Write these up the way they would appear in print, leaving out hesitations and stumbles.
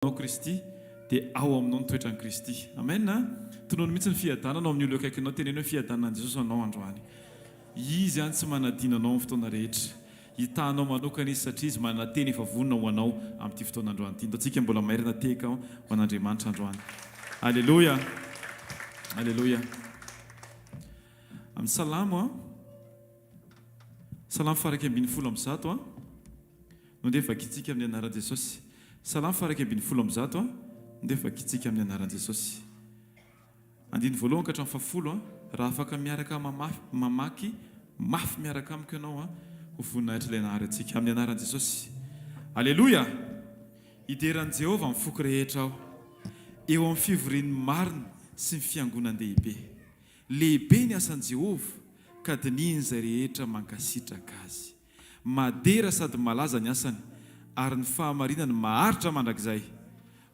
Anao Kristy dia ao aminao ny toetran'i Kristy. Amen a! Tonony mihitsy ny fiadanana ao amin'ny olona eo akaikinao, teneno hoe fiadanana an'i Jesosy anao androany. Izy an tsy manadino anao amin'ny fotoana rehetra. Hitahanao manokana Izy satria Izy manana teny efa vonona ho anao amin'ity fotoana androany ity. Ndao tsika mbola mairina tehaka ho an'Andriamanitra androany. Aleloia! Aleloia! Amin'ny Salamo a, Salamo faha 111 a. No ndeha vakintsika amin'ny anaran'i Jesosy. Salamo faha 111 a, ndeha vakintsika amin'ny anaran'i Jesosy. Andininy voalohany ka hatramin'ny fahafolo a, raha afaka miaraka mamafy, mamaky mafy miaraka amiko ianao a, ho voninahitr'ilay Nahary antsika. Amin'ny anaran'i Jesosy. Aleloia! Hidera an'i Jehovah amin'ny foko rehetra aho, eo amin'ny fivorian'ny marina sy ny fiangonan-dehibe. Lehibe ny asan'i Jehovah, ka dinihin'izay rehetra mankasitraka azy. Madera sady malaza ny asany, ary ny fahamarinany maharitra mandrakizay.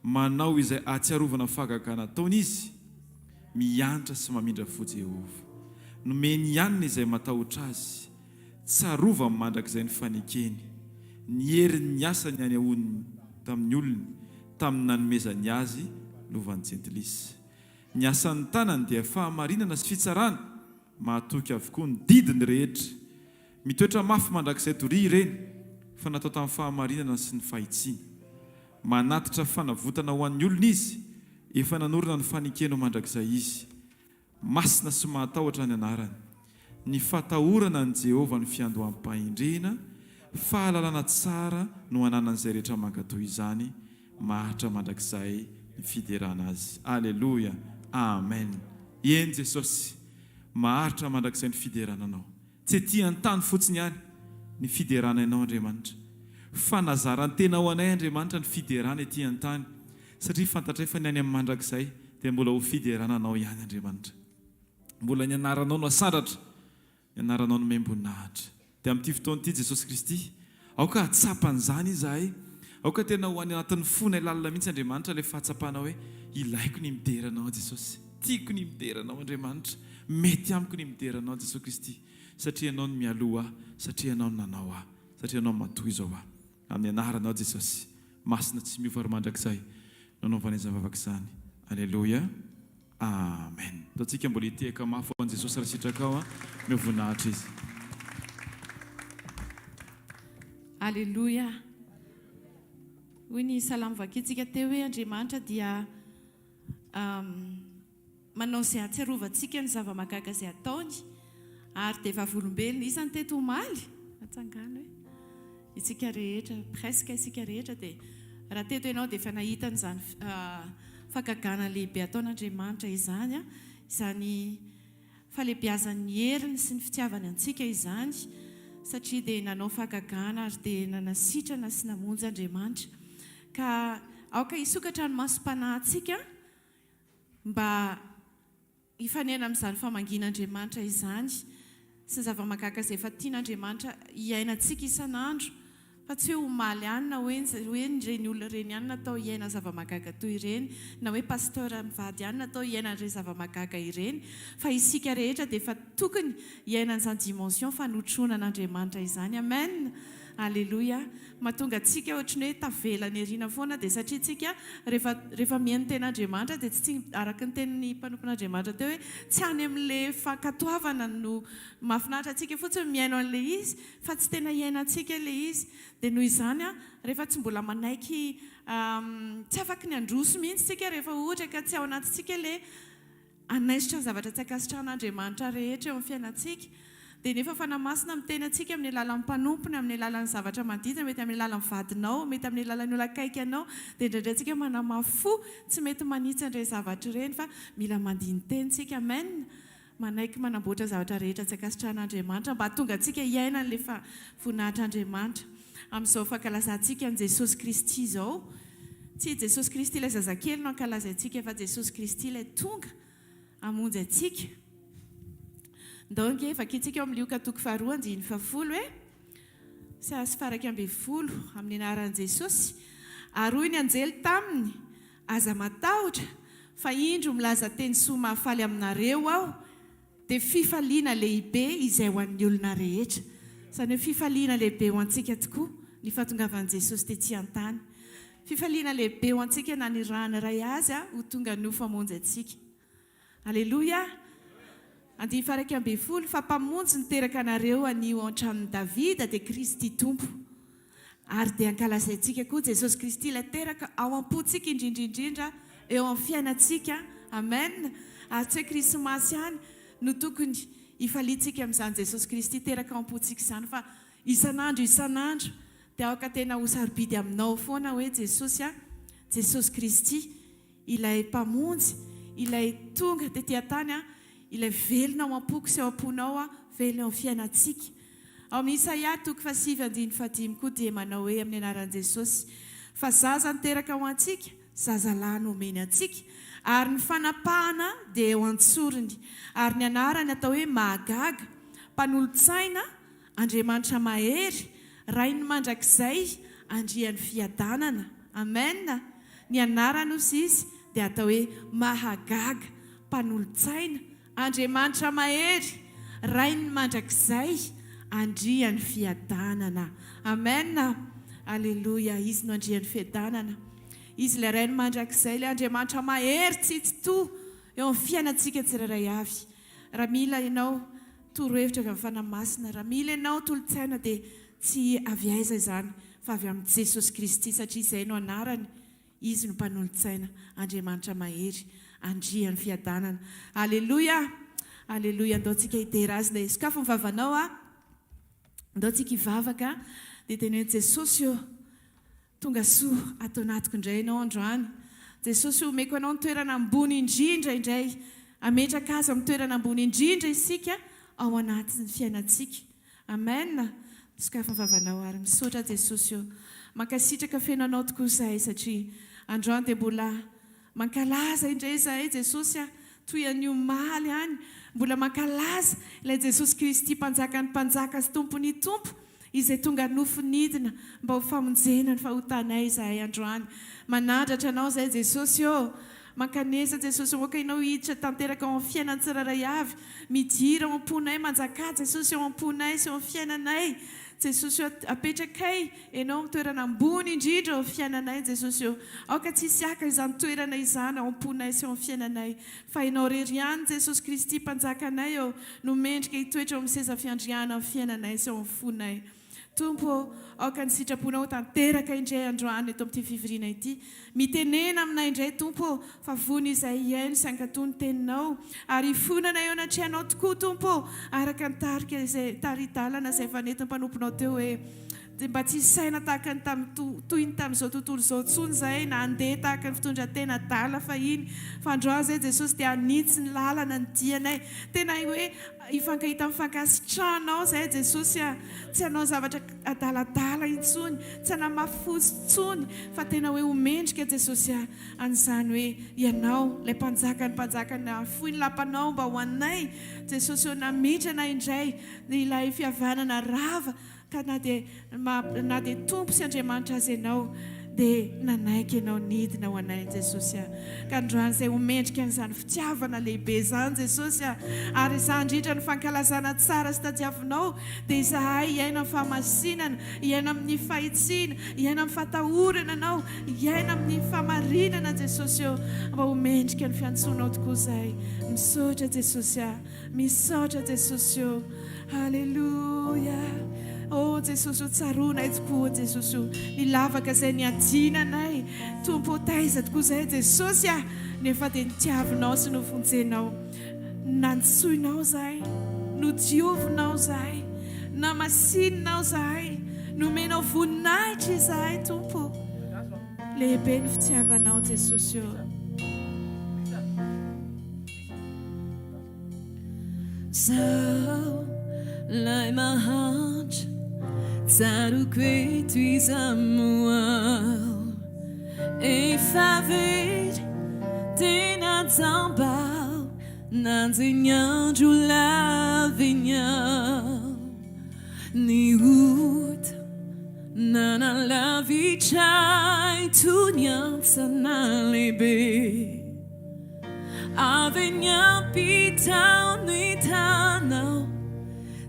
Manao izay ahatsiarovana fahagagana ataony izy. Miantra sy mamindra fo Jehovah. Nomeny hanina izay matahotra azy. Tsarovany mandrakizay ny fanekeny, ny herin'ny asany anehoany tamin'ny olony, tamin'ny nanomezany azy lovan'ny jentilisa. Ny asan'ny tanany dia fahamarinana sy fitsarana, mahatoky avokoa ny didiny rehetra. Mitoetra mafy mandrakizay doria ireny, fa natao tamin'ny fahamarinana sy ny fahitsiana. Manatitra fanavotana ho an'ny olony Izy, efa nanorina ny fanekeny ho mandrakizay Izy. Masina sy mahatahotra ny anarany. Ny fatahorana an'i Jehovah no fiandoham-pahendrena, fahalalana tsara no ananan'izay rehetra mankatò izany, maharitra mandrakizay ny fiderana Azy. Aleloia! Amen! Eny Jesosy, maharitra mandrakizay ny fiderana Anao. Tsy ety an-tany fotsiny ihany ny fiderana Anao Andriamanitra. Fanazaran-tena ho anay Andriamanitra ny fiderana ety an-tany satria fantatray fa ny any amin'ny mandrakizay dia mbola ho fiderana Anao ihany Andriamanitra. Mbola ny anaranao no asandratra, ny anaranao nomem-boninahitra. Dia amin'ity fotoana ity Jesosy Kristy, aoka hahatsapa an'izany izahay. Aoka tena ho any anatin'ny fonay lalina mihitsy Andriamanitra ilay fahatsapana hoe ilaiko ny midera Anao Jesosy. Tiako ny midera Anao Andriamanitra. Mety amiko ny midera Anao Jesosy Kristy satria Ianao no mialoha ahy, satria Ianao no nanao ahy, satria Ianao no matoa izao ahy. Amin'ny anaranao Jesosy, masina tsy miova ary mandrakizay no anaovana izany vavaka izany. Aleloia. Amen. Ataontsika mbola hitehaka mafy ho an'i Jesosy raha sitrakao an. Omeo voninahitra Izy. Aleloia. Hoy ny salamo vakintsika teo hoe Andriamanitra dia manao izay hahatsiarovantsika ny zava-mahagaga izay ataony ary dia vavolombelona. Iza no teto omaly? Atsangano e. Isika rehetra, presque isika rehetra dia raha teto ianao dia efa nahita an'izany fahagagana lehibe ataon'Andriamanitra izany, izany fahalehibiazan'ny heriny sy ny fitiavany antsika izany, satria dia nanao fahagagana ary dia nanasitrana sy namonjy Andriamanitra. Ka aoka hisokatra ny masom-panahintsika mba hifanena amin'izany famangian'Andriamanitra izany sy ny zava-mahagaga izay efa tian'Andriamanitra hiainantsika isan'andro, fa tsy hoe omaly ihany na hoe hoe ireny olona ireny ihany natao hiaina zava-mahagaga toy ireny, na hoe pasteur mivady ihany natao hiaina an'ireny zava-mahagaga ireny, fa isika rehetra dia efa tokony hiaina an'izany dimension fanotronan'Andriamanitra izany. Amen! Aleloia! Mahatonga antsika ohatry ny hoe tavela any aoriana foana dia satria tsika rehefa rehefa mihaino ny tenin'Andriamanitra dia tsy tsy araka ny tenin'ny mpanompon'Andriamanitra teo hoe tsy any amin'ilay fankatoavana no mahafinaritra antsika fotsiny mihaino an'ilay izy fa tsy tena iainantsika ilay izy dia noho izany an rehefa tsy mbola manaiky tsy afaky ny handroso mihitsy tsika rehefa ohatra ka tsy ao anatintsika ilay Hanaisotra ny zavatra tsy ankasitrahan'Andriamanitra rehetra eo amin'ny fiainantsika. Dia nefa Fanahy Masina miteny antsika amin'ny alalan'ny mpanompony, amin'ny alalan'ny zavatra manodidina, mety amin'ny alalan'ny vadinao, mety amin'ny alalan'ny olona akaiky anao. Dia indraindray tsika manamafy fo, tsy mety manitsy an'ireny zavatra ireny fa mila mandini-teny tsika. Amen! Manaiky manamboatra zavatra rehetra tsy ankasitrahan'Andriamanitra mba hahatonga antsika hiaina an'ilay voninahitr'Andriamanitra. Amin'izao fankalazantsika an'i Jesosy Kristy izao, Tsy i Jesosy Kristy ilay zazakely no ankalazaintsika fa Jesosy Kristy ilay tonga hamonjy antsika. Ndao ange vakintsika ao amin'ny Lioka toko faharoa andininy fahafolo e. Sy faha 11 amin'ny anaran'i Jesosy. Ary hoy ny anjely taminy, Aza matahotra, fa indro milaza teny soa mahafaly aminareo aho, dia fifaliana lehibe izay ho an'ny olona rehetra. Izany hoe fifaliana lehibe ho antsika tokoa ny fahatongavan'i Jesosy tety an-tany. Fifaliana lehibe ho antsika nanirahan'ny Ray Azy ho tonga nofo hamonjy antsika. Aleloia! Andininy faha-11, Fa Mpamonjy niteraka anareo anio ao an-tranon'i Davida dia Kristy Tompo. Ary dia ankalazaintsika koa Jesosy Kristy ilay teraka ao am-pontsika indrindra indrindra eo amin'ny fiainantsika. Amen! Ary tsy hoe Krismasy ihany no tokony hifaliantsika amin'izany Jesosy Kristy teraka ao am-pontsika izany fa isan'andro isan'andro dia aoka tena ho sarobidy aminao foana hoe Jesosy a, Jesosy Kristy ilay Mpamonjy, ilay tonga tety an-tany, ilay velona ao am-poko sy ao am-ponao, velona eo amin'ny fiainantsika. Ao amin'ny Isaia toko fahasivy andininy fahadimy koa dia manao hoe amin'ny anaran'i Jesosy, Fa zaza niteraka ho antsika, zazalahy nomeny antsika, ary ny fanapahana dia eo an-tsorony, ary ny anarany atao hoe Mahagaga, Mpanolo-tsaina, Andriamanitra mahery, Rain'ny mandrakizay, Andrian'ny fiadanana. Amen! Ny anarany hozy izy dia atao hoe Mahagaga, Mpanolotsaina, Andriamanitra mahery, Rain'ny mandrakizay, Andrian'ny fiadanana. Amen! Aleloia! Izy no Andrian'ny fiadanana. Izy ilay Rain'ny mandrakizay, ilay Andriamanitra mahery tsy tsitoha eo amin'ny fiainantsika tsirairay avy. Raha mila ianao torohevitra avy amin'ny Fanahy Masina, raha mila ianao tolo-tsaina dia tsy avy aiza izany fa avy amin'i Jesosy Kristy satria izay no anarany, Izy no Mpanolotsaina, Andriamanitra mahery, Andrian'ny fiadanana. Aleloia! Aleloia! Andao tsika hidera Azy ilay sokafy ny vavanao a! Andao tsika hivavaka dia teneno Jesosy ô! Tonga soa ato anatiko indray ianao androany. Jesosy o, omeko anao ny toerana ambony indrindra indray. Hametraka azy amin'ny toerana ambony indrindra isika ao anatin'ny fiainantsika. Amen. Sokafy ny vavanao ary misaotra Jesosy o. Mankasitraka feno anao tokoa izahay satria androany dia mbola Mankalaza indray izahay Jesosy a! Toy an'ny omaly ihany, mbola mankalaza ilay Jesosy Kristy Mpanjakan'ny mpanjaka sy Tompon'ny tompo izay tonga nofo nidina mba ho famonjena ny fahotanay izahay androany. Manandratra Anao izahay Jesosy ô! Mankanesa Jesosy aoka Ianao hiditra tanteraka ao amin'ny fiainan'ny tsirairay avy. Midira ao am-ponay, manjakà Jesosy ao am-ponay sy ao amin'ny fiainanay. Jesosy ô, apetrakay Ianao amin'ny toerana ambony indrindra eo amin'ny fiainanay, Jesosy ô. Aoka tsy hisy haka izany toerana izany ao am-ponay sy ao amin'ny fiainanay. Fa Ianao irery ihany, Jesosy Kristy Mpanjakanay ô, no mendrika hitoetra eo amin'ny seza fiandrianan'ny fiainanay sy ao amin'ny fonay. Tompo ô, aoka ny sitraponao ho tanteraka indray androany eto amin'ity fivoriana ity. Mitenena aminay indray, Tompo ô, fa vono izahay hihaino sy hankatò ny Teninao, ary hifonana eo anatrehanao tokoa, Tompo ô, araka ny tarika izay, tari-dalana izay efa nentin'ny mpanomponao teo hoe, Dia mba tsy hisaina tahaka ny tamin'ny, toy ny tamin'izao tontolo izao intsony izahay, na handeha tahaka ny fitondran-tena adala fahiny, fa androany izahay, Jesosy, dia hanitsy ny lalana ny dianay. Tena hoe hifankahita amin'ny fankasitrahanao izahay, Jesosy a! Tsy hanao zavatra adaladala intsony, tsy hanamafy fo intsony, fa tena hoe ho mendrika, Jesosy a, an'izany hoe Ianao, ilay Mpanjakan'ny mpanjaka, nahafoy ny lapanao mba ho anay, Jesosy ô, namitrana indray ilay fihavanana rava, Ka na dia na dia Tompo sy Andriamanitra aza Ianao dia nanaiky Ianao nidina ho anay Jesosy a! Ka androany izay ho mendrika an'izany fitiavana lehibe izany Jesosy a! Ary izany indrindra ny fankalazana tsara sy tadiavinao dia izahay hiaina amin'ny fahamasinana, hiaina amin'ny fahitsiana, hiaina amin'ny fatahorana Anao, hiaina amin'ny fahamarinana Jesosy ô! Mba ho mendrika ny fiantsoanao tokoa izahay. Misaotra Jesosy a! Misaotra Jesosy ô. Aleloia. Oh Jesosy ô, tsaroanay tokoa Jesosy ô, ny lavaka izay niadiana anay. Tompo ô, taiza tokoa izay Jesosy ah, nefa dia nitiavinao sy novonjenao. Nantsoinao izahay, nodiovinao izahay, namasininao izahay, nomenao voninahitra izahay Tompo. Lehibe ny fitiavanao Jesosy ô. Zaho lay mahantra, tsaroako eto iza moa aho. Efa very, tena jamba aho, nanjeny ny andro laviny aho. Ny ota nanalavitra ahy toy ny hantsana lehibe. Avy eny ampitao ny tanao,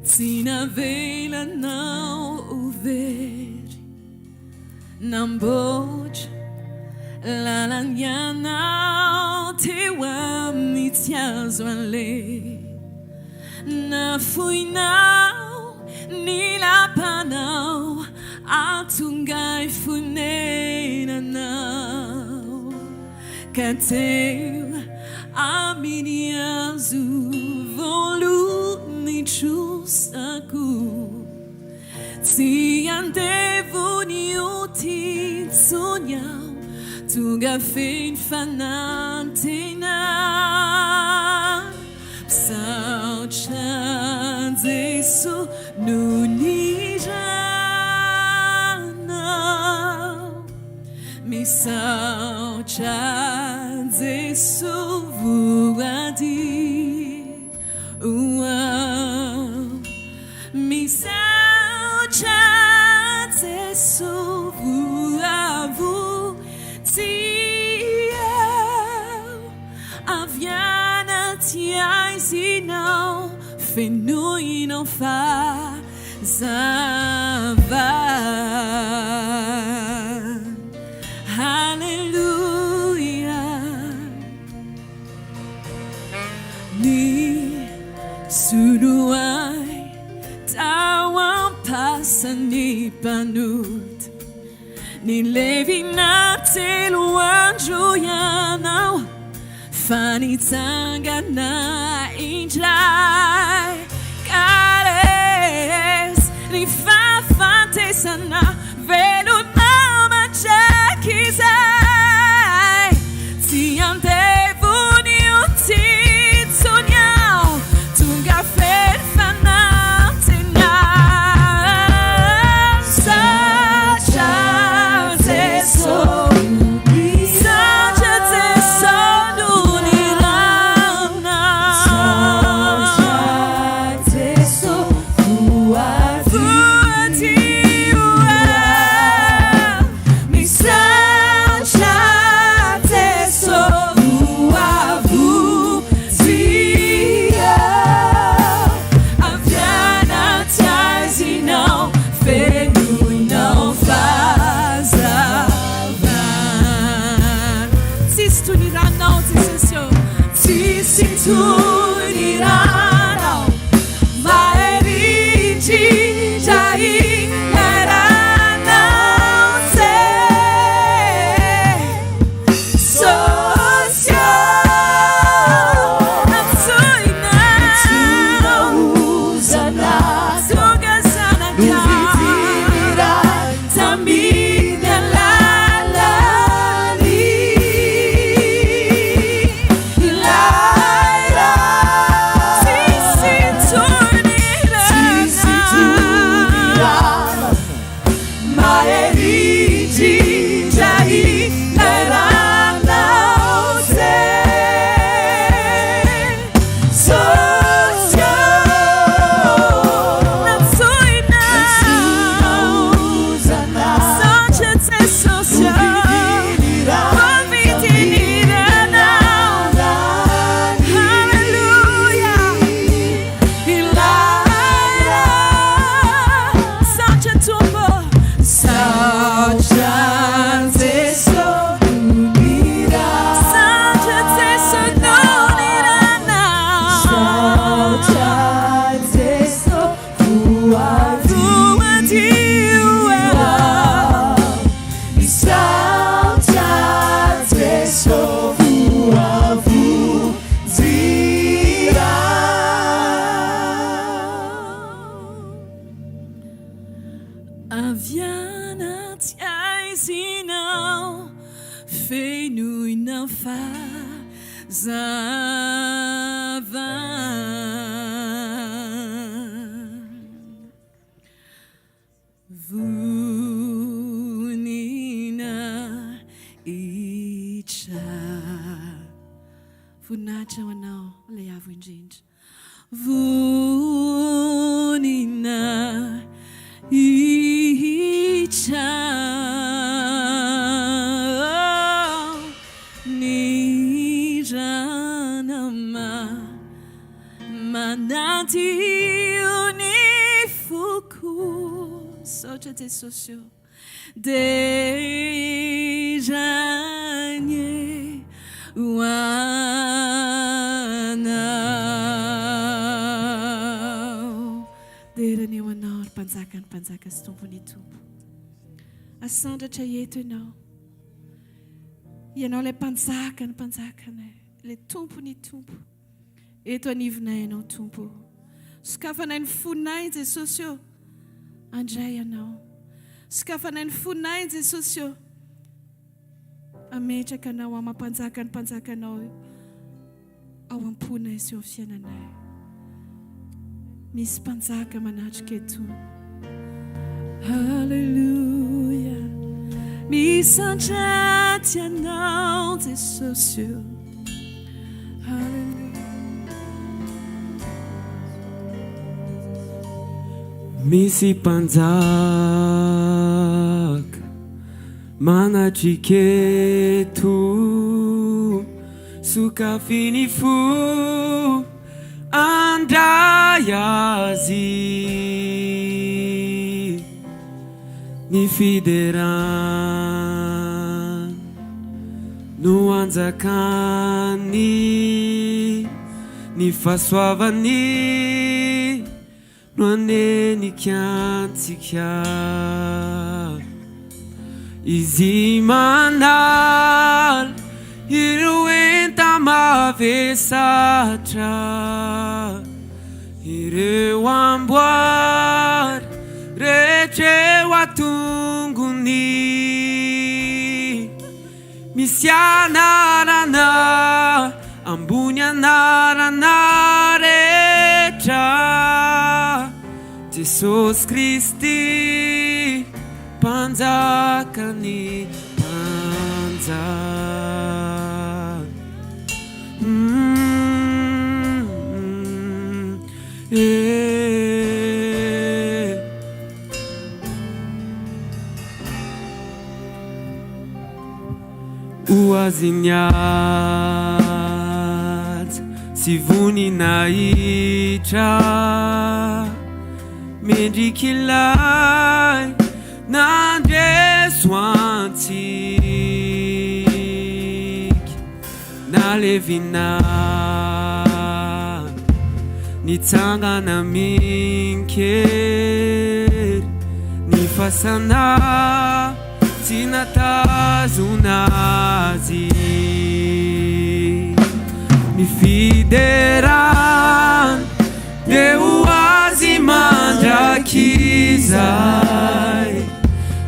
tsy navelanao ho very. Namboatra. Lalany ianao teo amin'ny tsy azo aleha. Nafoinao ny lapanao ahatonga ahy fonenanao. Ka teo amin'ny hazo voaloha ny trosako. Tsy andevo ny ota intsony aho, tonga feno fanantenana. Misaotra an'i Jesoa noho ny ranao. Misaotra an'i Jesoa voadio. Misaotra Jeso voavonjy aho avy anaty aizinao fenoinao fahazavana. Haleloia. Ny solo ahy tao am-pasan'ny mpanota. Nilevina telo andro ianao fa nitsangana indray. Ka resy ny fahafatesana, velona mandrakizay. Tsy andevo ny ota intsony aho, tonga feno fanantenana. Misaotra Jeso, misaotra Jeso noho ny ranao. Voadio aho, misaotra Jeso voavonjy aho, avy anaty aizinao fenoinao fahazavana. Tsisy toy ny ranao Jesosy ô, tsisy toy ny ranao. Mahery indrindra ilay ranao Jesosy ô, Antsoinao tonga zanakao tamin'ny alalan'ny ilay ra. Tsisy intsony rana. Mahery indrindra ilay ranao Jesosy ô. Nantsoinao, misaotra Jesosy ô. Voavidin'ny ranao. Haleloia. Ilay ra. Misaotra Tompo. Misaotra Jeso. Misaotra Jeso noho ny ranao. Voadio aho. Misaotra Jeso voavonjy aho. Avy anaty aizinao fenoina fahazavana. Vonina hitra. Voninahitra ho anao, ilay Avo Indrindra. Vonina hitra. Ny ranama manadio ny foko. Misaotra Jesosy ô. Deraina. Ho anao. Dera anie ho anao ry Mpanjakan'ny mpanjaka sy Tompon'ny tompo. Asandratra eto ianao. Ianao ilay Mpanjakan'ny mpanjakanay, ilay Tompon'ny tompo. Eto anivonay ianao Tompo ô. Sokafanay ny fonay Jesosy ô. Andray Ianao. Sokafanay ny fonay Jesosy ô. Hametraka Anao amam-panjaka ny mpanjakanao ao am-ponay sy eo amin'ny fiainanay. Misy mpanjaka manatrika etoana. Haleloia. Misandratra Ianao Jesosy ô. Haleloia. Misy mpanjaka Manatrika eto, sokafy ny fo handray azy. Ny fiderana no anjakany, ny fahasoavany. No hanenika antsika. Izy manala ireo enta-mavesatra, ireo amboara rehetra eo an-tongony. Misy anarana ambony anarana rehetra, Jesosy Kristy Mpanjakan'ny mpanjaka. Ho azy ny haja sy voninahitra, mendrik'ilay nandresy ho antsika, nalevina nitsangana amin-kery ny fasana. Tsy natazona azy ny fiderana dia ho azy mandrakizay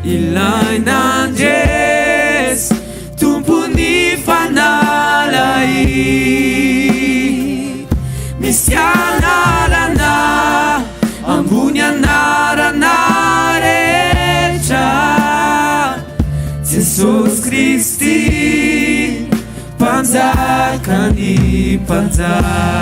ilay nandresy tompon'ny fanalahidy misy anarana Ambony anarana rehetra Jesosy Kristy Mpanjakan'ny mpanjaka.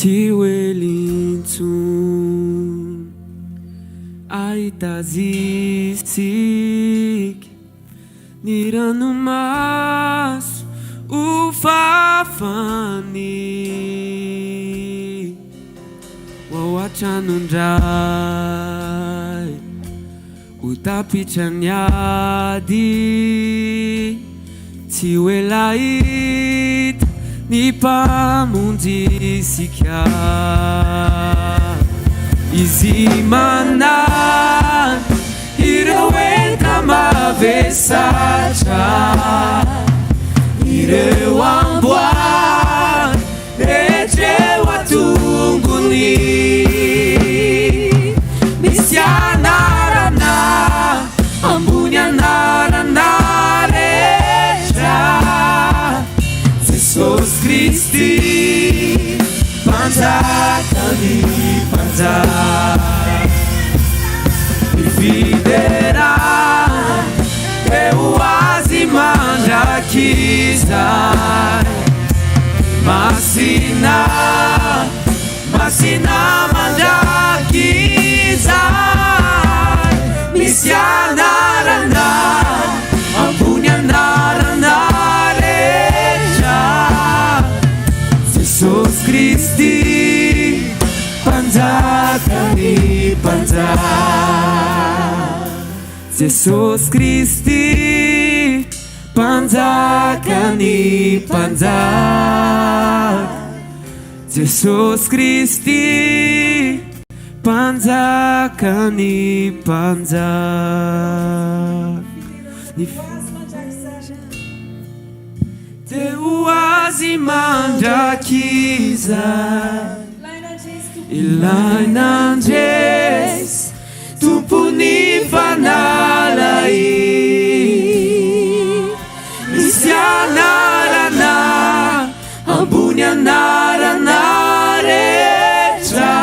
Tsy ho ela intsony ahita azy isika. Ny ranomaso ho fafany Ho ao an-trano indray Ho tapitra ny ady Tsy ho ela hita ny Mpamonjy isika Izy manana Ireo enta-mavesatra, ireo amboara rehetra eo an-tongony. Misy anarana ambony anarana rehetra, Jesosy Kristy, Mpanjakan'ny mpanjaka. mandrakizay. Masina, masina mandrakizay. Misy anarana ambony anarana rehetra. Jesosy Kristy, Mpanjakan'ny mpanjaka. Jesosy Kristy, Mpanjakan'ny mpanjaka. Jesosy Kristy, Mpanjakan'ny mpanjaka. Ny Dia ho azy mandrakizay. Ilay nandresy, Tompon'ny fanalahidy. Misy anarana ambony anarana rehetra.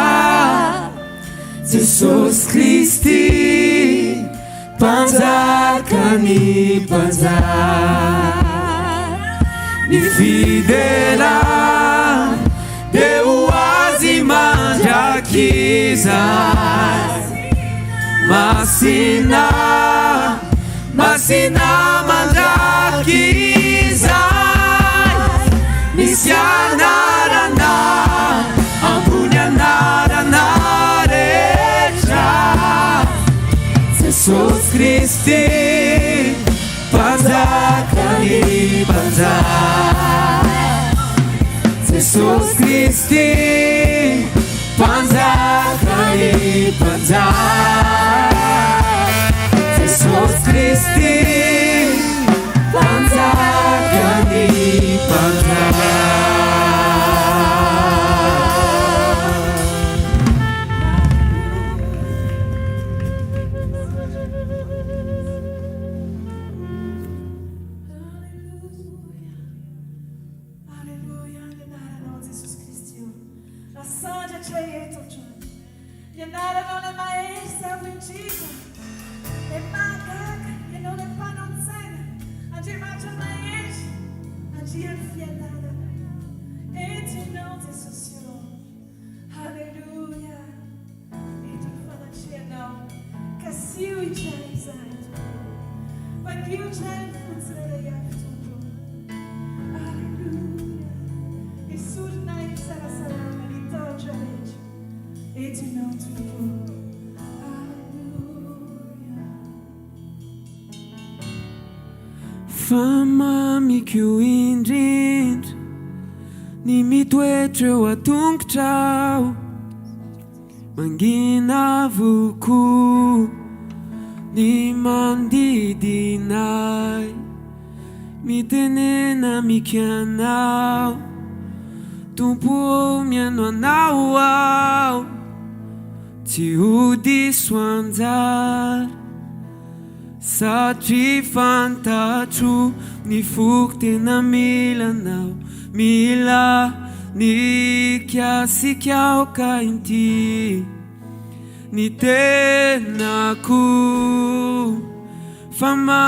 Jesosy Kristy. Mpanjakan'ny mpanjaka, ny fiderana dia ho Azy mandrakizay. Masina, masina mandrakizay, misy anarana ambony anarana rehetra. Jesosy Kristy, Mpanjakan'ny mpanjaka. Jesosy Kristy, Mpanjakan'ny mpanjaka. Jesosy Kristy, Mpanjakan'ny mpanjaka. Aleloia ny anaranao Jesosy Kristy ô. Asandratra eto hatrany. Ny anaranao ilay mahery sy avo indrindra. Ilay mahagaga, ianao ilay mpanao-tsaina. Andriamanitra mahery, Andrian'ny fiadanana. Eto ianao Jesosy ô. Haleloia! Eto ny fanatrehanao, kasiho indray izahay Tompo ô. Vangio indray ny fo tsirairay avy Tompo ô. Haleloia! Esorinay ny fisalasalana, ny tahotra rehetra. Eto Ianao Tompo ô. Haleloia! Fa mamiko indrindra ny mitoetra eo an-tongotrao, mangina avokoa ny manodidina ahy, mitenena amiko Ianao, Tompo ô mihaino Anao aho, tsy ho diso anjara. Satria fantatro ny foko tena mila anao Mila ny hikasikao ka inty ny tenako Fa mamiko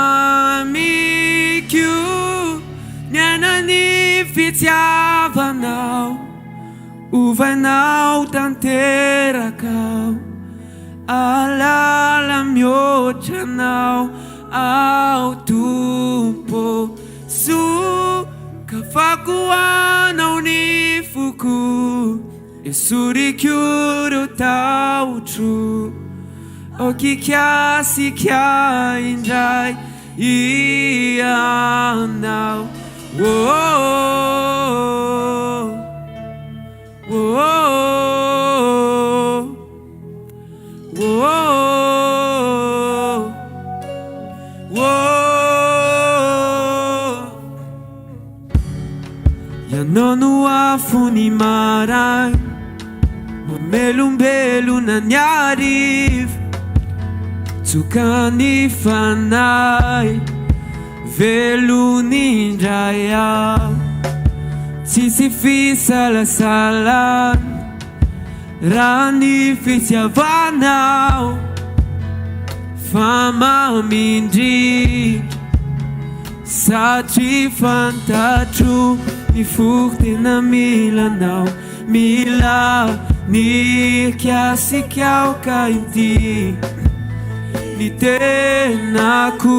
niaina ny fitiavanao Ovainao tanteraka aho Ahalala mihoatra anao aho Tompo Sokafako ho anao ny foko Esoriko ireo tahotro Aoka hikasika indray Ianao Oh oh oh oh oh Ianao no afon'ny maraina Mamelombelona ny hariva Tsokan'ny fanahy Velony indray aho Tsisy fisalasalana Raha ny fitiavanao Fa mamy indrindra. Satria fantatro ny foko tena mila anao Mila ny hikasikao ka inty ny tenako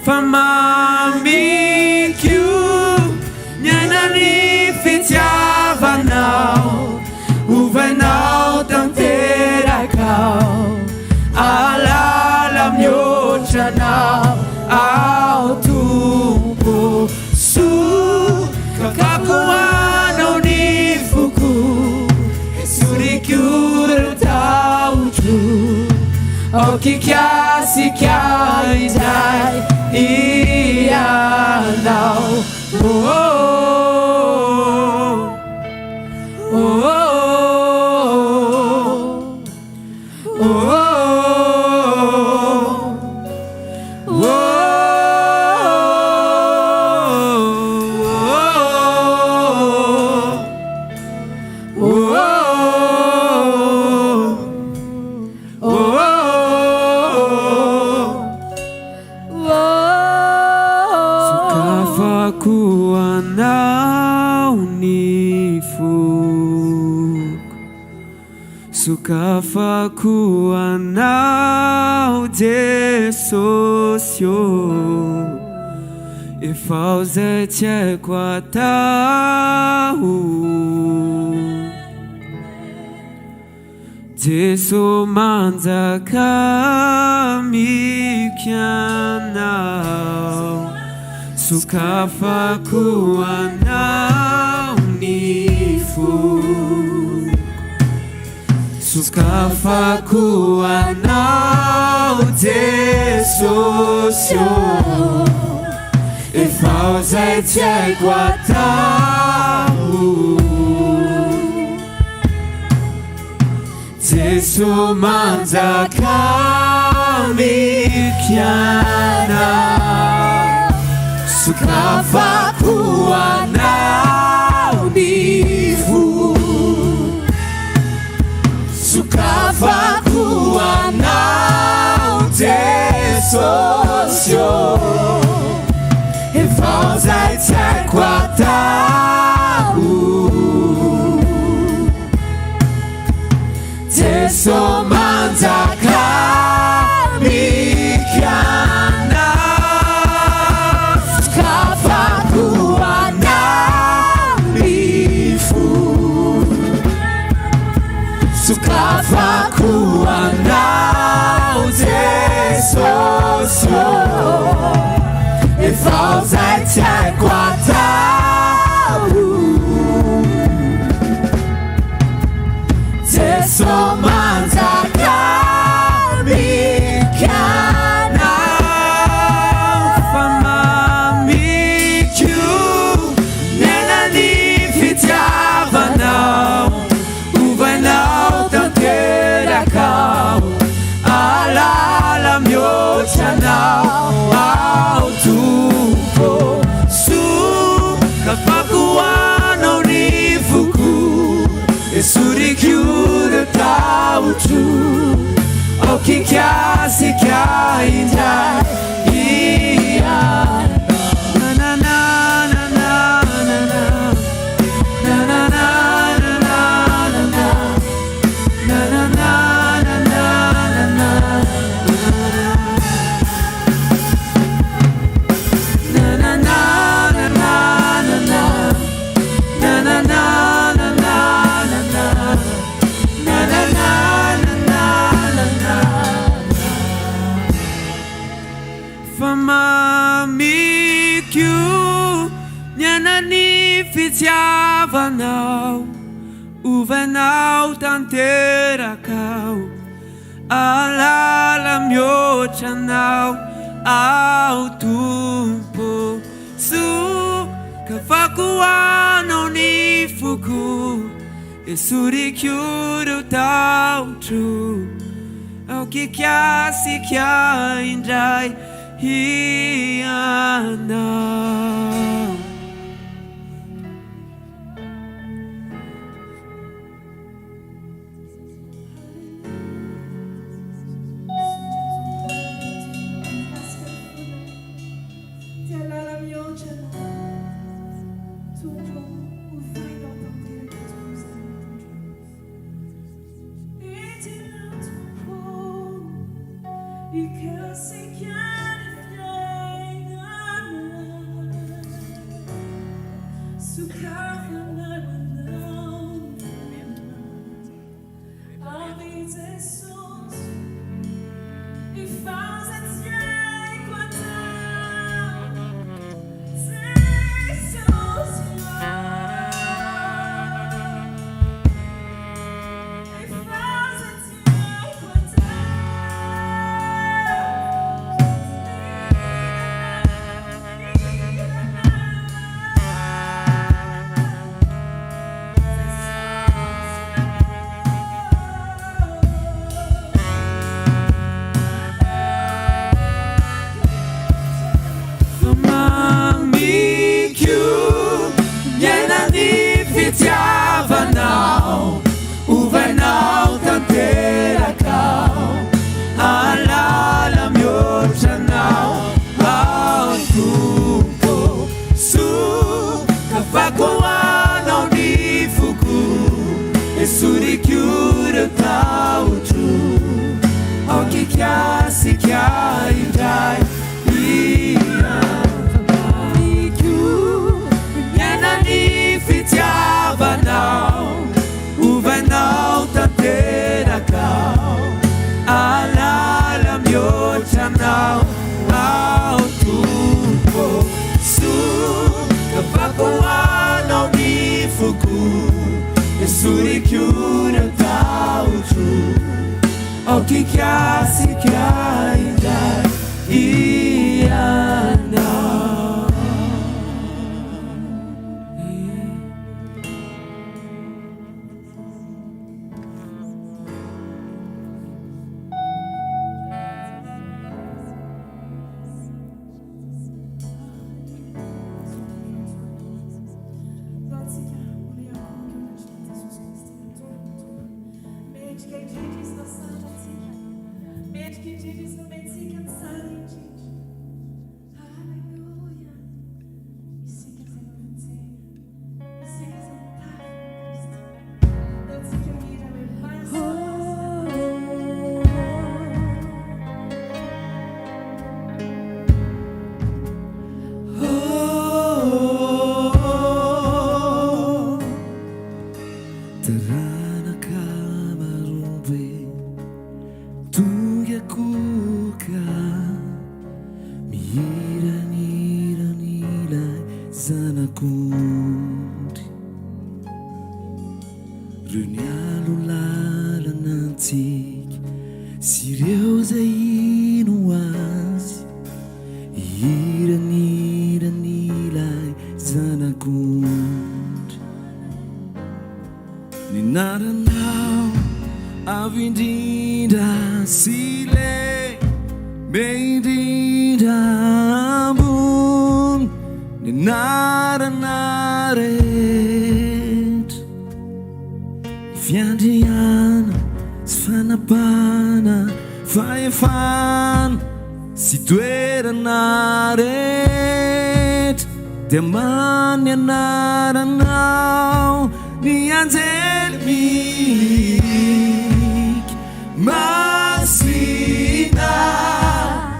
Fa mamiko miaina ny fitiavanao Ovainao tanteraka aho Ahalala mihoatra anao aho Tompo Sokafako ho anao ny foko Esoriko ireo tahotro Aoka hikasika indray Ianao Oh oh oh oh oh oh Sokafako ho anao ny foko Sokafako ho anao Jesosy ô Efa ao izay tsy haiko atao Jeso manjaka amiko Ianao, sokafako ho Anao ny foko, sokafako ho Anao Jesosy ô, efa ao izay tsy haiko atao. Jeso manjaka amiko Ianao, Sokafako ho Anao ny fo, Sokafako ho Anao Jesosy ô, Efa izay tsy haiko atao. Jeso manjaka mikana Sokafako anao ny fo Sokafako anao Jesosy ô Efa izay tsy haiko atao Jeso manjaka mikana Fa mamiko miaina ny fitiavanao Ovainao tanteraka aho Ahalala mihoatra anao aho Tompo Sokafako ho anao ny foko Esoriko ireo tahotro Aoka hikasika indray Ianao Na na na na na na Na na na na na na Na na na na na na Na na na na na na Na na na na na na na Na na na na na na Fa mamiko miaina ny fitiavanao Ovainao tanteraka aho Ahalala mihoatra anao aho Tompo Sokafako ho anao ny foko, esoriko ireo tahotro, aoka hikasika indray Ianao. Hikasika ny fiainana. Sokafana ho anao ny fiainana. Avy Jesosy, efa izay tsy haiko atao. Jesosy ô, efa izay tsy haiko atao. Mamiko miaina ny fitiavanao, ovainao tanteraka aho, hahalala mihoatra anao aho Tompo. Sokafako ho anao ny foko, esoriko ireo tahotro, aoka hikasika indray Mamiko miaina ny fitiavanao, ovainao tanteraka aho, hahalala mihoatra anao aho Tompo. Sokafako ho anao ny foko, esoriko ireo tahotro, aoka hikasika indray ianao. Ataontsika ho miankohoka eo anatrehan'i Jesosy Kristy Tompo. Mendrika indrindra Izy nasandratra antsika. Mendrika indrindra Izy nomentsika ny tsara indrindra. Haleloia! Isika izay novonjena, isika izay mitafy an'i Kristy. Ataontsika mihira hoe masina, masina. Taranaka marobe tonga koka mihira ny hiran'ilay Zanak'ondry. Reo nialoha lalana antsika sy ireo izay hino Azy hihira ny hiran'ilay Zanak'ondry. Ny anaranao avo indrindra sy lehibe indrindra ambony ny anarana rehetra. Ny fiandrianana sy fanapahana, fahefana sy toerana rehetra dia aman' ny anaranao ny anjely mihika. Masina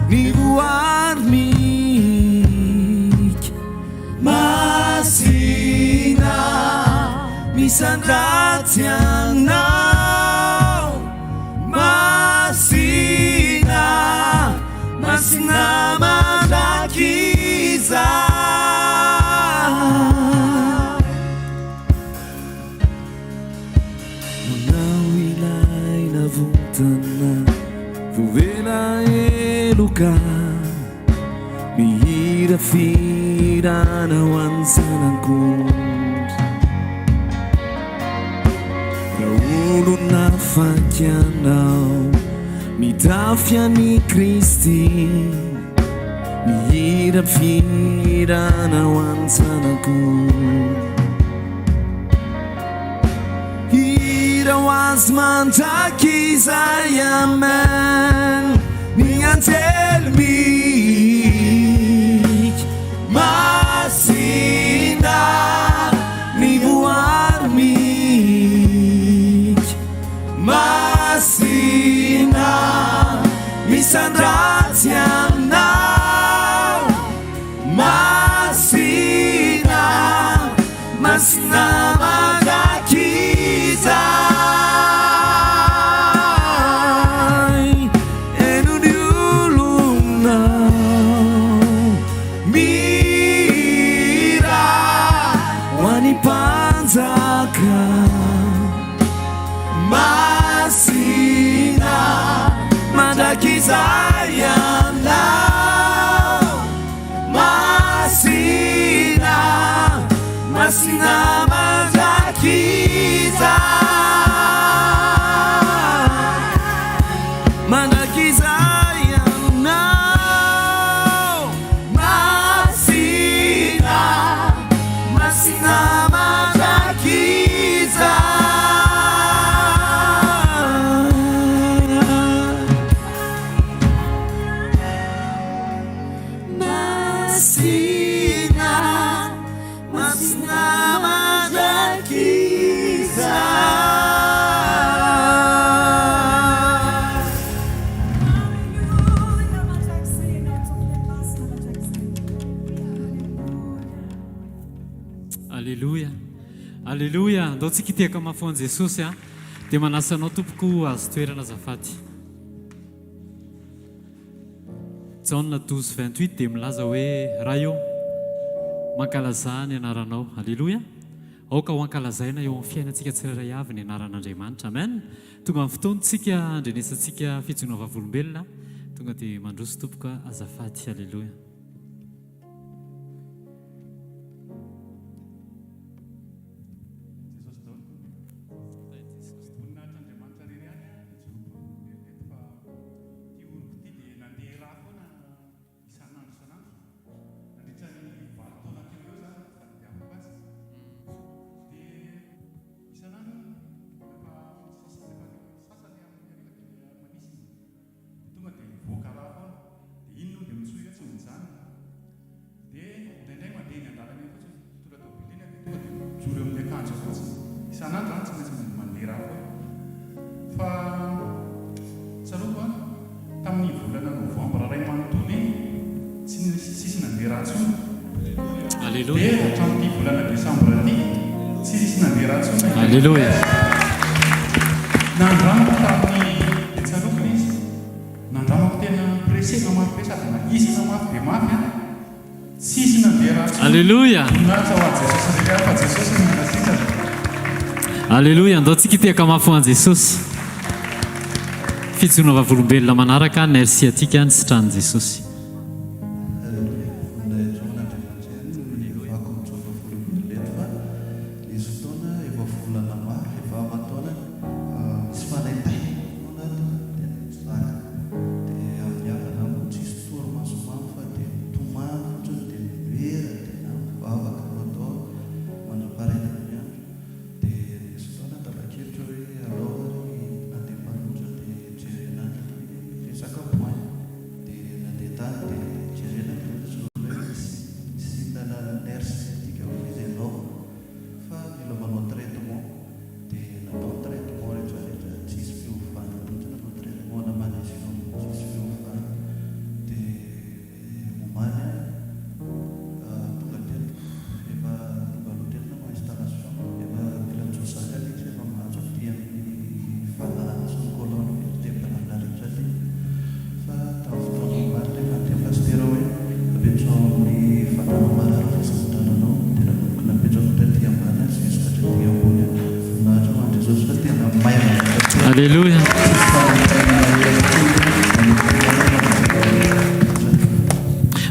ny voary mihika. Masina misandratsy anao. Masina, masina mandrakizay. Ho anao ilay navotana, voavela heloka. Mihira fihirana ho an'ny zanak'ondry. Raha olona afaky anao, mitafy an'i Kristy. Mihira fihirana ho an'ny zanak'ondry. Hira ho azy mandrakizay, amen. Ny anjely mihika, masina, ny voary mihika, masina, misandratra. Masina mandrakizay Ianao Masina Masina mandrakizay Mandrakizay Ianao Masina Masina mandrakizay. Masina, masina mandrakizay. Aleloia mandrakizay Ianao Tompo Masina mandrakizay. Aleloia. Aleloia. Andao tsika hitehaka mafy ho an'i Jesosy a. Dia manasa anao tompoko ho azo toerana azafady. Jaona 12 28 dia milaza hoe Ray ô, mankalazà ny anaranao. Aleloia. Aoka ho ankalazaina eo amin'ny fiainantsika tsirairay avy ny anaran'Andriamanitra. Amen. Tonga amin'ny fotoana tsika handrenesantsika fijoroana vavolombelona. Tonga dia mandroso tompoko azafady. Aleloia. Jesosy daholo tompoko. Voninahitr' Andriamanitra irery ihany ijoroako vavolombelona eto fa ity oroko ity dia nandeha rà foana isan'andro isan'andro nandritra ny valo taona teo eo izany no fitadidiavako azy dia isan'andro rehefa misasa rehefa misasa le amin'ny hariva dia manisy izy dia tonga dia mivoaka rà foana dia iny aloha dia mitsoy hoe tsy mijanona Dia indraindray mandeha eny an-dalana eny fotsiny, mitondra tôbily eny aho dia tonga dia mijoro eo amin'ny akanjo eo fotsiny. Isan'andro izany tsy maintsy mandeha rà foana. Fa tsaroako an, tamin'ny volana novambra iray manontolo iny, tsy nisy tsisy nandeha rà intsony. Aleloia. Dia hatramin'ity volana desambra ity, tsy nisy nandeha rà intsony na indray. Aleloia. Nandramako tamin'ny, dia tsaroako ilay izy. Nandramako tena presena mafy be sady nahisana mafy dia mafy an! Tsisy nandeha ratsy intsony. Aleloia! Voninahitra ho an'i Jesosy irery ihany fa Jesosy no nanasitrana. Aleloia! Andao tsika hitehaka mafy ho an'i Jesosy. Fijoroana vavolombelona manaraka, Nerf sciatique, ny sitran'i Jesosy. Aleloia! Voninahitra ho an'Andriamanitra ihany no hivavahako mijoro vavolombelona eto fa nisy fotoana efa volana maro, efa aman-taonany, misy fanaintainana foana dia tsy zaka. Dia amin'ny havana amiko tsisy torimaso mamy fa dia mitomany fotsiny dia mioera dia na mivavaka no atao mandra-parainan'ny andro. Dia nisy fotoana tapa-kevitra hoe alao ary handeha mpanotra dia jerena any ny resaka point. Dia nandeha tany dia jerena dia hoy izy hoe misy signe na nerf sciatique hoy izy ianao fa mila manao traitement. Dia natao ny traitement rehetra rehetra tsisy fiovana mihitsy nanao traitement na magnésium tsisy fiovana dia omaly aho tonga teto efa tonga aloha teto nanao installation efa mila tsy ho zaka ilay izy efa mahazo aty amin'ny valahana sy ny colonne vertébrale rehetra aty fa tamin'ny fotoana omaly rehefa niteny pasitera hoe apetraho amin'ny vatana marary ny fizantananao dia nanomboka napetrako taty ambany aho jusque hatraty ambony aho. Voninahitra ho an'i Jesosy fa tena maivana tanteraka. Aleloia. Tsisy fanaintainana ela intsony manomboka omaly mandrakizay.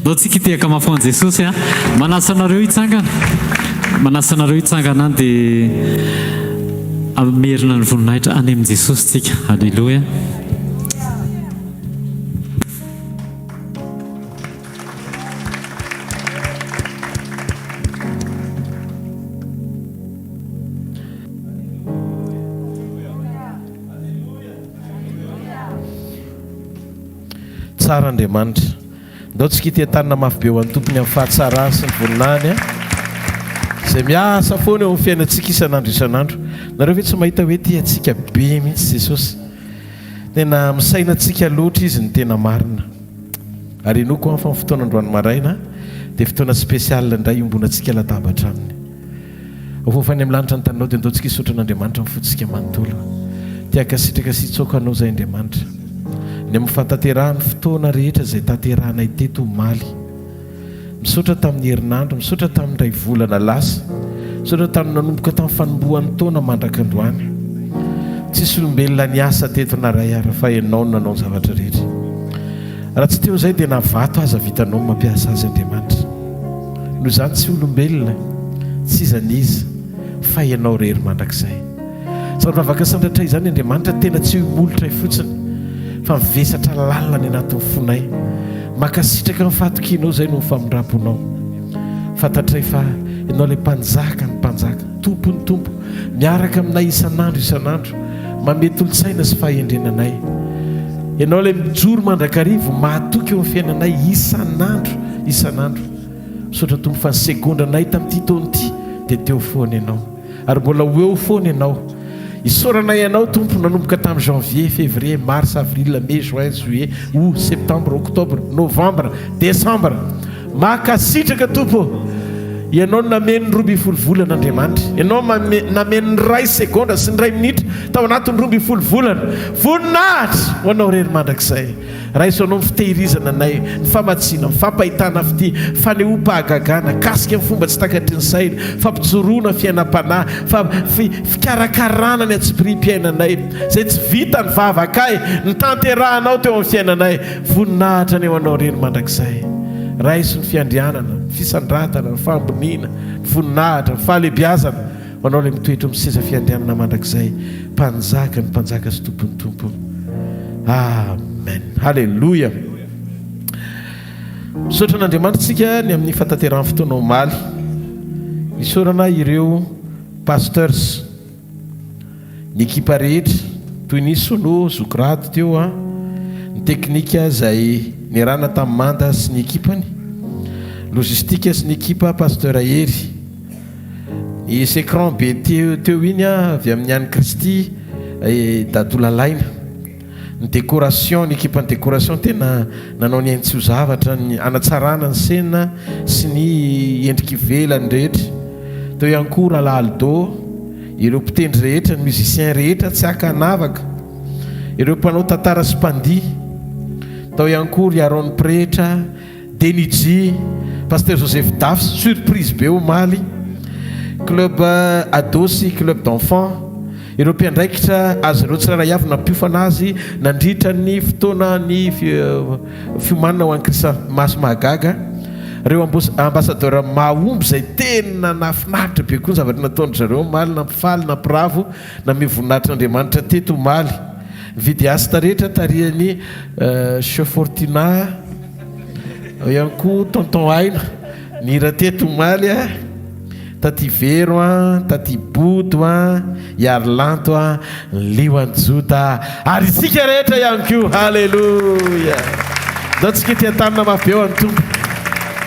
Ndao tsika hitehaka mafy ho an'i Jesosy a. Manasa anareo hitsangana. Manasa anareo hitsangana any dia hamerina ny voninahitra any amin'i Jesosy tsika. Aleloia. Tsara Andriamanitra. Ndao tsika hiteha-tanana mafy be ho an'ny Tompony amin'ny fahatsarany sy ny voninahiny izay miasa foana eo amin'ny fiainantsika isan'andro isan'andro. Nareo ve tsy mahita hoe tia antsika be mihitsy Jesosy? Tena misaina antsika loatra Izy ny tena marina. Ary inoako an fa ny fotoana androany maraina dia fotoana spécial indray iombonantsika latabatra aminy. Voafafa any amin'ny lanitra ny taninao dia andao tsika hisaotra an'Andriamanitra amin'ny fontsika manontolo. Te hankasitraka sy hitsaoka Anao izahay Andriamanitra ny amin'ny fahatanterahan'ny fotoana rehetra izay tanterahanay teto omaly. Misaotra tamin'ny herinandro, misaotra tamin'ny iray volana lasa, misaotra tamin'ny nanomboka tamin'ny fanombohan'ny taona mandrak'androany. Tsisy olombelona niasa teto na ray ara fa Ianao no nanao ny zavatra rehetra. Raha tsy teo izay dia na vato aza vitanao ny mampiasa azy Andriamanitra. Noho izany tsy olombelona, tsy iza n'iza fa Ianao irery mandrakizay. Izany vavaka sandratray izany Andriamanitra tena tsy ho molotray fotsiny fa mivesatra lalina any anatin'ny fonay. Mankasitraka ny fahatokianao izay noho ny famindram-ponao. Fantatray fa Ianao ilay Mpanjaka ny mpanjaka, Tompon'ny tompo, miaraka aminay isan'andro isan'andro, manome tolo-tsaina sy fahendrena anay. Ianao ilay mijoro mandrakariva, mahatoky eo amin'ny fiainanay isan'andro isan'andro. Misaotra Tompo fa ny segondranay tamin'ity taona ity dia teo foana Ianao. Ary mbola ho eo foana Ianao. Isaoranay Anao Tompo nanomboka tamin'ny janvier, février, mars, avril, mai, juin, juillet, août, septembre, octobre, novembre, décembre. Mankasitraka Tompo ô! Ianao no nameno ny 12 volana Andriamanitra. Ianao nameno ny iray segondra sy ny iray minitra tao anatin'ny 12 volana. Voninahitra ho Anao irery mandrakizay. Raiso Anao ny fitehirizana anay, ny famatsiana, ny fampahitana fitia, fanehoam-pahagagana, kasika amin'ny fomba tsy takatry ny saina, fampijoroana fiainam-panahy, fa, fi, fikarakarana ny antsipiriam-piainanay, izay tsy vita ny vavakay, ny tanterahanao teo amin'ny fiainanay. Voninahitra anie ho Anao Reny mandrakizay. Raiso ny fiandrianana, ny fisandratana, ny fahamboniana, ny voninahitra, ny fahalehibiazana. Ho Anao ilay mitoetra eo amin'ny seza fiandrianana mandrakizay, Mpanjaka ny mpanjaka sy Tompon'ny tompo. Amen. Haleloia. Misaotra an'Andriamanitra isika ny amin'ny fahatanterahan'ny fotoana omaly. Isaorana ireo pasteurs, ny ekipa rehetra, toy ny Solo, Zoky Rado teo, ny teknika izay niarahana tamin'i Manda sy ny ekipany, logistique sy ny ekipa Pasteur Hery. Ny écran be teo teo iny avy amin'ny an'i Kristy e Dadou Lalaina. Ny décoration, ny ekipan'ny décoration tena nanao ny ainy tsy ho zavatra ny hanatsarana ny scène sy ny endrika ivelany rehetra. Teo ihany koa Rahalahy Aldo, ireo mpitendry rehetra, ny musiciens rehetra tsy ankanavaka, ireo mpanao tantara sy mpandihy. Tao ihany koa ry Aaron Pretra, Denidji, Pasteur Joseph Dafs, surprise be omaly, Club ado sy club d'enfants, ireo mpiandraikitra azy ireo tsirairay avy nampiofana azy nandritra ny fotoana ny fiomanana ho an'ny Krismasy mahagaga, ireo ambassadeur mahomby izay tena nahafinaritra be koa ny zavatra nataon-dry zareo omaly, nampifaly, nampiravo, nanome voninahitr'Andriamanitra teto omaly. Ny videaste rehetra tarihan'i Chef Fortuna, ao ihany koa Tonton Aina, nihira teto omaly a, Taty Vero a, Taty Bodo a, Iarilanto a, ny Lioan'i Joda ary isika rehetra ihany koa. Haleloia! Ndao tsika hitia-tanana mafy be ho an'ny Tompo.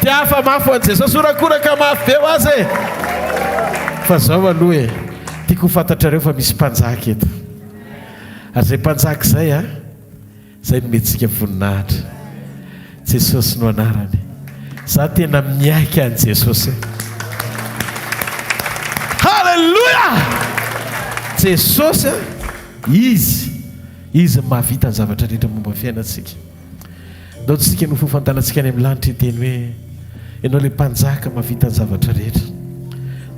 Tiafa mafy ho an'i Jesosy, horakoraka mafy be ho Azy e! Fa zao aloha e, tiako ho fantatrareo fa misy mpanjaka eto. Ary izay mpanjaka izay a, izay nomentsika voninahitra. Jesosy no anarany. Za tena miaiky an'i Jesosy. Haleloia! Jesosy a, Izy, Izy no mahavita ny zavatra rehetra momba ny fiainantsika. Ndao tsika no fofantanantsika any amin'ny lanitra hiteny hoe, Ianao ilay Mpanjaka mahavita ny zavatra rehetra.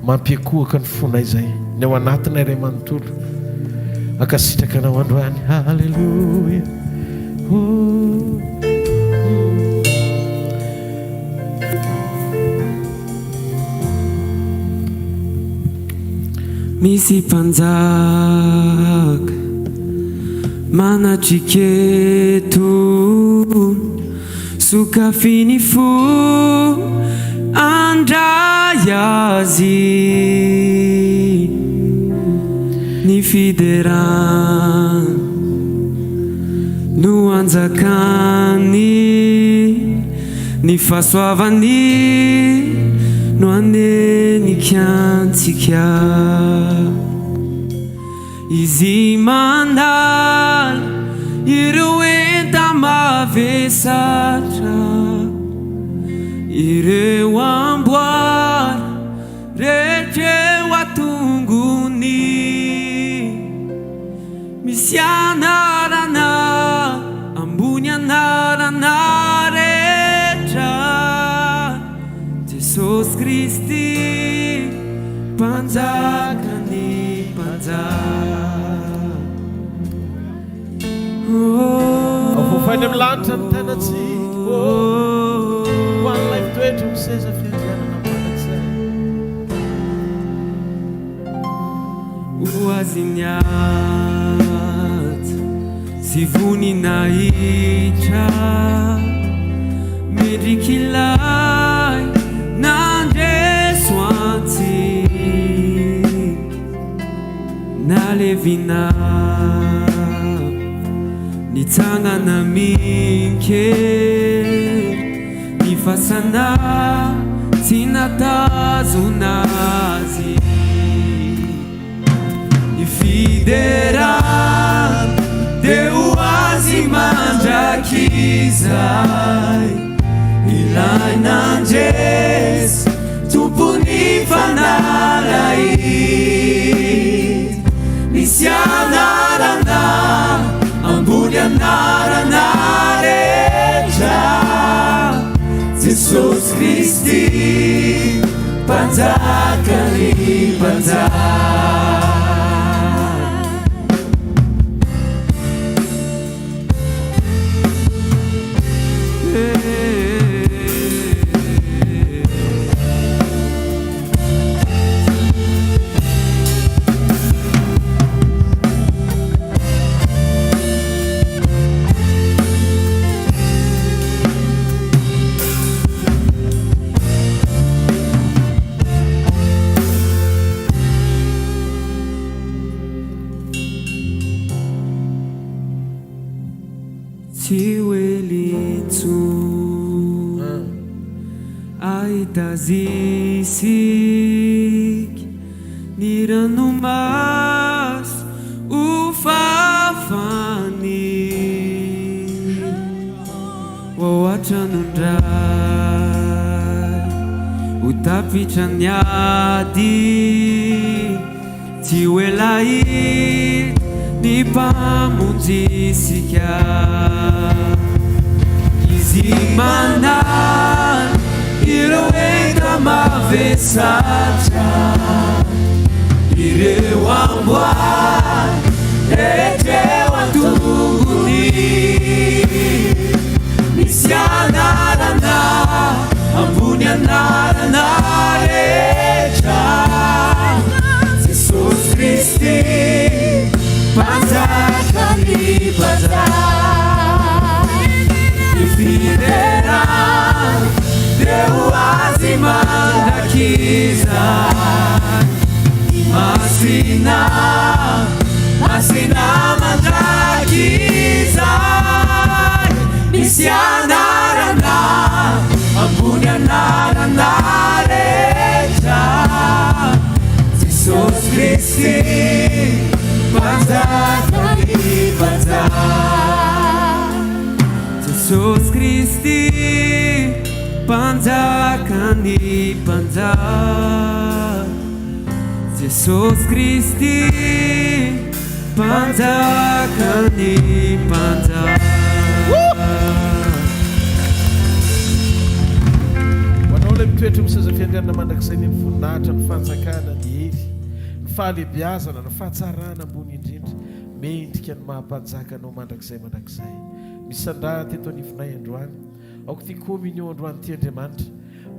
Mampiankohoka ny fonay izay, ny ao anatinay iray manontolo. Mankasitraka Anao androany. Haleloia. Oh. Misy mpanjaka manatrika eto, sokafy ny fo handray azy. Ny fiderana no anjakany. Ny fahasoavany no hanenika antsika. Izy mandala ireo enta-mavesatra, ireo amboara rehetra eo an-tongony. Misy anarana ambony anarana rehetra, Jesosy Kristy, Mpanjakan'ny mpanjaka. Afofainy amin'ny lanitra ny tanantsika, oh, ho an'ilay mitoetra amin'ny seza fiandrianana mandrakizay. Ho azy ny ady sy voninahitra, mendrik'ilay nandresy antsika. Nalevina nitsangana amin-kery ny fasana tsy nahatazona azy. Ny fiderana dia ho azy mandrakizay, ilay nandresy Tompon'ny fanalahidy. Misy anarana ambony anarana rehetra, Jesosy Kristy, Mpanjakan'ny mpanjaka. Tsy ho ela intsony ahita azy isika, ny ranomaso ho fafany ho ao an-tranon-dRay, ho tapitra ny ady. Tsy ho ela hita ny Mpamonjy isika. Izy manala ireo enta-mavesatra, ireo amboara rehetra eo an-tongony. Misy anarana ambony anarana rehetra, Jesosy Kristy, Mpanjakan'ny mpanjaka. Ny fiderana dia ho Azy mandrakizay. Masina, masina mandrakizay, misy anarana ambony anarana rehetra, Jesosy Kristy, Mpanjakan'ny mpanjaka. Jesosy Kristy, Mpanjakan'ny mpanjaka. Jesosy Kristy, Mpanjakan'ny mpanjaka. Ho anao ilay mitoetra eo amin'ny seza fiandrianana mandrakizay ny voninahitra, ny fanjakana, ny hery, ny fahalehibiazana, ny fahatsarana ambony indrindra, mendrika ny maha mpanjaka anao mandrakizay mandrakizay. Misandraha teto anivonay androany. Aoka ity communion androany ity Andriamanitra,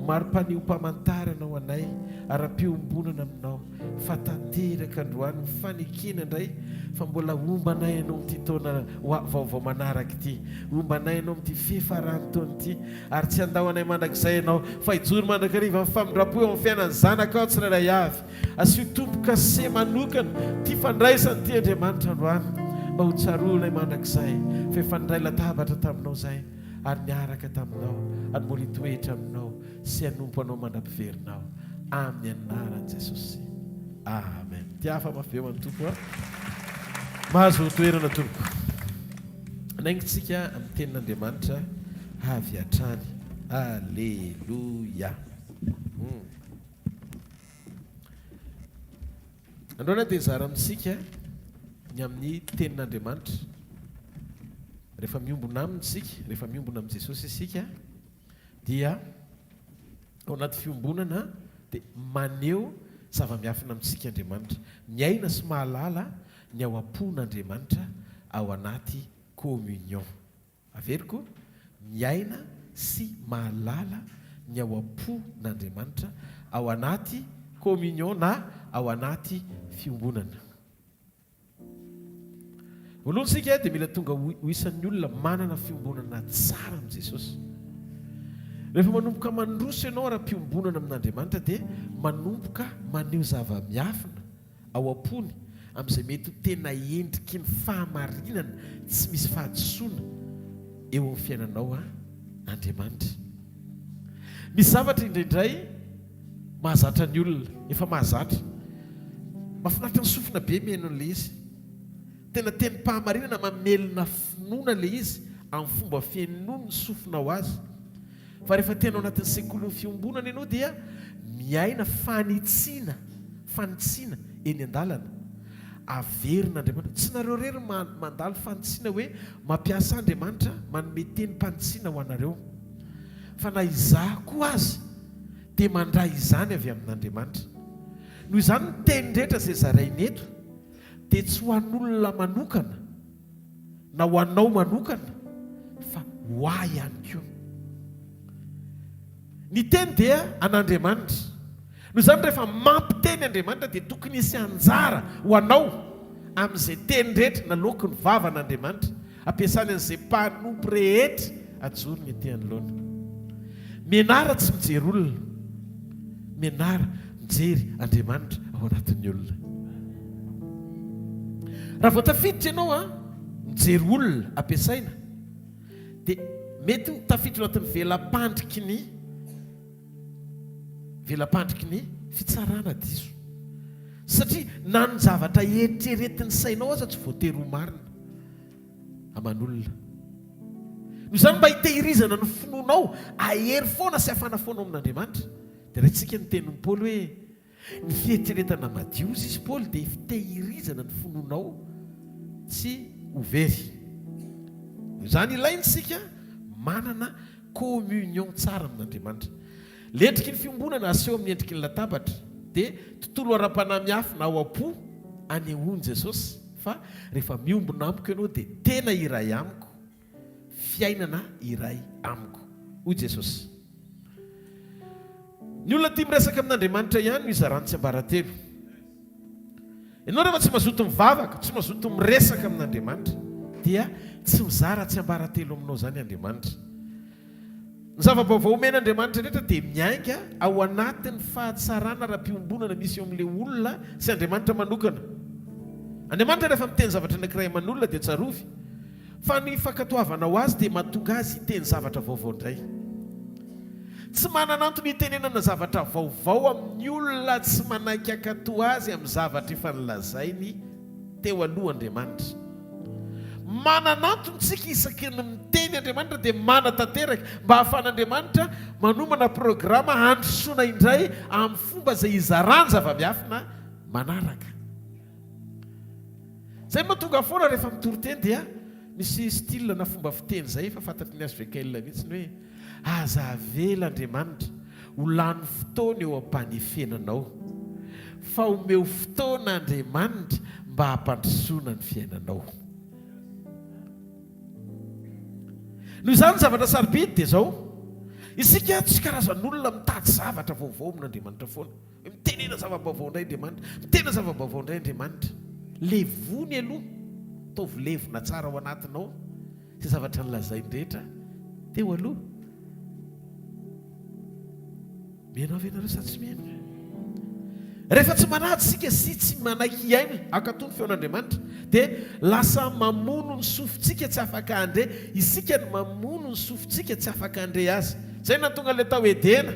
mari-panehoam-pamantarana ho anay ara-piombonana aminao fa tanteraka androany ny fanekena indray fa mbola homba anay ianao amin'ity taona vaovao manaraka ity, homba anay ianao amin'ity fiafaran'ny taona ity ary tsy handao anay mandrakizay ianao fa hijoro mandrakariva amin'ny famindram-po eo amin'ny fiainan'ny zanakao tsirairay avy. Asio tombo-kase manokana ity fandraisana ity Andriamanitra androany mba ho tsaroanay mandrakizay fa efa niray latabatra taminao izay ary niaraka taminao ary mbola hitoetra aminao sy hanompo anao mandra-piverinao amin'ny anaran'i Jesosy. Amen. Tiafa mafy be ho an'ny Tompo a. Mahazo toerana tompoko. Naingintsika amin'ny tenin'Andriamanitra avy hatrany. Aleloia. Hmm. Androany aho dia hizara amintsika ny amin'ny tenin'Andriamanitra. Rehefa miombona aminy isika, rehefa miombona amin'i Jesosy isika, dia ao anaty fiombonana dia maneho zava-miafina amintsika Andriamanitra. Miaina sy mahalala ny ao am-pon'Andriamanitra ao anaty. communion. Averiko, miaina sy mahalala ny ao am-pon'Andriamanitra ao anaty communion na ao anaty fiombonana. Voalohany isika dia mila tonga ho isan'ny olona manana fiombonana tsara amin'i Jesosy. Rehefa manomboka mandroso ianao ara-piombonana amin'Andriamanitra dia manomboka maneho zava-miafina ao am-pony amin'izay mety ho tena endriky ny fahamarinana tsy misy fahadisoana eo amin'ny fiainanao Andriamanitra. Misy zavatra indraindray mahazatra ny olona, efa mahazatra. Mahafinaritra ny sofina be mihaino an'ilay izy. Tena tenim-pahamarinana mamelona finoana ilay izy amin'ny fomba fihainoan'ny sofinao azy. Fa rehefa tena ao anatin'ny sekolin'ny fiombonana ianao dia miaina fanitsiana, fanitsiana eny an-dalana. Averin'Andriamanitra. Tsy nareo irery mandalo fanitsiana hoe mampiasa Andriamanitra manome tenim-panitsiana ho anareo. Fa na izaho koa aza dia mandray izany avy amin'Andriamanitra. Noho izany ny teny rehetra izay zaraina eto dia tsy ho an'olona manokana na ho anao manokana fa ho ahy ihany koa. Ny teny dia an'Andriamanitra. Noho izany rehefa mampiteny Andriamanitra dia tokony hisy anjara ho anao amin'izay teny rehetra naloaky ny vavan'Andriamanitra. Ampiasany an'izay mpanompo rehetra ajorony ety anoloana. Mianara tsy mijery olona. Mianara mijery Andriamanitra ao anatin'ny olona. Raha vao tafiditra ianao an, mijery olona ampiasaina dia mety ho tafiditra ao anatin'ny vela-pandriky ny vela-pandriky ny fitsarana diso. Satria na ny zavatra eritreretin'ny sainao aza tsy voatery ho marina aman'olona. Noho izany mba hitehirizana ny finoanao hahery foana sy hafana foana ao amin'Andriamanitra dia raintsika ny tenin'i Paoly hoe ny fieritreretana madio hozy izy Paoly dia fitehirizana ny finoanao tsy ho very. Noho izany ilaina isika manana communion tsara amin'Andriamanitra. Ny endriky ny fiombonana aseho amin'ny endriky ny latabatra dia tontolo ara-panahy miafina ao am-po anehoan'i Jesosy fa rehefa miombona amiko ianao dia tena iray amiko, fiainana iray amiko. Hoy Jesosy. Ny olona tia miresaka amin'Andriamanitra ihany no izarany tsiambaratelo. Ianao rehefa tsy mazoto mivavaka, tsy mazoto miresaka amin'Andriamanitra dia tsy mizara tsiambaratelo aminao izany Andriamanitra. Ny zava-baovao omen'Andriamanitra rehetra dia miainga ao anatin'ny fahatsarana ara-piombonana misy eo amin'ilay olona sy Andriamanitra manokana. Andriamanitra rehefa miteny zavatra anankiray aman'olona dia tsarovy fa ny fankatoavanao azy dia mahatonga azy hiteny zavatra vaovao indray. Tsy manana antony hitenenana zavatra vaovao amin'ny olona tsy manaiky hankatò azy amin'ny zavatra efa nolazainy teo aloha Andriamanitra. Manana antony isika isaky ny miteny Andriamanitra dia manatanteraka mba hahafahan'Andriamanitra manomana programa handrosoana indray amin'ny fomba izay hizarany zava-miafina manaraka. Izay no mahatonga foana rehefa mitory teny dia misy style na fomba fiteny izay efa fantatry ny HVKL mihitsy ny hoe aza avela Andriamanitra ho lany fotoana eo am-panefenanao fa omeo fotoana Andriamanitra mba hampandrosoana ny fiainanao. Noho izany ny zavatra sarobidy dia izao, isika tsy karazan'olona mitady zavatra vaovao amin'Andriamanitra foana. Hoe mitenena zava-baovao indray Andriamanitra, mitenena zava-baovao indray Andriamanitra. Levony aloha, ataovy levona tsara ao anatinao izay zavatra nolazainy rehetra teo aloha. Mino ve ianareo sa tsy mino? Rehefa tsy manaja isika sy tsy manaiky hihaino hankatò ny feon'Andriamanitra, dia lasa mamono ny sofintsika tsy afaka handre. Isika no mamono ny sofintsika tsy afaka handre Azy. Izay no nahatonga an'ilay tao Edena.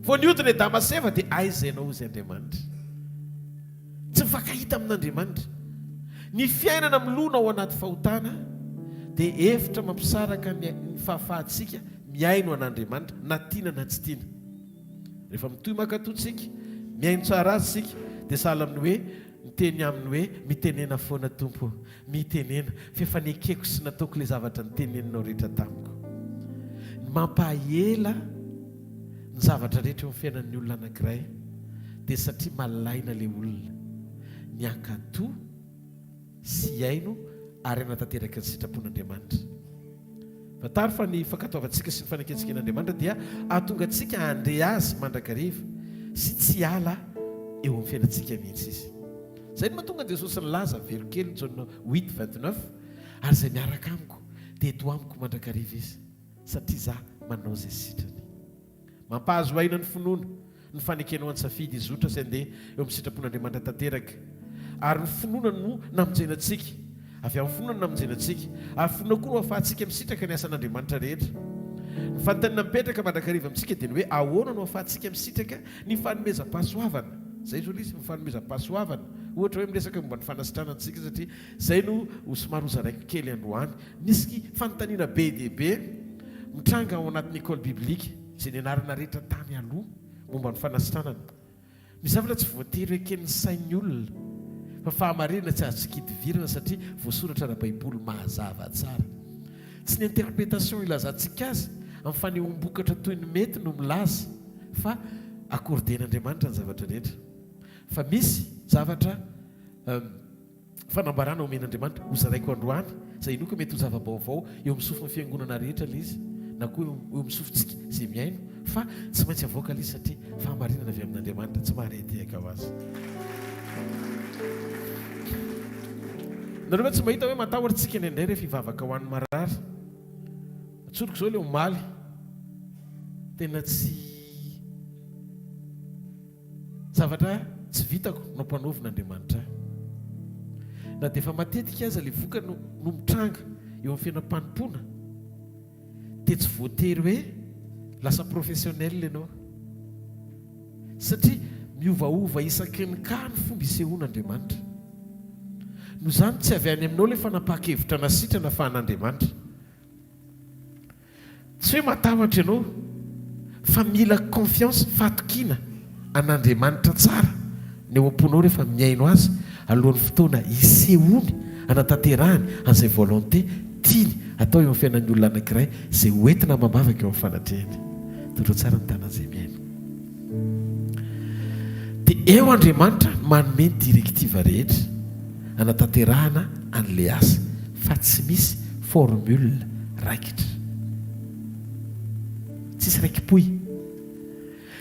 Vao nihodina i Adama sy Eva dia aiza ianao hozy Andriamanitra. Tsy mifankahita amin'Andriamanitra. Ny fiainana milona ao anaty fahotana dia efitra mampisaraka ny fahafahantsika mihaino an'Andriamanitra na tiana na tsy tiana. Rehefa mitohy mankatò isika, mihaino tsara Azy isika dia sahala amin'ny hoe miteny Aminy hoe, Mitenena foana Tompo ô, mitenena, fa efa nekeko sy nataoko ilay zavatra noteneninao rehetra tamiko. Ny mampahaela ny zavatra rehetra eo amin'ny fiainan'ny olona anankiray dia satria malaina ilay olona ny hankatò sy hihaino. ary hanatanteraka ny sitrapon'Andriamanitra. Fantaro fa ny fankatoavantsika sy ny fanekentsika an'Andriamanitra dia hahatonga antsika handre Azy mandrakariva sy tsy hiala eo amin'ny fiainantsika mihitsy Izy. Izay no mahatonga an'i Jesosy nilaza, velon-kely, Jaona huit, 29, Ary izay miaraka amiko dia eto amiko mandrakariva izy, satria izaho manao izay sitrany. Mampahazo aina ny finoana, ny fanekenao an-tsafidy hizotra sy handeha eo amin'ny sitrapon'Andriamanitra tanteraka. Ary ny finoana no namonjena antsika. Avy amin'ny finoana no namonjena antsika. Ary finoana koa no ahafahantsika misitraka ny asan'Andriamanitra rehetra. Ny fanontaniana mipetraka mandrakariva amintsika dia ny hoe ahoana no ahafahantsika misitraka ny fanomezam-pahasoavana? Izay izao ilay izy, ny fanomezam-pahasoavana. Ohatra hoe miresaka momba ny fanasitranana isika satria izay no ho somary hozaraiko kely androany. Misy fanontaniana be dia be mitranga ao anatin'ny école biblique izay nianarana rehetra tany aloha momba ny fanasitranana. Misy zavatra tsy voatery ho eken'ny sain'ny olona fa fahamarinana tsy azo tsikidivirana satria voasoratra ara-baiboly mazava tsara. Tsy ny interprétation ilazantsika azy amin'ny fanehoam-bokatra toy ny mety no milaza fa accorder-n'Andriamanitra ny zavatra rehetra fa misy zavatra Fanambarana omen'Andriamanitra hozaraiko androany, izay inoako mety ho zava-baovao eo amin'ny sofin'ny fiangonana rehetra ilay izy, na koa eo amin'ny sofintsika izay mihaino, fa tsy maintsy avoaka ilay izy satria fahamarinana avy amin'Andriamanitra, tsy mahare tehaka ho azy. Nareo ve tsy mahita hoe matahotra tsika indraindray rehefa hivavaka ho an'ny marary? Tsoriko izao ilay omaly, tena tsy. Zavatra tsy vitako no ampanaovin' Andriamanitra ahy. Na dia efa matetika aza ilay vokany no mitranga eo amin'ny fiainam-panompoana dia tsy voatery hoe lasa professionnel ianao. Satria miovaova isaky ny cas ny fomba isehoan' Andriamanitra. Noho izany tsy avy any aminao ilay fanapahan-kevitra na sitrana fa an'Andriamanitra. Tsy hoe matahotra ianao fa mila confiance, fahatokiana an'Andriamanitra tsara ny ao am-ponao rehefa mihaino Azy alohan'ny fotoana hisehoany hanatanterahany an'izay volonté tiany atao eo amin'ny fiainan'ny olona anankiray izay ho entina amam-bavaka eo amin'ny fanatrehany. Tondreo tsara ny tanan'izay mihaino. Dia eo Andriamanitra manome ny directive rehetra hanatanterahana an'ilay asa fa tsy misy formule raikitra. Tsisy raiki-pohy.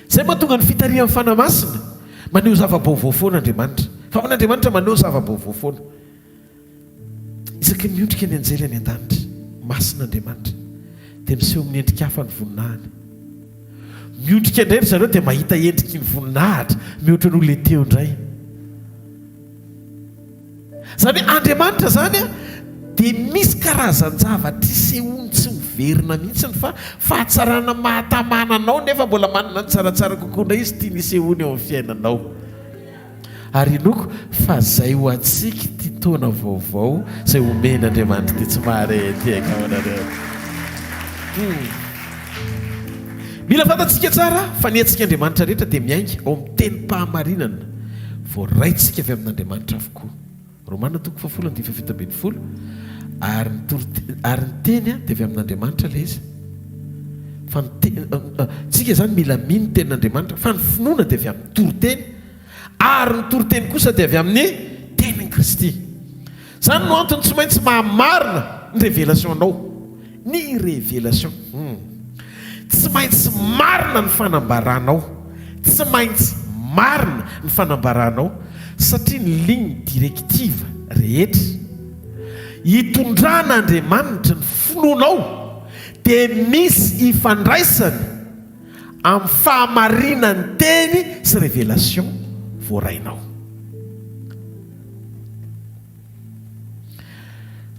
Izay mahatonga ny fitarihan'ny Fanahy Masina maneho zava-baovao foana Andriamanitra. Fa amin'Andriamanitra maneho zava-baovao foana. Isaky ny miondrika ny anjely any an-danitra, masina Andriamanitra, dia miseho amin'ny endrika hafa ny voninahiny. Miondrika indray ry zareo dia mahita endriky ny voninahitra mihoatra noho ilay teo indray. Izany hoe Andriamanitra izany dia misy karazan-javatra isehoany tsy miverina mihitsy fa fahatsarana mahatamana anao nefa mbola manana ny tsaratsara kokoa indray izy tiany hisehoany eo amin'ny fiainanao. Ary inoako fa zay ho antsika ity taona vaovao zay omen Andriamanitra ity tsy mahare ety angamba nareo. Hum. Mila fantatsika tsara fa ny hetsik Andriamanitra rehetra dia miainga ao amin'ny tenim-pahamarinana voaraintsika avy amin'Andriamanitra avokoa. Romana toko fahafolo andininy fahafito ambin'ny folo Ary ny torit ary ny teny dia avy amin'Andriamanitra ilay izy. Fa ny te tsika izany mila mino ny tenin'Andriamanitra fa ny finoana dia avy amin'ny toriteny ary ny toriteny kosa dia avy amin'ny tenin'i Kristy. Izany no antony tsy maintsy maha-marina ny révélation anao. Ny révélation. Hum. Tsy maintsy marina ny fanambaranao. Tsy maintsy marina ny fanambaranao satria ny ligne directive rehetra itondran'Andriamanitra ny finoanao dia misy ifandraisany amin'ny fahamarinan'ny teny sy révélation voarainao.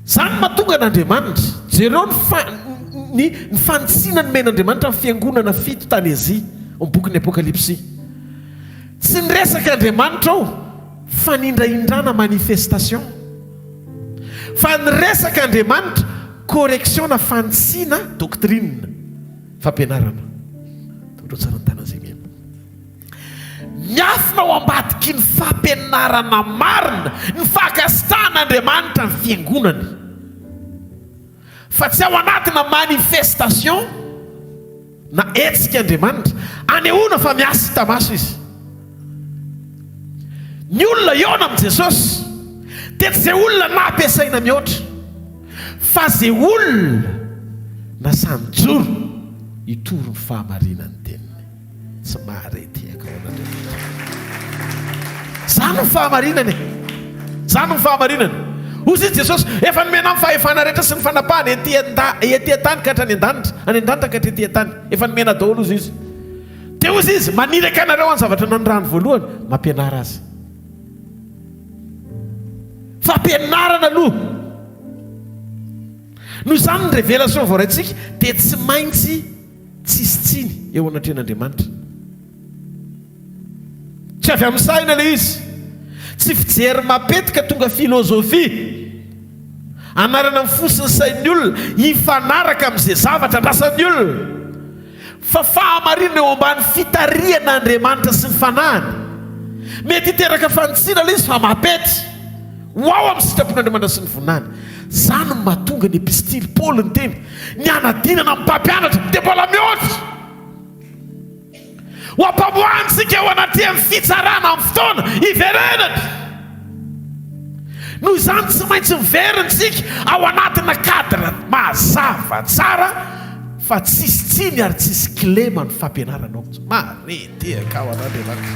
Izany no mahatonga an'Andriamanitra. Jereo ny fa, ny, ny fanitsiana nomen'Andriamanitra ny fiangonana fito tany Azia, ao amin'ny bokin'ny Apokalypsy. Tsy niresaka Andriamanitra ao fanindrahindrana manifestation. Fa niresaka Andriamanitra correction na fanitsiana doctrine, fampianarana. Tondreo tsara ny tanana izay mihaino. Miafina ao ambadiky ny fampianarana marina ny fankasitrahan'Andriamanitra ny fiangonany, fa tsy ao anatina manifestation na hetsika Andriamanitra anehoana fa miasa hita maso Izy. Ny olona hihaona amin'i Jesosy dia tsy izay olona nampiasaina mihoatra. Fa ze olona nasahy nijoro hitory ny fahamarinan'ny teniny. Tsy mahare tehaka ho an'Andriamanitra. Zany ny fahamarinana e! Zany ny fahamarinana. Hoy izy Jesosy, efa nomena ahy ny fahefana rehetra sy ny fanapahana ety ety an-tany ka hatrany an-danitra, any an-danitra ka hatrety an-tany. Efa nomena daholo hozy izy. Dia hozy izy, maniraka anareo any zavatra nanirahany voalohany, mampianara azy. Fampianarana aloha. Noho izany ny révélation voaraintsika dia tsy maintsy tsisy tsiny eo anatrehan'Andriamanitra. Tsy avy amin'ny saina ilay izy. Tsy fijery mapetika tonga filozofia. Anarana ny fo sy ny sain'ny olona hifanaraka amin'izay zavatra andrasan'ny olona. Fa fahamarinana eo ambany fitarihan'Andriamanitra sy ny Fanahiny. Mety hiteraka fanitsiana ilay izy fa mampety ho ao amin'ny sitrapon'Andriamanitra sy ny voninahiny. Izany no mahatonga ny epistily Paoly niteny, ny hanadinana amin'ny mpampianatra dia mbola mihoatra. Ho ampamoahantsika eo anatrehan'ny fitsarana amin'ny fotoana hiverenany. Noho izany tsy maintsy miverina isika ao anatina cadre mazava tsara fa tsisy tsiny ary tsisy kilema ny fampianarana ao. Maretehaka ao an'Andriamanitra.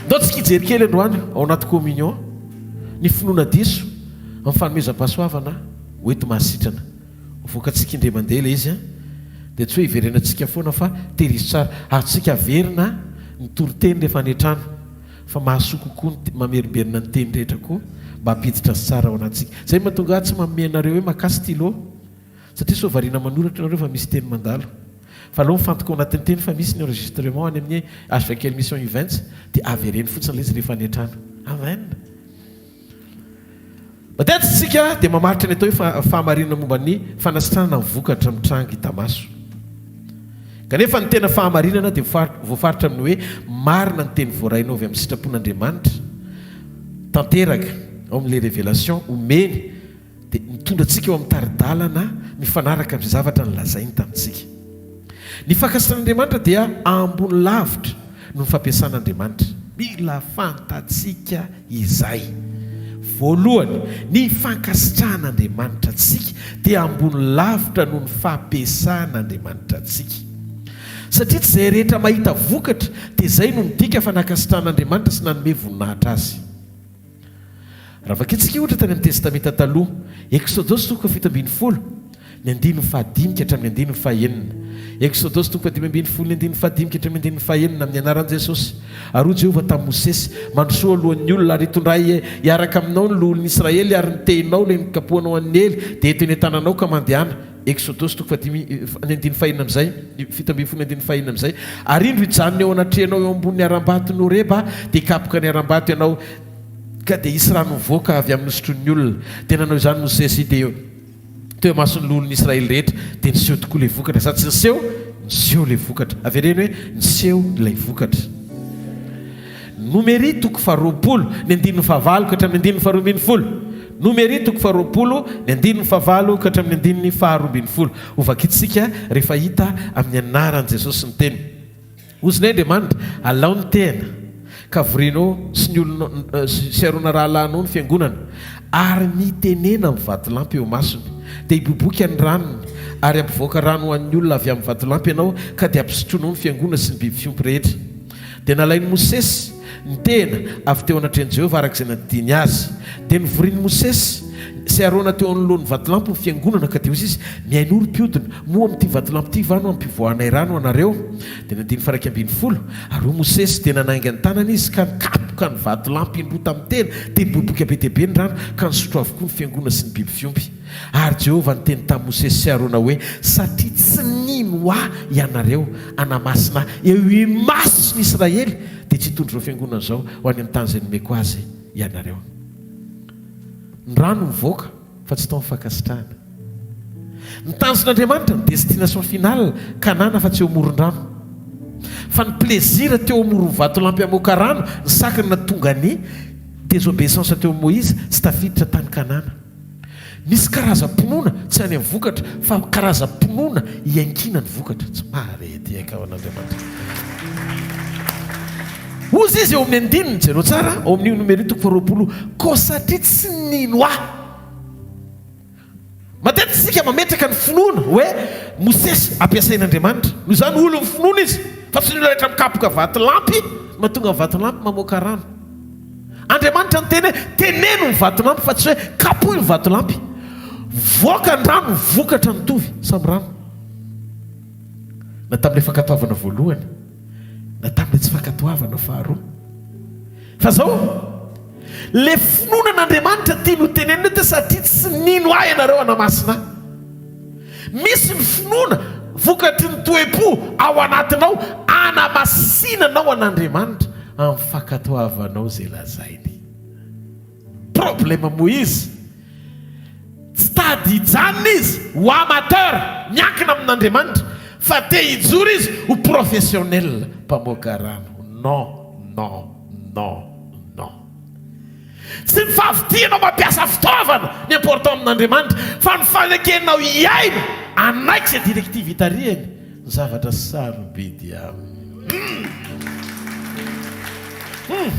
Ndao tsika hijery kely androany ao anaty communion ny finoana diso amin'ny fanomezam-pahasoavana ho enti-mahasitrana. Avoakantsika indray mandeha ilay izy an, dia tsy hoe hiverenantsika foana fa tehirizo tsara. Azontsika averina ny toriteny rehefa any an-trano fa mahasoa kokoa ny mamerimberina ny teny rehetra koa mba hampiditra azy tsara ao anatintsika. Izay no mahatonga ahy tsy manome anareo hoe makà stylo satria sao variana manoratra nareo fa misy teny mandalo. Fa aleo mifantoka ao anatin'ny teny fa misy ny enregistrement any amin'ny HVKL Mission Events dia avereno fotsiny ilay izy rehefa any an-trano. Amen. Matetika isika dia mamaritra ny atao hoe fahamarinana momba ny fanasitranana ny vokatra mitranga hita maso. Kanefa ny tena fahamarinana dia voafaritra amin'ny hoe marina ny teny voarainao avy amin'ny sitrapon'Andriamanitra tanteraka ao amin'ilay révélation omeny dia mitondra antsika eo amin'ny tari-dalana mifanaraka amin'izay zavatra nolazainy tamintsika. Ny fankasitrahan'Andriamanitra dia ambony lavitra noho ny fampiasan'Andriamanitra. Mila fantatsika izay. Voalohany, ny fankasitrahan'Andriamanitra antsika dia ambony lavitra noho ny fampiasan'Andriamanitra antsika. Satria tsy izay rehetra mahita vokatra dia izay no midika fa nankasitrahan'Andriamanitra sy nanome voninahitra azy. Raha vakintsika ohatra tany amin'ny Testamenta Taloha, Eksodosy toko faha-17, ny andininy fahadimy ka hatramin'ny andininy fahenina. Eksodosy toko faha-15, ny andininy fahadimy ka hatramin'ny andininy fahenina, Amin'ny anaran'i Jesosy. Ary hoy Jehovah tamin'i Mosesy, Mandrosoa alohan'ny olona, ary itondray hiaraka aminao ny loholon'ny Israely, ary ny tehinao, ilay nikapohanao an'i Nely, dia ento eny an-tananao ka mandehana. Eksodosy toko fahadimy, ny andininy fahenina amin'izay, 17 ny andininy fahenina amin'izay, Ary indro hijanona eo anatrehanao eo ambonin'ny harambaton'i Horeba, dia hikapoka ny harambato ianao, ka dia hisy rano mivoaka avy amin'ny hosotroin'ny olona. Dia nanao izany Mosesy, dia teo imason'ny loholon'ny Israely rehetra, dia niseho tokoa ilay vokatra. Sa tsy niseho? Niseho ilay vokatra. Avereno hoe, niseho ilay vokatra. Nomery toko faharoapolo, ny andininy fahavalo ka hatramin'ny andininy faharoa ambin'ny folo. Nomery toko faharoapolo, ny andininy fahavalo ka hatramin'ny andininy faharoa ambin'ny folo. Hovakintsika rehefa hita amin'ny anaran'i Jesosy ny teny. Ozonay Andriamanitra, alao ny tehina, ka vorinao sy ny olonao sy Arona rahalahinao ny fiangonana, ary mitenena amin'ny vatolampy eo imasony, dia hiboiboika ny ranony, ary hampivoaka rano ho an'ny olona avy amin'ny vatolampy ianao, ka dia hampisotroinao ny fiangonana sy ny biby fiompy rehetra. Dia nalain'i Mosesy ny tehina avy teo anatrehan'i Jehovah araka izay nandidiany azy. Dia novorin'i Mosesy sy Arona teo anoloan'ny vatolampy ny fiangonana, ka dia hoy izy, Mihainoa, ry mpiodina, moa amin'ity vatolampy ity va no hampivoahanay rano ho anareo? Dia ny andininy faha-11, Ary hoy Mosesy, dia nanainga ny tanany izy ka nikapoka ny vatolampy indroa tamin'ny tehina, dia niboiboika be dia be ny rano, ka nisotro avokoa ny fiangonana sy ny biby fiompy. Ary Jehovah niteny tamin'i Mosesy sy Arona hoe, Satria tsy nino Ahy ianareo hanamasina Ahy eo imason'ny Israely, dia tsy hitondra izao fiangonana izao ho any amin'ny tany izay nomeko azy ianareo. Ny rano mivoaka, fa tsy tao ny fankasitrahana. Ny tanjon'Andriamanitra, ny destination finale, Kanana fa tsy eo amoron-drano. Fa ny plaisir teo amoron'ny vatolampy hamoaka rano, ny sakana nahatonga ny désobéissance teo amin'i Moïse tsy tafiditra tany Kanana. Misy karazam-pinoana tsy any amin'ny vokatra fa karazam-pinoana iankinan'ny vokatra. Tsy mahare ety ankavan'Andriamanitra. Hozy izy eo amin'ny andininy, jereo tsara, ao amin'io Nomery toko faharoapolo, Koa satria tsy nino Ahy. Matetika isika mametraka ny finoana hoe Mosesy ampiasain'Andriamanitra. Noho izany olon'ny finoana izy fa tsy ny olona rehetra mikapoka vatolampy no mahatonga ny vatolampy mamoaka rano. Andriamanitra niteny hoe teneno ny vatolampy fa tsy hoe kapohy ny vatolampy. Mivoaka ny rano, ny vokatra mitovy, samy rano. Na tamin'ilay fankatoavana voalohany na tamin'ilay tsy fankatoavana faharoa. Fa zao, le finoana an'Andriamanitra tiany ho tenenina eto satria tsy nino ahy ianareo hanamasina ahy. Misy ny finoana vokatry ny toe-po ao anatinao hanamasinanao an'Andriamanitra amin'ny fankatoavanao izay lazainy. Problème Moïse, tsy tady hijanona izy ho amateur miankina amin'Andriamanitra fa te hijoro izy ho professionnel mpamoaka rano. Non, non, non, non. Tsy ny fahavitrihanao mampiasa fitaovana ny important amin'Andriamanitra fa ny fanekenao hiaina hanaiky izay directive itarihany ny zavatra sarobidy aminy. Hum! Hum!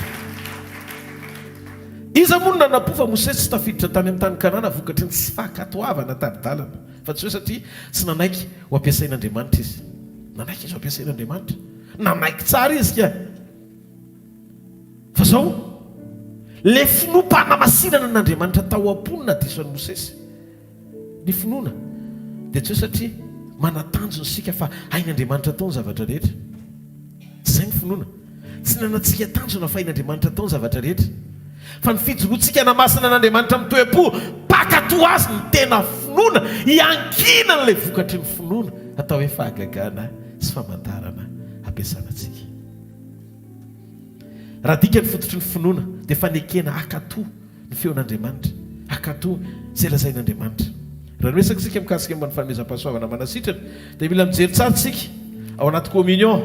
Iza moa no nanam-po fa Mosesy tsy tafiditra tany amin'ny tany Kanana vokatry ny tsy fankatoavana tari-dalana, fa tsy hoe satria tsy nanaiky ho ampiasain'Andriamanitra izy. Nanaiky izy ho ampiasain'Andriamanitra. Nanaiky tsara izy ka. Fa zao, ilay finoam-panamasinana an'Andriamanitra tao am-pony nadiso an'i Mosesy. Ny finoana dia tsy hoe satria manan-tanjona isika fa hain'Andriamanitra atao ny zavatra rehetra. Tsy izay ny finoana. Tsy nanantsika tanjona fa hain'Andriamanitra atao ny zavatra rehetra. Fa ny fijoroantsika hanamasina an'Andriamanitra amin'ny toe-po mpankatò Azy no tena finoana, iankinan'ilay vokatry ny finoana atao hoe fahagagana sy famantarana ampiasana antsika. Raha adika ny fototry ny finoana dia fanekena hankatò ny feon'Andriamanitra, hankatò izay lazain'Andriamanitra. Raha miresaka isika mikasika momba ny fanomezam-pahasoavana manasitrana dia mila mijery tsara isika ao anaty communion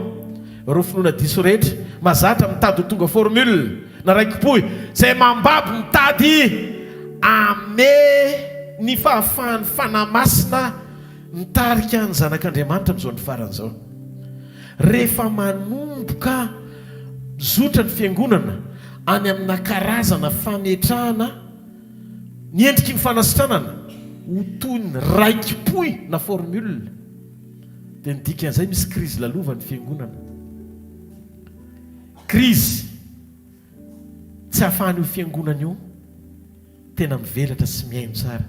ireo finoana diso rehetra mahazatra mitady ho tonga formule na raiki-pohy izay mambabo mitady ame ny fahafahan'ny Fanahy Masina mitarika ny zanak'Andriamanitra amin'izao andro farany izao. Rehefa manomboka mizotra ny Fiangonana any amina karazana fametrahana ny endriky ny fanasitranana ho toy ny raiki-pohy na formule, dia ny dikan'izay misy krizy lalovan'ny Fiangonana. Krizy tsy ahafahan'io Fiangonana io tena mivelatra sy mihaino tsara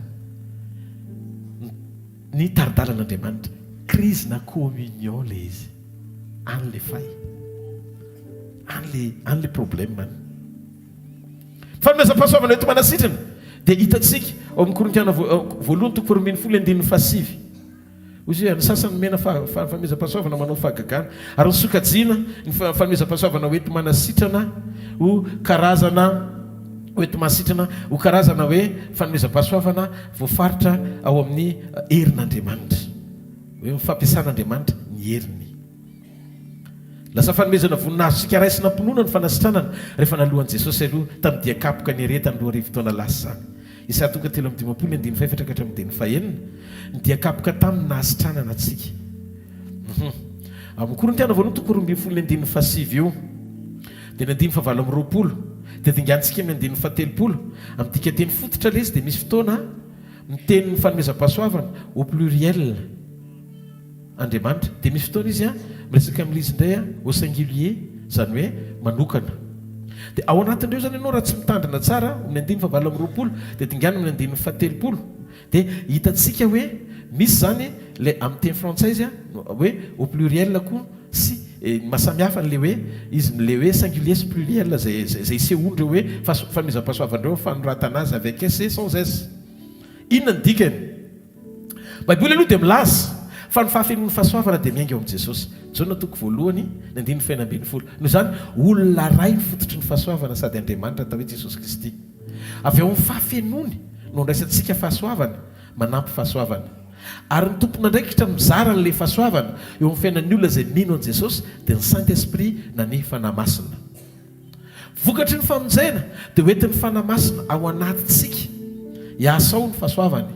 ny tari-dalan'Andriamanitra. Crise na communion le izy. Any le fay. Any le any le problème any. Fanomezam-pahasoavana enti-manasitrana dia hitantsika ao amin'ny Korintiana voalohany toko faharoa ambin'ny folo andininy fahasivy. Hoy izy hoe, Ny sasany nomena fanomezam-pahasoavana manao fahagagana, ary nosokajiana ny fanomezam-pahasoavana hoenti-manasitrana ho karazana hoenti-mahasitrana ho karazana hoe fanomezam-pahasoavana voafaritra ao amin'ny herin'Andriamanitra, hoe ny fampiasan'Andriamanitra ny heriny. Lasa fanomezana voninahitsika raisina am-pinoana ny fanasitranana rehefa naloan'i Jesosy aloha tamin'ny dian-kapoka niaretany 2000 taona lasa izany. Isaia toko 53 ny andininy fahefatra ka hatramin'ny andininy fahenina, ny dian-kapoka taminy nahasitranana antsika. Hum. Amin'ny Korintiana voalohany toko 12 ny andininy fahasivy io, dia ny andininy fahavalo amby 20, dia dinganintsika amin'ny andininy fahatelopolo. Amin'ny dikanteny fototra ilay izy dia misy fotoana miteny ny fanomezam-pahasoavana au pluriel. Andriamanitra. Dia misy fotoana izy miresaka amin'izy indray au singulier, izany hoe manokana. Dia ao anatin'ireo izany ianao raha tsy mitandrina tsara, amin'ny andininy fahavalo amby 20 dia dingana amin'ny andininy fahatelopolo, dia hitantsika hoe misy izany ilay amin'ny teny frantsay izy hoe au pluriel koa sy ny maha samy hafa an'ilay hoe izy amin'ilay hoe singulier sy pluriel izay izay isehoan'ireo hoe fanomezam-pahasoavana ireo fanoratana azy avec s et sans s. Inona ny dikany? Baiboly aloha dia milaza fa ny fahafenoan'ny fahasoavana dia miainga ao amin'i Jesosy. Jaona toko voalohany, ny andininy faha-16. Noho izany, olona iray ny fototry ny fahasoavana sady Andriamanitra atao hoe Jesosy Kristy. Avy ao amin'ny fahafenoany no andraisantsika fahasoavana, manampy fahasoavana. Ary ny tompon'andraikitra mizara an'ilay fahasoavana eo amin'ny fiainan'ny olona izay mino an'i Jesosy dia ny Saint Esprit na ny Fanahy Masina. Vokatry ny famonjena dia ho entin'ny Fanahy Masina ao anatintsika hiasa ao ny fahasoavany.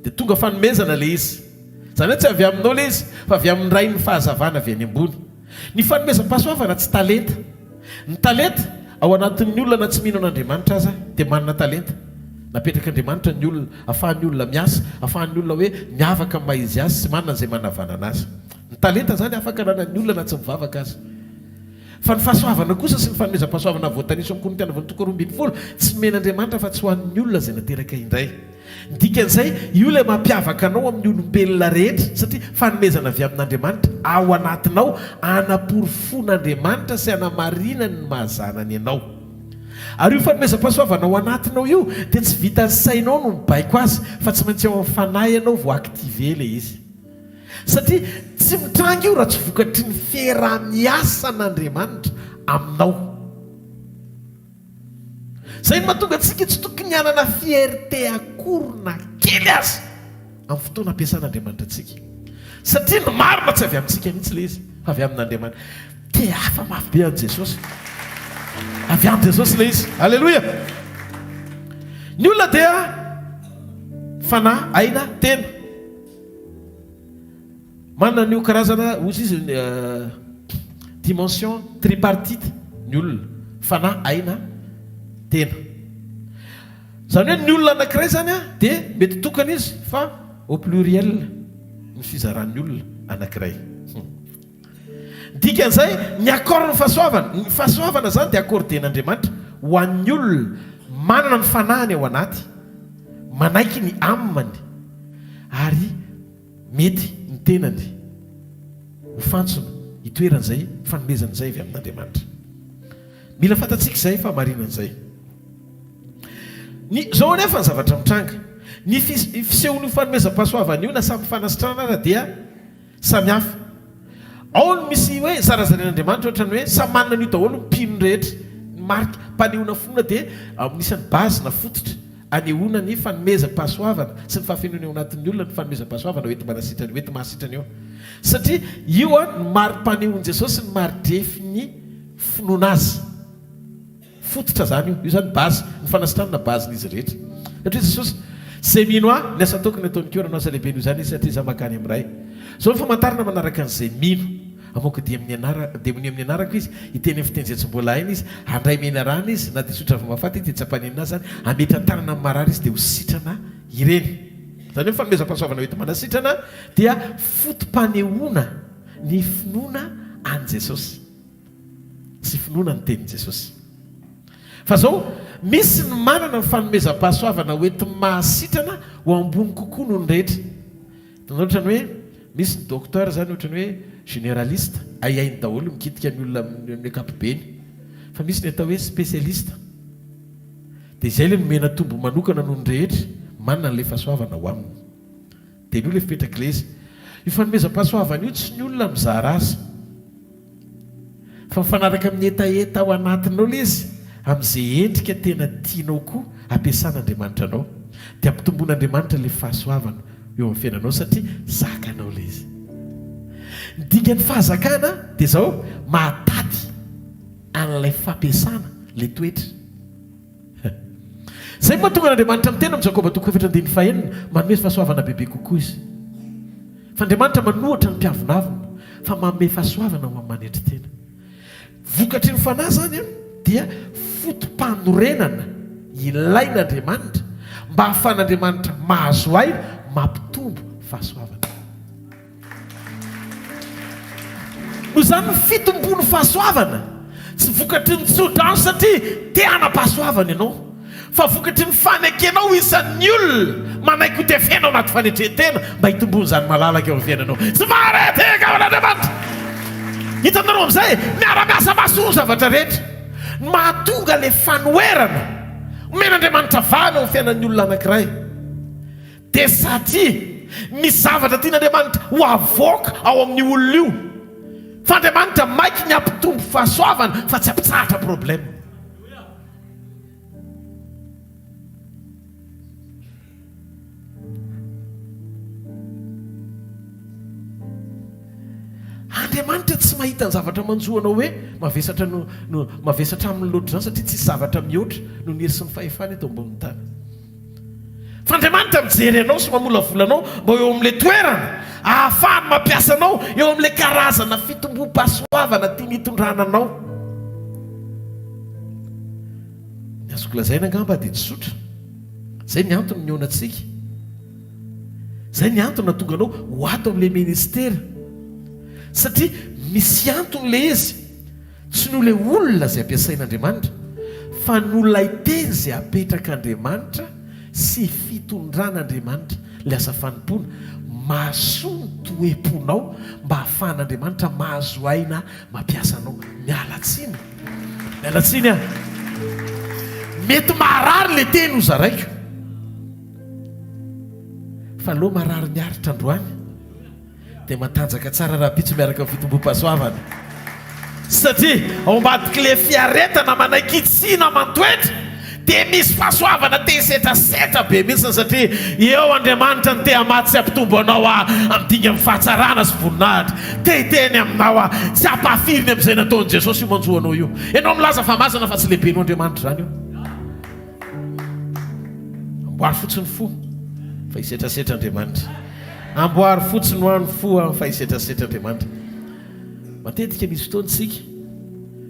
Dia tonga fanomezana ilay izy. Izany hoe tsy avy aminao ilay izy fa avy amin'ny Rain'ny fahazavana avy any ambony. Ny fanomezam-pahasoavana tsy talenta. Ny talenta ao anatin'ny olona na tsy mino an'Andriamanitra aza dia manana talenta. Napetrak'Andriamanitra ny olona, afahan'ny olona miasa, afahan'ny olona hoe miavaka amin'ny maha izy azy sy manana izay manavanana azy. Ny talenta izany afaka ananan'ny olona na tsy mivavaka aza. Fa ny fahasoavana kosa sy ny fanomezam-pahasoavana voatanisa ao amin'ny Korintiana voalohany toko 12 tsy nomen'Andriamanitra fa tsy ho an'ny olona izay nateraka indray. Ny dikan'izay, io ilay mampiavaka anao amin'ny olombelona rehetra satria fanomezana avy amin'Andriamanitra ao anatinao anaporofoan'Andriamanitra sy anamarinany ny maha zanany anao. Ary io fanomezam-pahasoavana ao anatinao io dia tsy vitan'ny sainao no mibaiko azy fa tsy maintsy ao amin'ny fanahy ianao vao activer ilay izy. Satria tsy mitranga io raha tsy vokatry ny fiaraha-miasan'Andriamanitra aminao. Izay no mahatonga antsika tsy tokony hanana fierté akory na kely aza amin'ny fotoana ampiasan'Andriamanitra antsika. Satria ny marina tsy avy amintsika mihitsy ilay izy fa avy amin'Andriamanitra. Te hafa mafy be an'i Jesosy. Avy amin'i Jesosy ilay izy. Aleloia! Ny olona dia fanahy, aina, tena. Manana an'io karazana, hoy izy, dimension tripartite ny olona, fanahy, aina, tena. Izany hoe ny olona anankiray izany dia mety tokana izy fa au pluriel ny fizaran'ny olona anankiray. Dikan'izay, ny accord ny fahasoavana, ny fahasoavana izany dia accorden'Andriamanitra ho an'ny olona manana ny fanahiny ao anaty, manaiky ny âme-ny ary mety ny tenany ho fantsona hitoeran'izay fanomezana izay avy amin'Andriamanitra. Mila fantatsika izay fahamarinana izay. Ny, izao anefa ny zavatra mitranga, ny fisehon'io fanomezam-pahasoavana io na samy fanasitranana aza dia Samy hafa. Ao ny misy hoe zarazarain'Andriamanitra ohatra ny hoe samy manana an'io daholo ny mpino rehetra. Ny marika mpanehoana finoana dia anisan'ny base na fototra anehoana ny fanomezam-pahasoavana sy ny fahafenoana eo anatin'ny olona ny fanomezam-pahasoavana hoenti-manasitrana io, hoenti-mahasitrana io. Satria io no mari-panehoan'i Jesosy ny mari-drefin'ny finoana Azy. Fototra zany io. Io zany base, ny fanasitranana base n'izy rehetra. Satria Jesosy, Izay mino Ahy, ny asa ataoko no ataony koa, raha hanao asa lehibe noho izany Izy, satria Izaho mankany amin'ny Ray. Izao no famantarana manaraka an'izay mino, Hamoaka dia amin'ny anara, demonia amin'ny anarako izy, hiteny amin'ny fiteny izay tsy mbola hainy izy, handray menarana izy, na dia hisotro zava-mahafaty izy dia tsy hampaninona azy izany, hametra-tanana amin'ny marary izy dia ho sitrana ireny. Izany hoe ny fanomezam-pahasoavana hoenti-manasitrana dia foto-panehoana ny finoana an'i Jesosy. sy finoana ny tenin'i Jesosy. Fa zao, misy ny manana ny fanomezam-pahasoavana ho enti-mahasitrana ho ambony kokoa noho ny rehetra. Hitanao ohatrany hoe misy ny docteur zany ohatrany hoe généraliste, haihainy daholo mikitika ny olona amin'ny ankapobeny. Fa misy ny atao hoe spécialiste. Dia izay ilay nomena tombony manokana noho ny rehetra, manana an'ilay fahasoavana ao aminy. Dia io ilay fipetrak'ilay izy. Io fanomezam-pahasoavana io tsy ny olona mizara azy. Fa mifanaraka amin'ny hetaheta ao anatinao ilay izy, amin'izay endrika tena tianao koa ampiasan'Andriamanitra anao. Dia ampitomboin'Andriamanitra ilay fahasoavana eo amin'ny fiainanao satria zakanao ilay izy. Ny dingan'ny fahazakana dia izao, mahataty an'ilay fampiasana ilay toetra. Izay no mahatonga an'Andriamanitra miteny amin'i Jakoba toko efatra andininy fahenina, manome fahasoavana bebe kokoa Izy. Fa Andriamanitra manohitra ny mpiavonavona, fa manome fahasoavana ho an'ny manetry tena. Vokatry ny Fanahy izany dia foto-panorenana ilain'Andriamanitra mba hahafahan'Andriamanitra mahazo aina mampitombo fahasoavana. Noho izany ny fitombon'ny fahasoavana tsy vokatry ny tso-drano satria te hanam-pahasoavana ianao, fa vokatry ny fanekenao isan'ny olona manaiky ho tefena ao anaty fanetren-tena mba hitomboan'izany malalaka eo amin'ny fiainanao. Tsy maharehadehaka ao an'Andriamanitra. Hitanareo amin'izay, miara-miasa maso ny zavatra rehetra. Ny mahatonga ilay fanoherana omen'Andriamanitra vahana eo amin'ny fiainan'ny olona anankiray. Dia satria misy zavatra tian'Andriamanitra ho avoaka ao amin'io olona io. Fa Andriamanitra maiky ny hampitombo fahasoavana fa tsy hampitsahatra problème. Andriamanitra tsy mahita ny zavatra manjo anao hoe mavesatra no, no mavesatra aminy loatra izany satria tsisy zavatra mihoatra noho ny hery sy ny fahefany eto ambonin'ny tany. Fa Andriamanitra mijery anao sy mamolavola anao mba ho eo amin'ilay toerana ahafahany mampiasa anao eo amin'ilay karazana fitomboam-pahasoavana tiany hitondrana anao. Ny azoko lazaina angamba dia tsotra. Izay ny antony nihaonantsika. Izay ny antony nahatonga anao ho ato amin'ilay ministera. Satria misy antony ilay izy. Tsy noho ilay olona izay ampiasain'Andriamanitra, fa noho ilay teny izay apetrak'Andriamanitra sy fitondran'Andriamanitra ilay asa fanompoana. Mahasoa ny toe-ponao mba hahafahan'Andriamanitra mahazo aina mampiasa anao. Miala tsiny. Miala tsiny aho. Mety maharary ilay teny hozaraiko. Fa aleo marary miaritra androany. Dia matanjaka tsara rahampitso miaraka amin'ny fitomboam-pahasoavana. Satria ao ambadik'ilay fiaretana manaiky hitsiana aman-toetra dia misy fahasoavana te hisetrasetra be mihitsy satria eo Andriamanitra no te hamatsy sy hampitombo anao amin'ny dingan'ny fahatsarana sy voninahitra. Te hiteny aminao aho, tsy ampahafiriny amin'izay nataon'i Jesosy io manjo anao io. Ianao milaza fa masina fa tsy lehibe noho Andriamanitra izany io. Amboary fotsiny fo fa hisetrasetra Andriamanitra. Amboary fotsiny hoa ny fo an fa hisetrasetra Andriamanitra. Matetika misy fotoana isika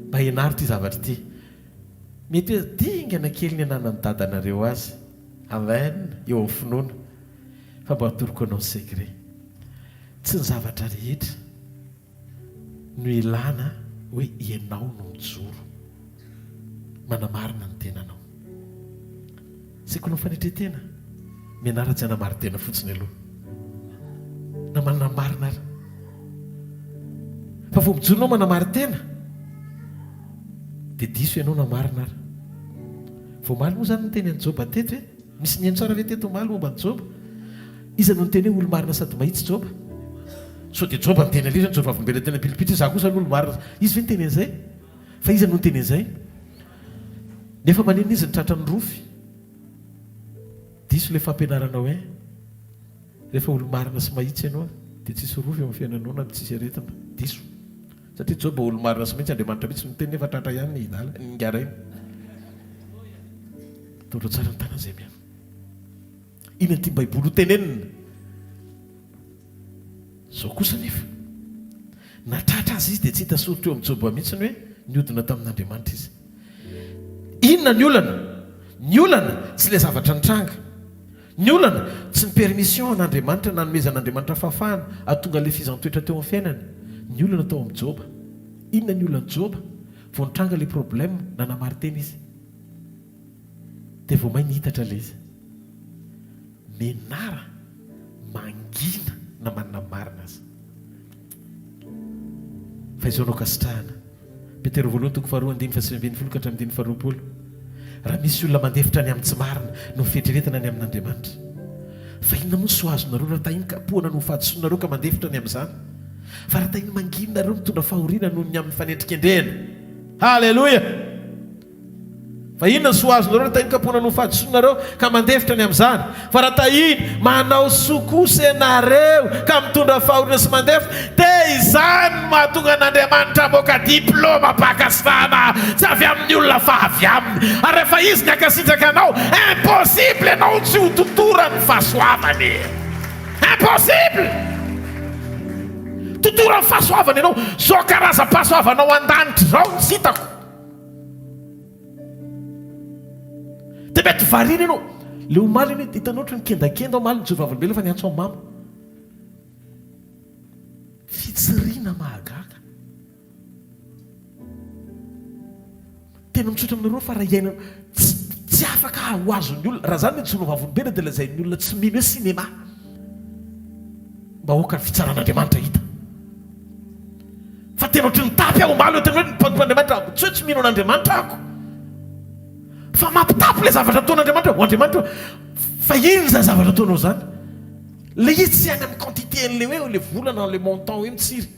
mba ianaro ity zavatra ity. Mety hoe dingana kely ny ananan'ny dadanareo azy. Amen, eo amin'ny finoana. Fa mba atoroko anao ny secret. Tsy ny zavatra rehetra. no ilana hoe ianao no mijoro manamarina ny tenanao. Sekolin'ny fanetren-tena, mianara tsy hanamarin-tena fotsiny aloha na manamarina ary. Fa vao mijoro ianao manamarin-tena dia diso ianao na marina ary. Vao omaly moa izany niteny an'i Joba teto e. Nisy nihaino tsara ve teto omaly momba an'i Joba? Iza no niteny hoe olo-marina sady mahitsy Joba? Sao dia Joba niteny an'ilay izy hoe nijoro vavolombelona teny am-pilipitra izy, izaho kosa aloha olo-marina. Izy ve niteny an'izay? Fa iza no niteny an'izay? Nefa maninona izy no tratran'ny rofy? Diso ilay fampianarana hoe rehefa olo-marina sy mahitsy ianao dia tsisy rofy eo amin'ny fiainanao na tsisy aretina. Diso. Satria Joba olo-marina sy mahitsy, Andriamanitra mihitsy no niteny nefa tratra ihany ny idala, ny ngarainy. Tondro tsara ny tanan'izay mihaino. Inona no tian'ny Baiboly ho tenenina? Izao kosa anefa, na tratra aza izy dia tsy hita soritra eo amin'i Joba mihitsy ny hoe niodina tamin'Andriamanitra izy. Inona ny olana? Ny olana tsy ilay zavatra nitranga. Ny olana tsy ny permission an'Andriamanitra nanomezan'Andriamanitra fahafahana hahatonga ilay fizan-toetra teo amin'ny fiainany. Ny olana tao amin'i Joba. Inona ny olan'i Joba? Vao nitranga ilay problème, nanamarin-tena izy. Dia vao may nihitatra ilay izy. Menara mangina na manana marina aza. Fa izao no ankasitrahana. Petera voalohany toko faharoa andininy faha 19 ka hatramin'ny andininy faha 20. Raha misy olona mandefitra ny amin'ny tsy marina noho ny fieritreretana ny amin'Andriamanitra. Fa inona moa ny soa azonareo raha tahiny kapohana noho ny fahadisoanareo ka mandefitra ny amin'izany? Fa raha tahiny mangina nareo mitondra fahoriana noho ny amin'ny fanendrikendrehana. Haleloia! Fa inona ny soa azonareo raha tahiny kapohina noho ny fahadisoanareo ka mandefitra ny amin'izany? Fa raha tahiny manao soa kosa ianareo ka mitondra fahoriana sy mandefitra, dia izany no mahatonga an'Andriamanitra hamoaka diplaomam-pankasitrahana tsy avy amin'ny olona fa avy aminy. Ary rehefa Izy ny hankasitraka anao, impossible ianao tsy ho totoran'ny fahasoavany. Impossible! Totoran'ny fahasoavany ianao. Izao karazam-pahasoavana ao an-danitra izao no tsy hitako. Dia mety variana ianao. Ilay omaly anie, hitanao ohatran'ny kendakenda omaly nijoro vavolombelona fa niantso an'i mama. Fitsiriana mahagaga. Tena mitsotra aminareo fa raha iainana tsy tsy afaka ho azon'ny olona. Raha zany ny ijoro vavolombelona dia lazain'ny olona tsy mino hoe cinéma. Mba aoka ny fitsaran'Andriamanitra hita. Fa tena ohatry ny mitapy aho omaly hoe tena hoe ny mpanompon'Andriamanitra tsy hoe tsy mino an'Andriamanitra ako. Fa mampitapy ilay zavatra ataon'Andriamanitra. O Andriamanitra fa inona izany zavatra ataonao izany? Ilay izy tsy any amin'ny quantité an'ilay hoe ilay vola na ilay montant hoe mitsiry.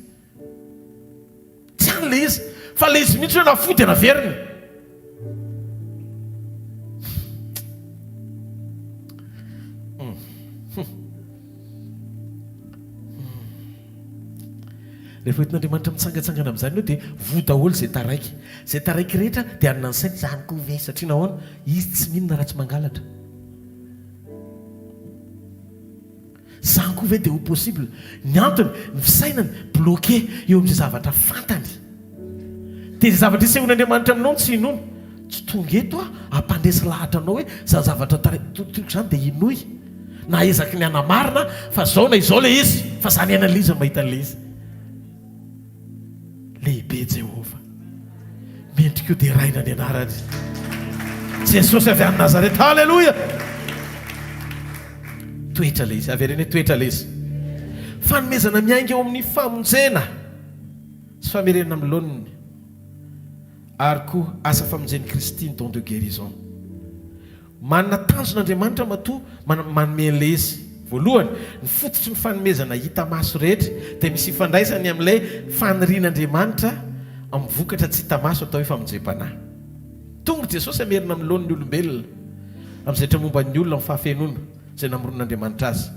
Tsy any ilay izy. Fa ilay izy mihitsy hoe nafoy dia naverina. Rehefa entin'Andriamanitra mitsangantsangana amin'izany ianao dia voa daholo izay taraiky. Izay taraiky rehetra dia hanana ny sainy, izany koa ve? Satria nahoana? Izy tsy mino na raha tsy mangalatra. Izany koa ve dia ho possible? Ny antony, ny fisainany bloqué eo amin'izay zavatra fantany. Dia izay zavatra isehoan'Andriamanitra aminao no tsy inoany. Tsy tonga eto aho hampandresy lahatra anao hoe izany zavatra toriko izany dia inoy. Na ezaky ny hanamarina fa izao na izao ilay izy, fa za niaina an'ilay izy no mahita an'ilay izy. Lehibe Jehovah. Mendrika ho deraina ny anarany. Jesosy avy any Nazareta. Haleloia! Toetra ilay izy. Avereno hoe toetra ilay izy. Fanomezana miainga eo amin'ny famonjena sy famerenana amin'ny laoniny. Ary koa asa famonjen'i Kristy ny don de guérison. Manana tanjona Andriamanitra matoa manome an'ilay izy. Voalohany, ny fototry ny fanomezana hita maso rehetra dia misy ifandraisany amin'ilay fanirian'Andriamanitra amin'ny vokatra tsy hita maso atao hoe famonjem-panahy. Tonga Jesosy hamerina amin'ny laoniny ny olombelona amin'izay rehetra momba ny olona amin'ny fahafenoana izay namoronan'Andriamanitra azy.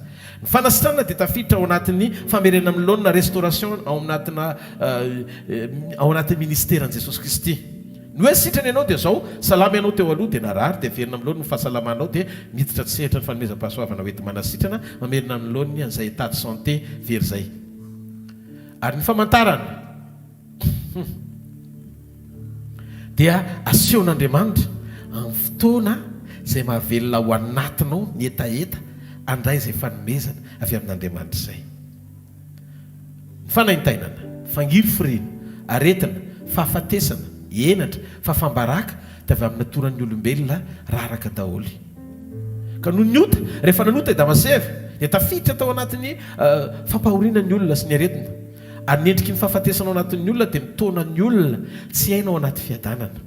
Ny fanasitranana dia tafiditra ao anatin'ny famerenana amin'ny laonina, restauration, ao anatina ao anatin'ny ministeran'i Jesosy Kristy. Ny hoe sitrana ianao dia izao, salama ianao teo aloha dia narary dia averina amin'ny laoniny ny fahasalamanao dia miditra an-tsehatra ny fanomezam-pahasoavana ho enti-manasitrana, mamerina amin'ny laoniny an'izay état de santé very izay. Ary ny famantarana hum dia asehon'Andriamanitra amin'ny fotoana izay mahavelona ao anatinao ny hetaheta handray izay fanomezana avy amin'Andriamanitra izay. Ny fanaintainana, fangirifiriana, aretina, fahafatesana, henatra, fahafam-baraka dia avy amin'ny natoran'ny olombelona raraka daholo. Ka noho ny ota, rehefa nanota i Adama sy Eva, dia tafiditra tao anatin'ny fampahoriana ny olona sy ny aretina. Ary ny endriky ny fahafatesana ao anatin'ny olona dia mitaona ny olona tsy hiaina ao anaty fiadanana.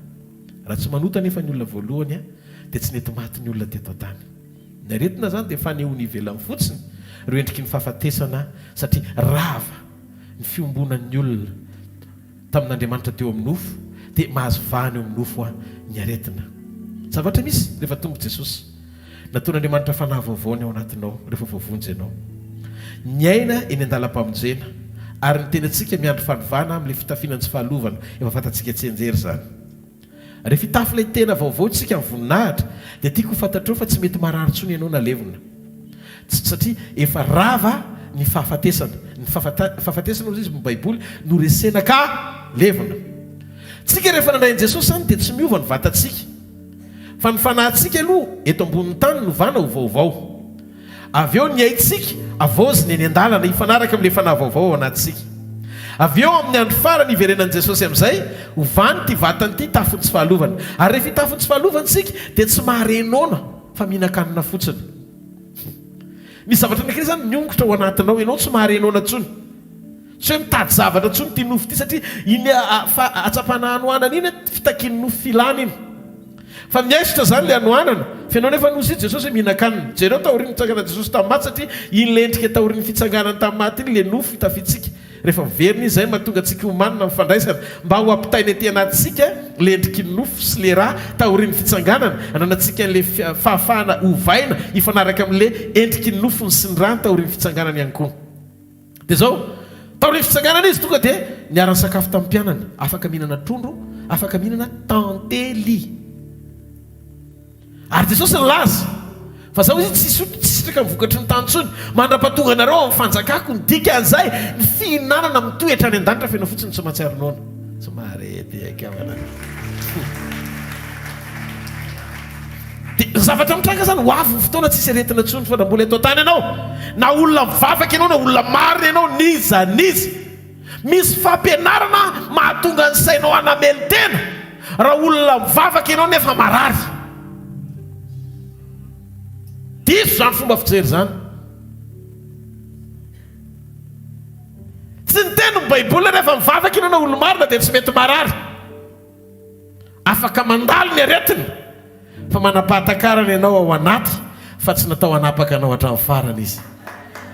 Raha tsy manota anefa ny olona voalohany dia tsy nety maty ny olona teto an-tany. Ny aretina izany dia fanehoana ivelany fotsiny ireo endriky ny fahafatesana satria rava ny fiombonan'ny olona tamin'Andriamanitra teo amin'ny nofo dia mahazo vahana eo amin'ny nofo ny aretina. Zavatra misy rehefa tonga Jesosy. Nataon'Andriamanitra fanahy vaovao ny ao anatinao rehefa voavonjy ianao. Miaina eny an-dalam-pamonjena ary ny tenantsika miandry fanovana amin'ilay fitafiana ny tsy fahalovana efa fantatsika tsianjery izany. Rehefa hitafy ilay tena vaovao isika amin'ny voninahitra, dia tiako ho fantatrao fa tsy mety marary intsony ianao na levona. Tsy, satria efa rava ny fahafatesana. Ny fahafatesana, hozy izy, ny Baiboly, noresena ka levona. Tsika rehefa nandray an'i Jesosy izany dia tsy miova ny vatantsika. Fa ny fanahintsika aloha eto ambonin'ny tany novana ho vaovao. Avy eo ny aintsika avaozina eny an-dalana hifanaraka amin'ilay fanahy vaovao ao anatintsika. Avy eo amin'ny andro farany hiverenan'i Jesosy amin'izay, hovany ity vatana ity tafon'ny tsy fahalovana. Ary rehefa hitafon'ny tsy fahalovana isika dia tsy mahare noana fa mihinan-kanina fotsiny. Misy zavatra anankiray izany miongotra ao anatinao, ianao tsy mahare noana intsony. Tsy hoe mitady zavatra intsony ity nofo ity satria iny hatsapana hanoanana iny fitakian'ny nofo filana iny. Fa miaisotra izany ilay hanoanana. Fa ianao nefa nosy Jesosy hoe mihinan-kanina. Jereo taorian'ny nitsanganan'i Jesosy tamin'ny maty satria iny ilay endrika taorian'ny fitsanganany tamin'ny maty iny ilay nofo hitafiantsika. Rehefa miverina izy izay mahatonga antsika homanina amin'ny fandraisana mba ho ampitaina ety anatintsika ilay endriky ny nofo sy ilay ra taorian'ny fitsanganana, ananantsika an'ilay fahafahana hovaina hifanaraka amin'ilay endriky ny nofony sy ny rany taorian'ny fitsanganany ihany koa. Dia izao, taorian'ny fitsanganana izy tonga dia niara-nisakafo tamin'ny mpianany, afaka mihinana trondro, afaka mihinana tantely. Ary Jesosy nilaza, fa izao izy tsy hisotro, tsy hisitraka ny vokatry ny tany intsony, mandra-pahatonga anareo ao amin'ny fanjakako. Ny dikan'izay, ny fihinanana mitohy hatrany an-danitra feno fotsiny tsy mahatsiaro noana. Tsy mahare tehaka aho anareo. Dia ny zavatra mitranga izany, ho avy ny fotoana tsy hisy aretina intsony fa na mbola eto an-tany ianao, na olona mivavaka ianao, na olona marina ianao, n'iza n'iza. Misy fampianarana mahatonga ny sainao hanamelo-tena raha olona mivavaka ianao nefa marary. Diso izany fomba fijery izany. Tsy niteny ny Baiboly rehefa mivavaka ianao na olo-marina dia tsy mety marary. Afaka mandalo ny aretina fa manam-pahatakarana ianao ao anaty fa tsy natao hanapaka anao hatramin'ny farany izy.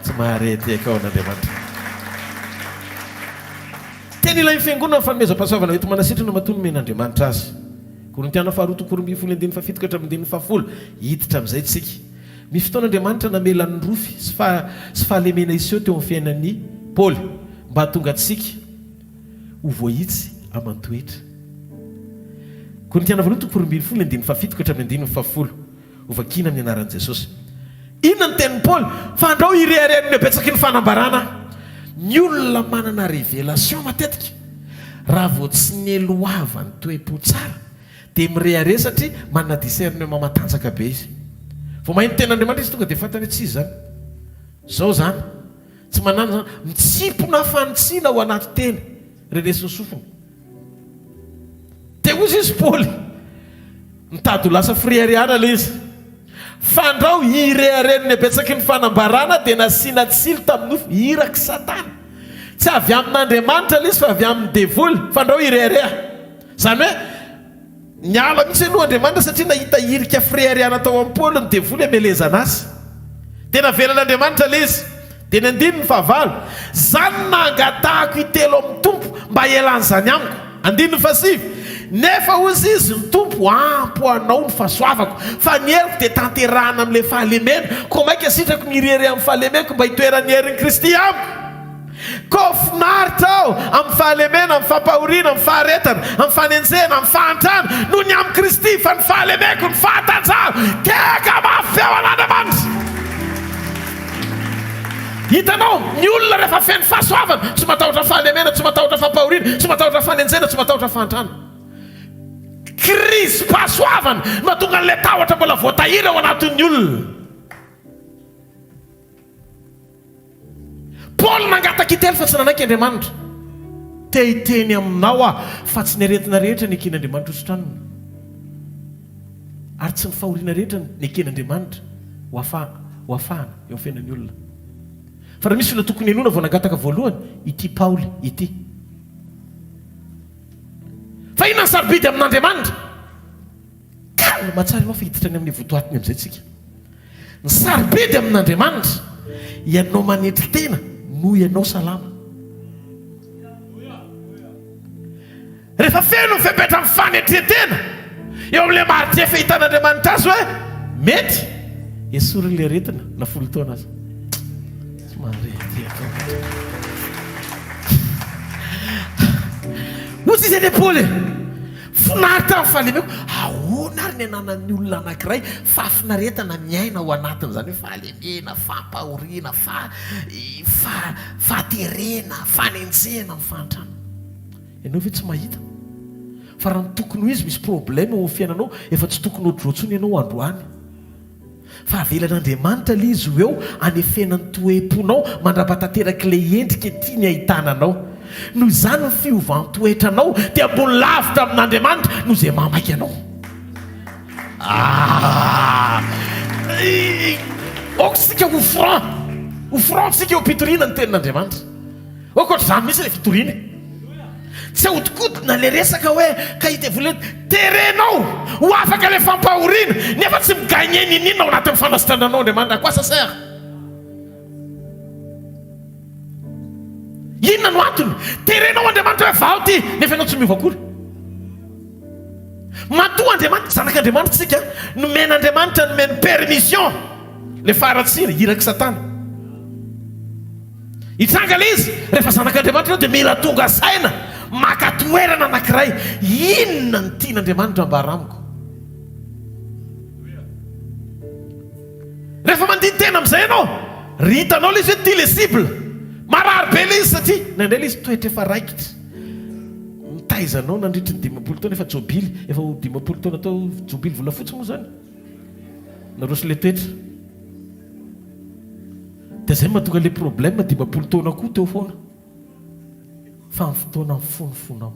Tsy mahare tehaka ao an'Andriamanitra. Tena ilain'ny Fiangonana ny fanomezam-pahasoavana hoenti-manasitrana matoa nomen'Andriamanitra azy. Korintiana faharoa toko 12 andininy fahafito ka hatramin'ny andininy fahafolo. Hiditra amin'izay tsika. Misy fotoana Andriamanitra namela ny rofy sy fahalemena hiseho teo amin'ny fiainan'i Paoly mba hahatonga antsika ho voahitsy aman-toetra. Korintiana voalohany toko 12 andininy fahafito ka hatramin'ny andininy fahafolo. Hovakina amin'ny anaran'i Jesosy. Inona ny tenin'i Paoly? Fandrao hirehareha ny habetsaky ny fanambarana aho. Ny olona manana révélation matetika, raha vao tsy neloavany toe-po tsara, Dia mirehareha satria manana discernement matanjaka be izy. Vao maheno tenin'Andriamanitra izy tonga dia fantany hoe tsy izy izany. Izao izany. Tsy manana izany. Mitsimpona fanitsiana ao anaty teny. Renesin'ny sofina. Dia hozy izy Paoly, mitady ho lasa fireharehana ilay izy. Fandrao hireharehan'ny habetsaky ny fanambarana dia nasiana tsilo tamin'ny nofo, irak'i Satana. Tsy avy amin'Andriamanitra ilay izy fa avy amin'ny devoly. Fandrao hirehareha. Izany hoe niala mihitsy aloha Andriamanitra satria nahita hirika fireharehana tao amin'i Paoly ny devoly hamelezana azy. Dia navelan'Andriamanitra ilay izy. Dia ny andininy fahavalo, Izany no nangatahako intelo amin'ny Tompo mba hialan'izany amiko. Andininy fahasivy, Nefa hozy izy, ny Tompo, ampy ho anao ny fahasoavako, fa ny heriko dia tanterahina amin'ilay fahalemena. Koa mainka sitrako ny hirehareha amin'ny fahalemeko mba hitoeran'ny herin'i Kristy amiko. Koa finaritra aho amin'ny fahalemena, amin'ny fampahoriana, amin'ny faharetana, amin'ny fanenjehana, amin'ny fahantrana, noho ny amin'i Kristy, fa ny fahalemeko, ny fahatanjahako, tehaka mafy eo an'Andriamanitra. Hitanao, ny olona rehefa feno fahasoavana, tsy matahotra fahalemena, tsy matahotra fampahoriana, tsy matahotra fanenjehana, tsy matahotra fahantrana. Krizim-pahasoavana no mahatonga an'ilay tahotra mbola voatahiry ao anatin'ny olona. Paoly nangataka hiteny fa tsy nanaiky Andriamanitra. Te hiteny aminao aho fa tsy ny aretina rehetra neken'Andriamanitra hositranina, ary tsy ny fahoriana rehetra neken'Andriamanitra ho ho afahana eo amin'ny fiainan'ny olona. Fa raha misy olona tokony henoina vao nangataka voalohany, ity Paoly ity. Fa inona ny sarobidy amin'Andriamanitra? Calme tsara ianao fa hiditra any amin'ny votoatiny amin'izay tsika. Ny sarobidy amin'Andriamanitra, ianao manetry tena noho ianao salama. Rehefa feno ny fepetra amin'ny fanetren-tena eo amin'ilay mari-drefy ahitan'Andriamanitra azy hoe mety, esory ilay aretina na folo taona aza. Tsy maharehadrehaka loatra. Hoy izy anie Paoly e! Finaritra ny fahalemeko. Ahoana ary ny ananan'ny olona anankiray fahafinaretana miaina ao anatin'izany hoe fahalemena, fampahoriana, fa, fa, fahaterena, fanenjehana amin'ny fahantrana? Ianao ve tsy mahita fa raha ny tokony ho izy misy problème eo amin'ny fiainanao, efa tsy tokony ho ohatr'izao intsony ianao androany. Fa avelan'Andriamanitra ilay izy ho eo hanefena ny toe-ponao mandra-pahatanterak'ilay endrika tiany hahitana anao. Noho izany ny fiovan-toetranao dia ambony lavitra amin'Andriamanitra noho izay mahamaika anao. Ah! Aoka isika ho franc, ho franc isika eo am-pitoriana ny tenin'Andriamanitra. Aoka ohatr'izany mihitsy ilay fitoriana e. Tsy ahodikodina ilay resaka hoe ka i devoly hoe terenao ho afaka ilay fampahoriana nefa tsy mi-gagner n'inon'inona ao anatin'ny fanasitrananao Andriamanitra. À quoi ça sert? Inona no antony? Terenao Andriamanitra hoe vaho ity nefa ianao tsy miova akory. Matoa Andriamanitra, zanak'Andriamanitra isika, nomen'Andriamanitra nomeny permission ilay faharatsiana, irak'i Satana. Hitranga ilay izy, rehefa zanak'Andriamanitra ianao dia mila tonga saina, maka toerana anankiray, inona no tian'Andriamanitra ambara amiko? Rehefa mandini-tena amin'izay ianao, ry hitanao ilay izy hoe ity ilay cible, marary be ilay izy satria indraindray ilay izy toetra efa raikitra, nitaiza anao nandritry ny 50 taona, efa jobily, efa ho 50 taona tao, jobily volafotsy moa izany, naroso ilay toetra. Dia zay mahatonga le problème 50 taona koa teo foana fa ny fotoana mifono fonao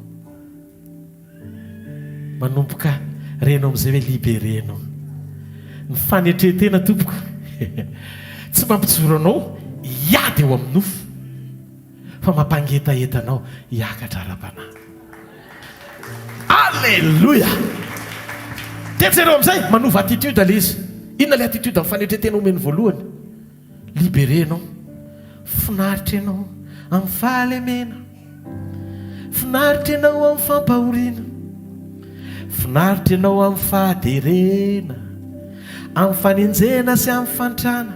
manomboka renao amizay hoe libéré enao ny fanetren-tena tompoko tsy mampijoro anao hiady eo amin'ny nofo fa mampangetaheta anao hiakatra ara-panahy. Alléluia! Dia jereo amin'izay, manova attitude ilay izy. Inona ilay attitude amin'ny fanetren-tena omeny voalohany? Libéré ianao. Finaritra ianao amin'ny fahalemena. Finaritra ianao amin'ny fampahoriana. Finaritra ianao amin'ny fahaterena, amin'ny fanenjehana sy amin'ny fantrana.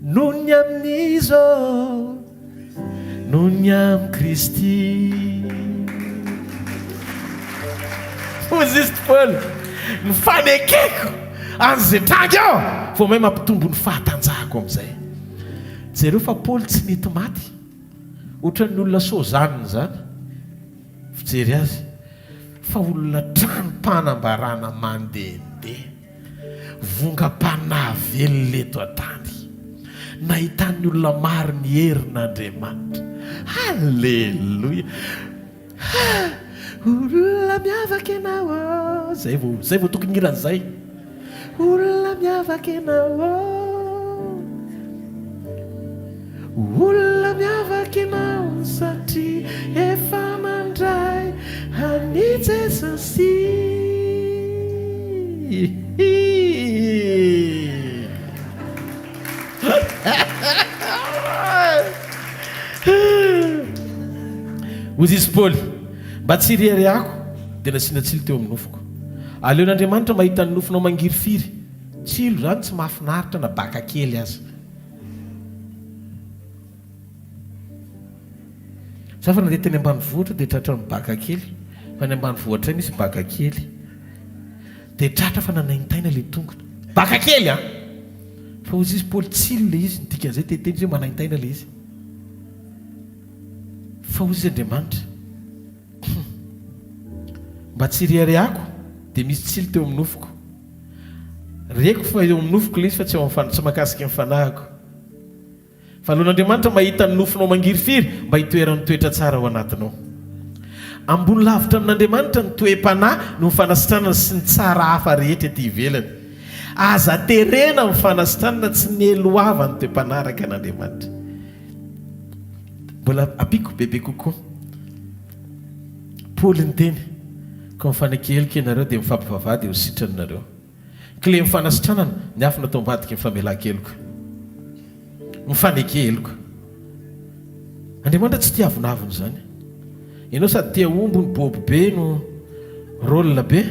Noho ny amin'iza ô? Noho ny amin'i Kristy. Hoy izy Paoly, ny fanekeko an'izay tranga eo vao may mampitombo ny fahatanjahako amin'izay. Jereo fa Paoly tsy nety maty. Ohatran'ny olona Sozanina izany fijery azy. Fa olona tranom-panambarana mandehandeha, vongam-panahy velona eto an-tany, nahitan'ny olona maro ny herin'Andriamanitra. Haleloia! Ha! Olona miavaka ianao ô! Zay vao, zay vao tokony hira an'izay. Olona miavaka ianao ô! Olona miavaka ianao satria efa nandray an'i Jesosy. Hoy izy Paoly, Mba tsy hireharehako, dia nasiana tsilo teo amin'ny nofoko. Aleon'Andriamanitra mahita ny nofonao mangirifiry. Tsilo izany tsy mahafinaritra na baka kely aza. Za fa nandeha teny ambanivohitra dia tratran'ny baka kely, fa any ambanivohitray misy baka kely. Dia tratra fa nanaintaina ilay tongotra. Baka kely an! Fa hozy izy Paoly tsilo ilay izy, ny dikan'izay te-hiteny izy hoe manaintaina ilay izy. Fa hozy izy Andriamanitra, Hum! Mba tsy hireharehako dia misy tsilo teo amin'ny nofoko. Reko fa eo amin'ny nofoko ilay izy fa tsy ao amin'ny tsy mahakasika ny fanahiko. Fa aleon'Andriamanitra mahita ny nofinao mangirifiry mba hitoeran'ny toetra tsara ao anatinao. Ambony lavitra amin'Andriamanitra ny toe-panahy noho ny fanasitranana sy ny tsara hafa rehetra ety ivelany. Aza terena amin'ny fanasitranana tsy neloava ny toe-panahy araka an'Andriamanitra. Mbola ampiako bebe kokoa. Paoly niteny, Koa mifaneke heloka ianareo dia mifampivavaha dia ho sitrana nareo. Clé ny fanasitranana, ny afo natao ambadiky ny famelan-keloka. Mifaneke heloka. Andriamanitra tsy tia avonavona izany. Ianao sady tia omby no bobo be no rôle be.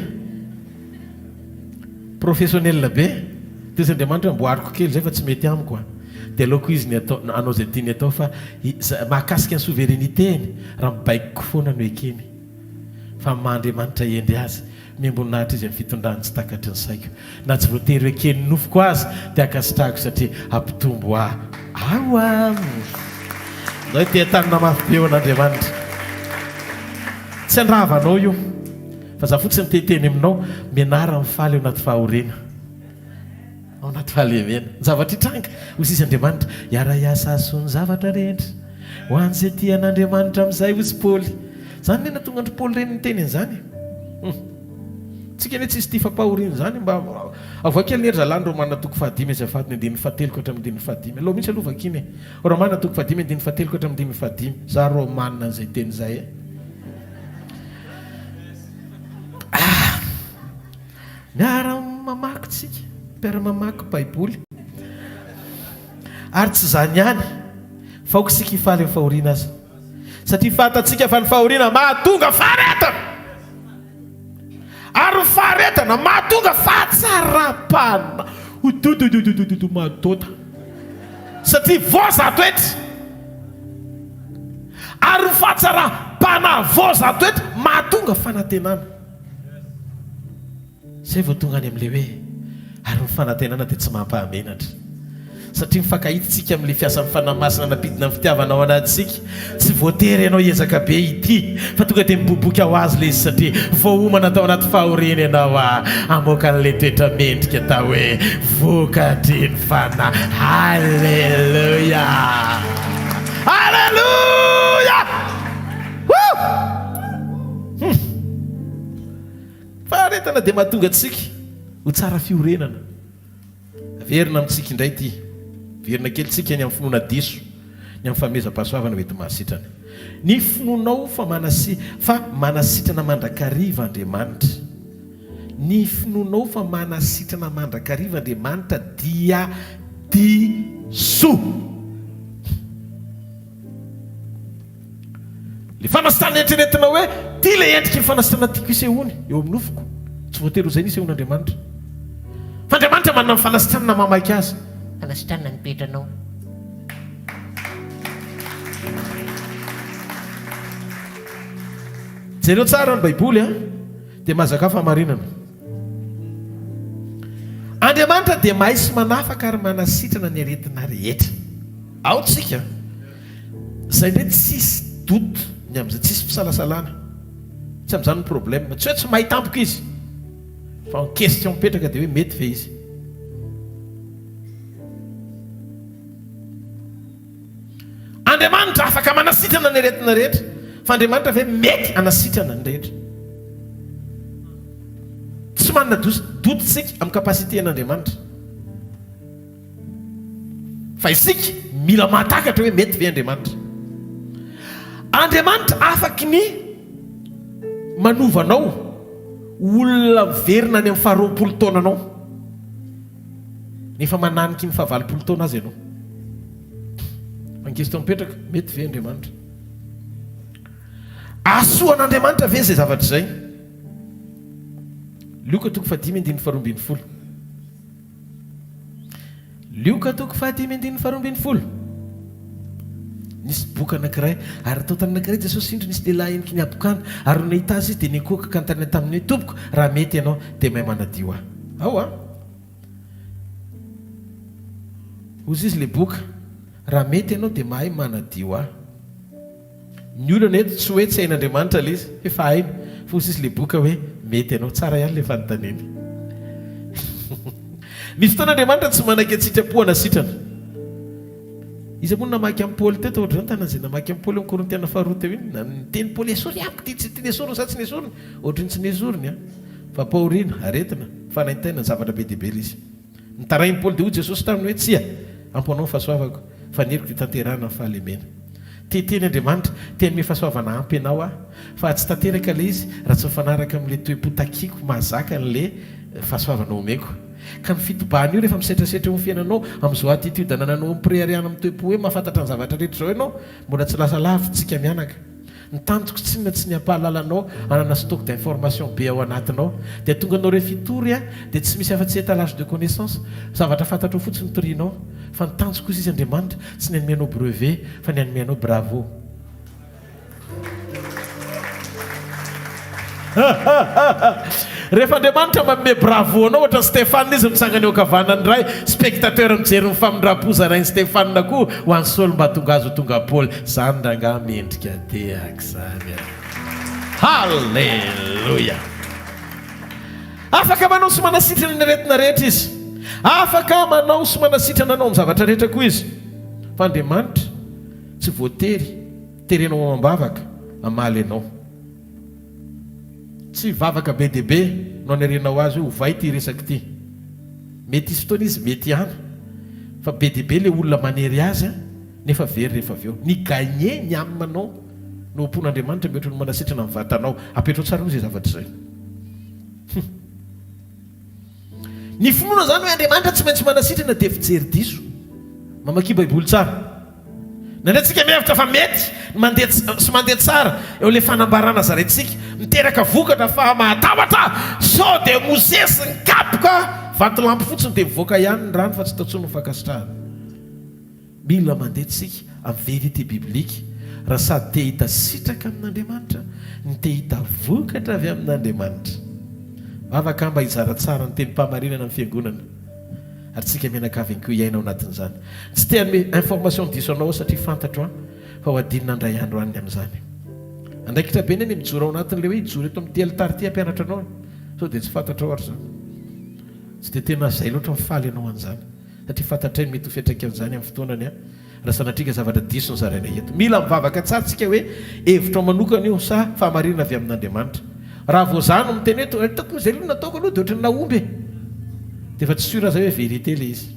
Professionnel be. Dia izy Andriamanitra amboariko kely izay fa tsy mety amiko a. Dia aleoko izy ny atao hanao izay tiany atao fa mahakasika ny souveraineté-ny raha mibaiko foana no ekeny. Fa ny maha Andriamanitra hendry azy Miamboninahitra izy amin'ny fitondrany tsy takatry ny saiko. Na tsy voatery ho eken'ny nofoko aza dia ankasitrahako satria hampitombo ahy ao aminy. Ndao hiteha-tanana mafy be ho an'Andriamanitra. Tsy handrava anao io, fa za fotsiny te hiteny aminao, mianara mifaly ao anaty fahoriana. Ao anaty fahalemena. Ny zavatra hitranga, hoy sisa Andriamanitra, hiara-hiasa hahasoa ny zavatra rehetra, ho an'izay tia an'Andriamanitra amin'izay, hoy i Paoly. Izany anie nahatonga an-dry Paoly ireny niteny an'izany e. Hum. Tsika anie tsisy tia fampahoriana izany, mba avoay kely anie ry zalahy ny Romana toko fahadimy azafady ny andininy fahatelo ka hatramin'ny andininy fahadimy. Aleo mihitsy aloha vakiana e. Romana toko fahadimy andininy fahatelo ka hatramin'ny andininy fahadimy. Za Romana an'izay teny izay e. Ah! Miara-mamaky tsika, mpiara-mamaky Baiboly. Ary tsy izany ihany, fa aoka isika hifaly amin'ny fahoriana aza. Satria fantatsika fa ny fahoriana mahatonga faharetana. Ary ny faharetana mahatonga fahatsaram-panahy. Ododododododo madota. Satria voazatoetra. Ary ny fahatsaram-panahy voazatoetra mahatonga fanantenana. Izay vao tonga any amin'ilay hoe, ary ny fanantenana dia tsy mampahamenatra. Satria mifankahita isika amin'ilay fiasan'ny Fanahy Masina nampidina ny fitiavana ao anatintsika. Tsy voatery ianao hiezaka be hitia, fa tonga dia miboiboika ho azy ilay izy satria voaomana tao anaty fahoriana ianao hamoaka an'ilay toetra mendrika atao hoe vokatry ny Fanahy. Haleloia! Haleloia! Woo! Hum. Faharetana dia mahatonga antsika ho tsara fiorenana. Averina amintsika indray ity. Averina kely tsika ny amin'ny finoana diso, ny amin'ny fanomezam-pahasoavana ho enti-mahasitrana. Ny finoanao fa manasi fa manasitrana mandrakariva Andriamanitra. Ny finoanao fa manasitrana mandrakariva Andriamanitra dia diso. Ilay fanasitranana eritreretina hoe ity ilay endriky ny fanasitranana tiako hisehoany eo amin'ny nofoko. Tsy voatery ho izay ny hisehoan'Andriamanitra. Fa Andriamanitra manana ny fanasitranana mahamaika azy. Fanasitranana ny toetranao. Jereo tsara ny Baiboly an, dia mahazakà fahamarinana. Andriamanitra dia mahay sy manafaka ary manasitrana ny aretina rehetra. Ao tsika. Zay ndray tsisy doute ny amin'izay, tsisy fisalasalana. Tsy amin'izany ny problème. Tsy hoe tsy mahay tampoka izy. Fa ny question mipetraka dia hoe mety ve izy? Andriamanitra afaka manasitrana ny aretina rehetra, fa Andriamanitra ve mety hanasitrana ny rehetra? Tsy manana doute isika amin'ny capacité an'Andriamanitra. Fa isika mila mahatakatra hoe mety ve Andriamanitra. Andriamanitra afaky ny manova anao ho olona miverina any amin'ny faharoapolo taonanao. Nefa mananiky ny fahavalopolo taona aza ianao. Fa ny question mipetraka, mety ve Andriamanitra? Hahasoa an'Andriamanitra ve izay zavatra izay? Lioka toko fahadimy andininy faharoa ambin'ny folo. Lioka toko fahadimy andininy faharoa ambin'ny folo. Nisy boka anankiray, ary tao tanàna anankiray Jesosy indro nisy lehilahy heniky ny habokana, ary nony nahita azy izy dia niankohoka ka nitaraina taminy hoe, Tompoko, raha mety ianao, dia mahay manadio ahy. Ao an! Hozy izy ilay boka, Raha mety ianao dia mahay manadio ahy. Ny olana eto tsy hoe tsy hain'Andriamanitra ilay izy, efa hainy, fa hozy izy ilay boka hoe mety ianao. Tsara ihany ilay fanontaniana. Misy fotoana Andriamanitra tsy manaiky an-tsitrapo hanasitrana. Iza moa no namaky an'i Paoly teto? Ohatr'izany tanana izay namaky an'i Paoly eo amin'ny Korintiana faharoa teo iny. Na niteny Paoly, esory amiko ity, tsy nesoriny sa tsy nesoriny? Ohatran'ny tsy nesoriny an! Fampahoriana, aretina, fanaintainana, zavatra be dia be ilay izy. Nitarain'i Paoly dia hoy Jesosy taminy hoe, Tsia, ampy ho anao ny fahasoavako, fa ny heriko dia tanterahina amin'ny fahalemena. Te hiteny Andriamanitra, te hanome fahasoavana ampy anao aho, fa tsy tanteraka ilay izy raha tsy mifanaraka amin'ilay toe-po takiako mahazaka an'ilay fahasoavana omeko. Ka ny fitobahana io rehefa misetrasetra eo amin'ny fiainanao, amin'izao attitude anananao amim-pireharehana amin'ny toe-po hoe mahafantatra ny zavatra rehetra izao ianao, mbola tsy lasa lavitra isika mianaka. Ny tanjoko tsinona tsy ny hampahalala anao hanana stock d'information be ao anatinao. Dia tonga anao rehefa hitory a, dia tsy misy afa-tsy étalage de connaissance, zavatra fantatrao fotsiny torianao. Fa ny tanjoko kosa izy Andriamanitra tsy ny hanome anao brevet fa ny hanome anao bravo. Rehefa Andriamanitra manome bravo anao ohatran'i Stefana izy mitsangana eo ankavanan'ny Ray, spectateur mijery ny famindram-po zarain'i Stefana koa ho an'i Saoly mba hahatonga azy ho tonga Paoly. Zany rangahy mendrika tehaka zany a! Haleloia! Afaka manao sy manasitrana ny aretina rehetra Izy. Afaka manao sy manasitrana anao amin'ny zavatra rehetra koa Izy. Fa Andriamanitra tsy voatery terenao amam-bavaka hamaly anao. Tsy vavaka be dia be no anerenao azy hoe ovay ity resaka ity. Mety hisy fotoana izy mety ihany fa be dia be ilay olona manery azy an, nefa very rehefa avy eo. Ny gagner ny âme nao no ampon'Andriamanitra mihoatra noho manasitrana ny vatanao. Apetrao tsara aloha izay zavatra izay. Hum. Ny finoana izany hoe Andriamanitra tsy maintsy manasitrana dia fijery diso. Mamakia baiboly tsara. Indraindray tsika mihevitra fa mety ny mandeha sy mandeha tsara eo ilay fanambarana zaraintsika, miteraka vokatra fa mahatahotra sao dia Mosesy nikapoka vatolampy fotsiny dia mivoaka ihany ny rano fa tsy tao intsony ny fankasitrahana. Mila mandeha tsika amin'ny vérité biblique raha sady te hahita sitraka amin'Andriamanitra no te hahita vokatra avy amin'Andriamanitra. Vavaka aho mba hizara tsara ny tenim-pahamarinana amin'ny fiangonana. Ary tsika mianakavy ihany koa hiaina ao anatin'izany. Tsy te hanome information diso anao aho satria fantatro an fa ho adinina indray andro any ny amin'izany. Andraikitra be anie ny mijoro ao anatin'ilay hoe hijoro eto amin'ity alitara ity hampianatra anao e. Sao dia tsy fantatrao ary izany. Tsy dia tena izay loatra mifaly anao an'izany satria fantatray ny mety ho fiantraikan'izany amin'ny fotoanany an. Raha sanatria ka zavatra diso no zaraina eto. Mila mivavaka tsara tsika hoe hevitrao manokana io sa fahamarinana avy amin'Andriamanitra. Raha vao za no miteny hoe tokony izay aloha no nataoko aloha dia ohatran'ny nahomby e. Dia efa tsy sûr zay hoe vérité le izy.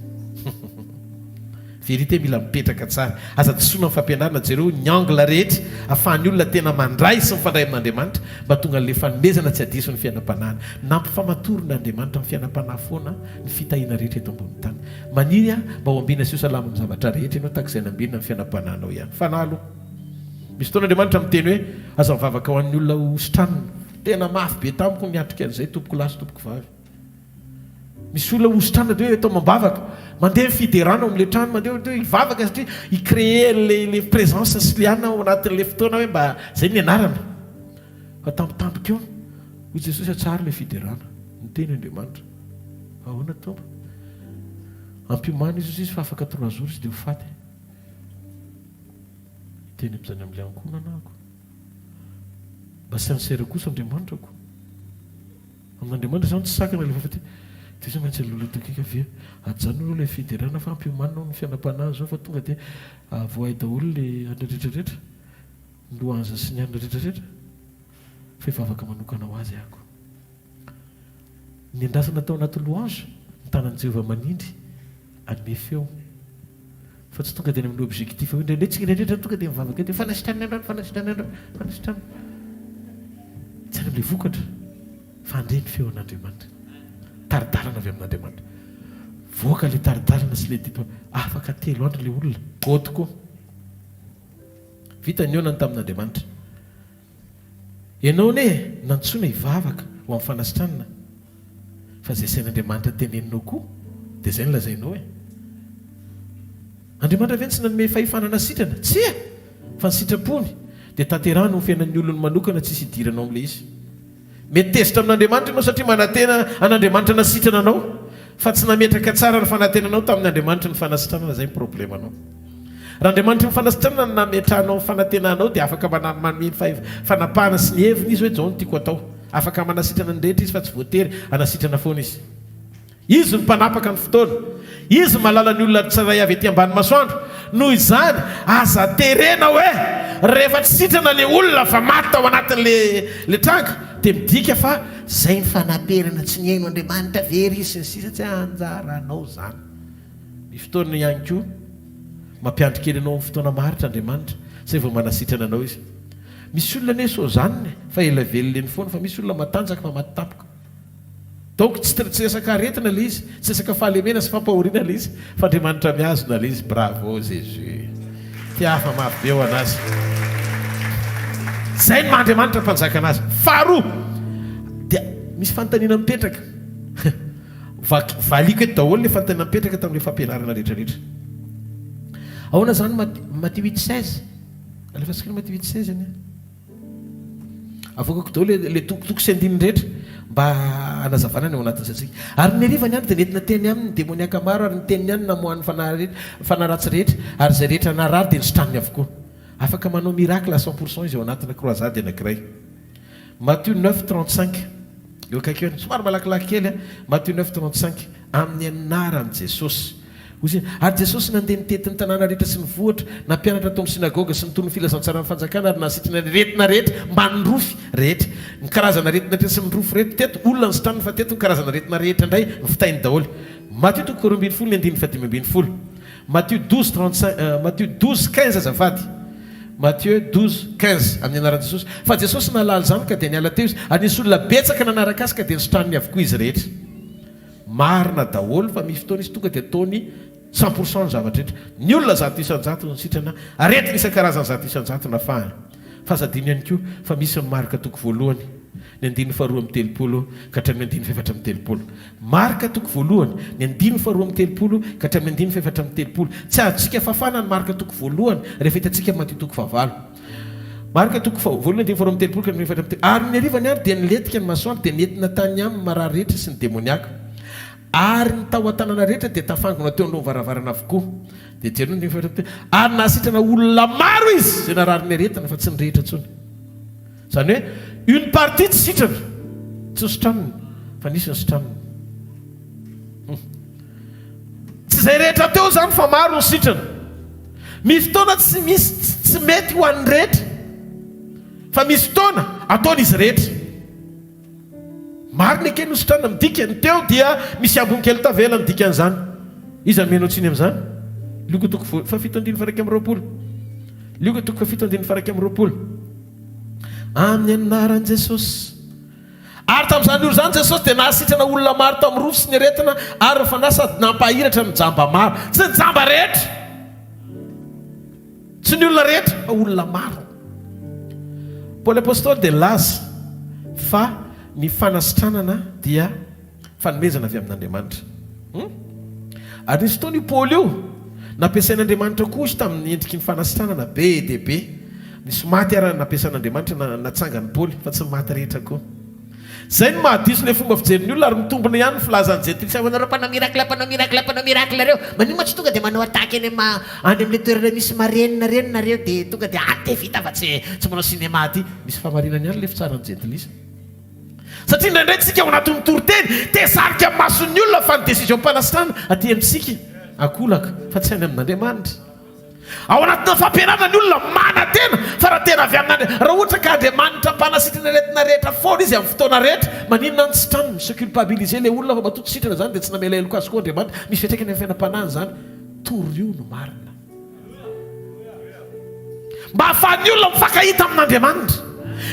Vérité mila mipetraka tsara. Aza disoina ny fampianarana, jereo ny angle rehetra afahan'ny olona tena mandray sy mifandray amin'Andriamanitra mba tonga an'ilay fanomezana tsy hadiso ny fiainam-panahiny. Nampifamatorina Andriamanitra amin'ny fiainam-panahy foana ny fitahiana rehetra eto ambonin'ny tany. Maniry aho mba ho ambina sy ho salama amin'ny zavatra rehetra ianao tahaka izay nambinina ny fiainam-panahinao ihany. Fanahy aloha. Misy fotoana Andriamanitra miteny hoe, Aza mivavaka ho an'ny olona ho sitranina. Tena mafy be tamiko ny niatrika an'izay, tompoko lahy sy tompoko vavy. Misy olona ho sitranina dia hoe atao mambavaka. Mandeha ny fiderana ao amin'ilay trano, mandeha hoe hivavaka satria hi-créer an'ilay ilay présence sy ilay anona ao anatin'ilay fotoana hoe mba izay ny anarana. Fa tampotampoka eo, hoy Jesosy, atsaharo ilay fiderana. Niteny Andriamanitra. Ahoana Tompo? Ampiomano izy hozy izy fa afaka trois jours izy dia ho faty. Hiteny amin'izany amin'ilay ankohonana aho. Mba sincère kosa Andriamanitra ko. Amin'Andriamanitra izany tsy sakana ilay fahafatesana. Dia tsy maintsy aloha dakika ve ajanony aloha ilay fiderana fa ampiomanina hono ny fiainam-panahy izao fa tonga dia avoahay daholo ilay anona rehetra rehetra, ny louange sy ny anona rehetra rehetra fa hivavaka manokana ho azy aho ko. Ny andrasana tao anaty louange, ny tanan'i Jehovah manindry, hanome feo. Fa tsy tonga dia any amin'ny objectif hoe indraindray tsika indraindray tonga dia mivavaka eo dia fanasitranana androany, fanasitranana androany, fanasitranana. Tsy any amin'ilay vokatra fa handre ny feon'Andriamanitra. Tari-dalana avy amin'Andriamanitra. Voaka ilay tari-dalana sy ilay didy. Afaka telo andro ilay olona. Goty koa. Vita ny nihaonany tamin'Andriamanitra. Ianao anie nantsoina hivavaka ho amin'ny fanasitranana fa izay sain'Andriamanitra teneninao koa dia izay no lazainao e! Andriamanitra ve tsy nanome fahefana hanasitrana? Tsia! Fa ny sitrapony dia tanterahiny ho fiainan'ny olony manokana tsisy idiranao amin'ilay izy. Mety tezitra amin'Andriamanitra ianao satria manantena an'Andriamanitra hanasitrana anao fa tsy nametraka tsara ny fanantenanao tamin'ny Andriamanitry ny fanasitranana izay ny problemanao. Raha Andriamanitry ny fanasitranana no nametrahanao ny fanantenanao dia afaka manome ny fanapahana sy ny heviny Izy hoe izao no tiako atao. Afaka manasitrana ny rehetra Izy fa tsy voatery hanasitrana foana Izy. Izy no mpanapaka ny fotoana. Izy mahalala ny olona tsirairay avy ety ambany masoandro. Noho izany, aza terena hoe rehefa tsy sitrana ilay olona fa maty tao anatin'ilay tranga dia midika fa izay ny fanaperana tsy nihaino Andriamanitra very izy sy ny sisa Tsy anjaranao izany. Ny fotoana ihany koa mampiandry kely anao amin'ny fotoana maharitra Andriamanitra izay vao manasitrana anao Izy. Misy olona anie sozanina fa ela velona eny foana fa misy olona matanjaka fa maty tampoka. Donc tsy tsy resaka aretina ilay izy, tsy resaka fahalemena sy fampahoriana ilay izy fa Andriamanitra mihazona ilay izy. Bravo Jésus. Tiafa mafy be ho anazy. Zay ny maha Andriamanitra mpanjaka anazy. Faharoa dia misy fanontaniana mipetraka. Vaky valiako eto daholo ilay fanontaniana mipetraka tamin'ilay fampianarana rehetra rehetra. Ahoana izany Matio huit 16? Alefatsika ny Matio huit 16 anie. Avoakako daholo ilay toko toko sy andininy rehetra mba hanazavana ny ao anatin'ny saintsika. Ary ny hariva ny andro dia nentina teny aminy ny demoniaka maro ary ny teniny ihany no namoahany ny fanahy rehetra, fanahy ratsy rehetra, ary izay rehetra narary dia nositraniny avokoa. Afaka manao miracle à cent pour cent izy ao anatina croisade anankiray. Matio neuf 35, eo akaiky eo ihany, somary malakilaky kely an, Matio neuf 35, amin'ny anaran'i Jesosy. Hoy izy, Ary Jesosy nandeha nitety ny tanàna rehetra sy ny vohitra, nampianatra tao amin'ny synagoga sy nitory ny filazantsaran'ny fanjakana ary nahasitrana ny aretina rehetra mbamin'ny rofy rehetra. Ny karazana aretina rehetra sy ny rofy rehetra teto, olona nositraniny fa teto ny karazana aretina rehetra indray nofitainy daholo. Matio toko faharoa ambin'ny folo ny andininy fahadimy ambin'ny folo. Matio 12 35, Matio 12 15 azafady. Mathieu 12 15, amin'ny anaran'i Jesosy. Fa Jesosy nahalala izany ka dia niala teo izy, ary nisy olona betsaka nanaraka azy ka dia nositraniny avokoa izy rehetra. Marina daholo fa misy fotoana izy tonga dia ataony cent pour cent ny zavatra rehetra. Ny olona 100% no sitrana, aretina isan-karazany 100% nafahany. Fa aza adino ihany koa fa misy ny Marka toko voalohany, ny andininy faharoa amby telopolo ka hatramin'ny andininy fahefatra amby telopolo. Marka toko voalohany, ny andininy faharoa amby telopolo ka hatramin'ny andininy fahefatra amby telopolo. Tsy azontsika fafana ny Marka toko voalohany rehefa hitantsika Matio toko fahavalo. Marka toko faha, voalohany andininy faharoa amby telopolo ka hatramin'ny 34. Ary ny hariva ny andro dia nilentika ny masoandro, dia nentina tany aminy ny marary rehetra sy ny demoniaka. Ary ny tao an-tanàna rehetra dia tafangona teo anoloan'ny varavarana avokoa. Dia jereo ny andininy faha 34. Ary nahasitrana olona maro izy izay narary ny aretina, fa tsy ny rehetra intsony. Izany hoe une partie tsy sitrana, tsy nositraniny, fa nisy nositraniny. Tsy izay rehetra teo izany fa maro ny sitrana. Misy fotoana tsy misy tsy mety ho an'ny rehetra fa misy fotoana ataon'izy rehetra. Marina eke nositranina midika ny teo dia misy ambiny kely tavela ny dikan'izany. Iza no mihaino tsiny amin'izany? Lioka toko fahafito andininy faha-21. Lioka toko fahafito andininy faha-21. Amin'ny anaran'i Jesosy. Ary tamin'izany ora izany Jesosy dia nahasitrana olona maro tamin'ny rofy sy ny aretina ary ny fanahy sady nampahiratra ny jamba maro. Tsy ny jamba rehetra! Tsy ny olona rehetra fa olona maro. Paoly Apostoly dia nilaza fa ny fanasitranana dia fanomezana avy amin'Andriamanitra. Hum? Ary nisy fotoana io Paoly io, nampiasain'Andriamanitra koa izy tamin'ny endriky ny fanasitranana be dia be. Nisy maty ara nampiasan'Andriamanitra natsangan'i Paoly, fa tsy ny maty rehetra koa. Izay no mahadiso ilay fomba fijerin'ny olona ary mitombina ihany ny filazan'i Jentilisa Fa nareo mpanao miracle mpanao miracle mpanao miracle reo, maninona moa tsy tonga dia manao attaque eny am any amle toerana misy marenina reny nareo dia tonga dia any dia vita fa tsy tsy manao cinéma aty. Misy fahamarinany ihany ilay fitsaran'i Jentilisa. Satria indraindray tsika ao anatin'ny toriteny te hisarika ny mason'ny olona fa ny décision-panasitranana aty amintsika ankolaka fa tsy any amin'Andriamanitra. Ao anatina fampianarana ny olona manantena fa raha tena avy amin'Andriamanitra, raha ohatra ka Andriamanitra mpanasitrana aretina rehetra foana izy amin'ny fotoana rehetra, maninona no tsy sitraniny? Mi-se culpabiliser ilay olona fa matoa tsy sitrana izany dia tsy namela heloka azy koa Andriamanitra. Misy fiantraikany amin'ny fiainam-panahiny izany. Torio ny marina. Mba hahafahan'ny olona mifankahita amin'Andriamanitra.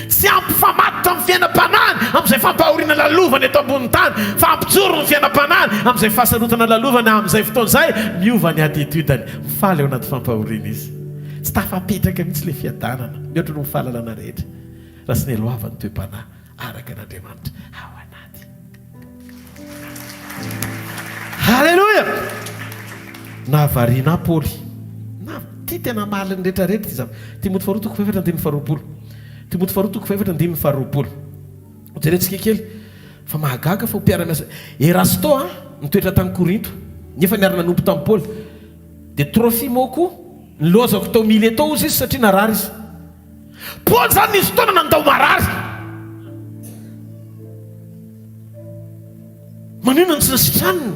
Tsy hampifamatotra amin'ny fiainam-panahiny amin'izay fampahoriana lalovany eto ambonin'ny tany, fa hampijoro ny fiainam-panahiny amin'izay fahasarotana lalovany amin'izay fotoana izay, miova ny attitude-ny. Mifaly ao anaty fampahoriana izy. Tsy tafapetraka mihitsy ilay fiadanana, mihoatra noho ny fahalalana rehetra, raha tsy nialohavan'ny toe-panahy araka an'Andriamanitra ao anaty. Haleloia! Nahavariana ahy Paoly. Na, ity tena hamaly ny rehetra rehetra ity zava. Timoty faharoa toko fahefatra andininy faharoapolo. Timoty faharoa toko fahefatra andininy faharoapolo. Hojerentsika kely fa mahagaga fa ho mpiara-miasa. Erasto a, nitoetra tany Korinto, nefa niara-nanompo tamin'i Paoly. Dia Trofimo koa, nilaozako tao Mileto hozy izy satria narary izy. Paoly izany nisy fotoana nandao marary. Maninona no tsy nasitranina?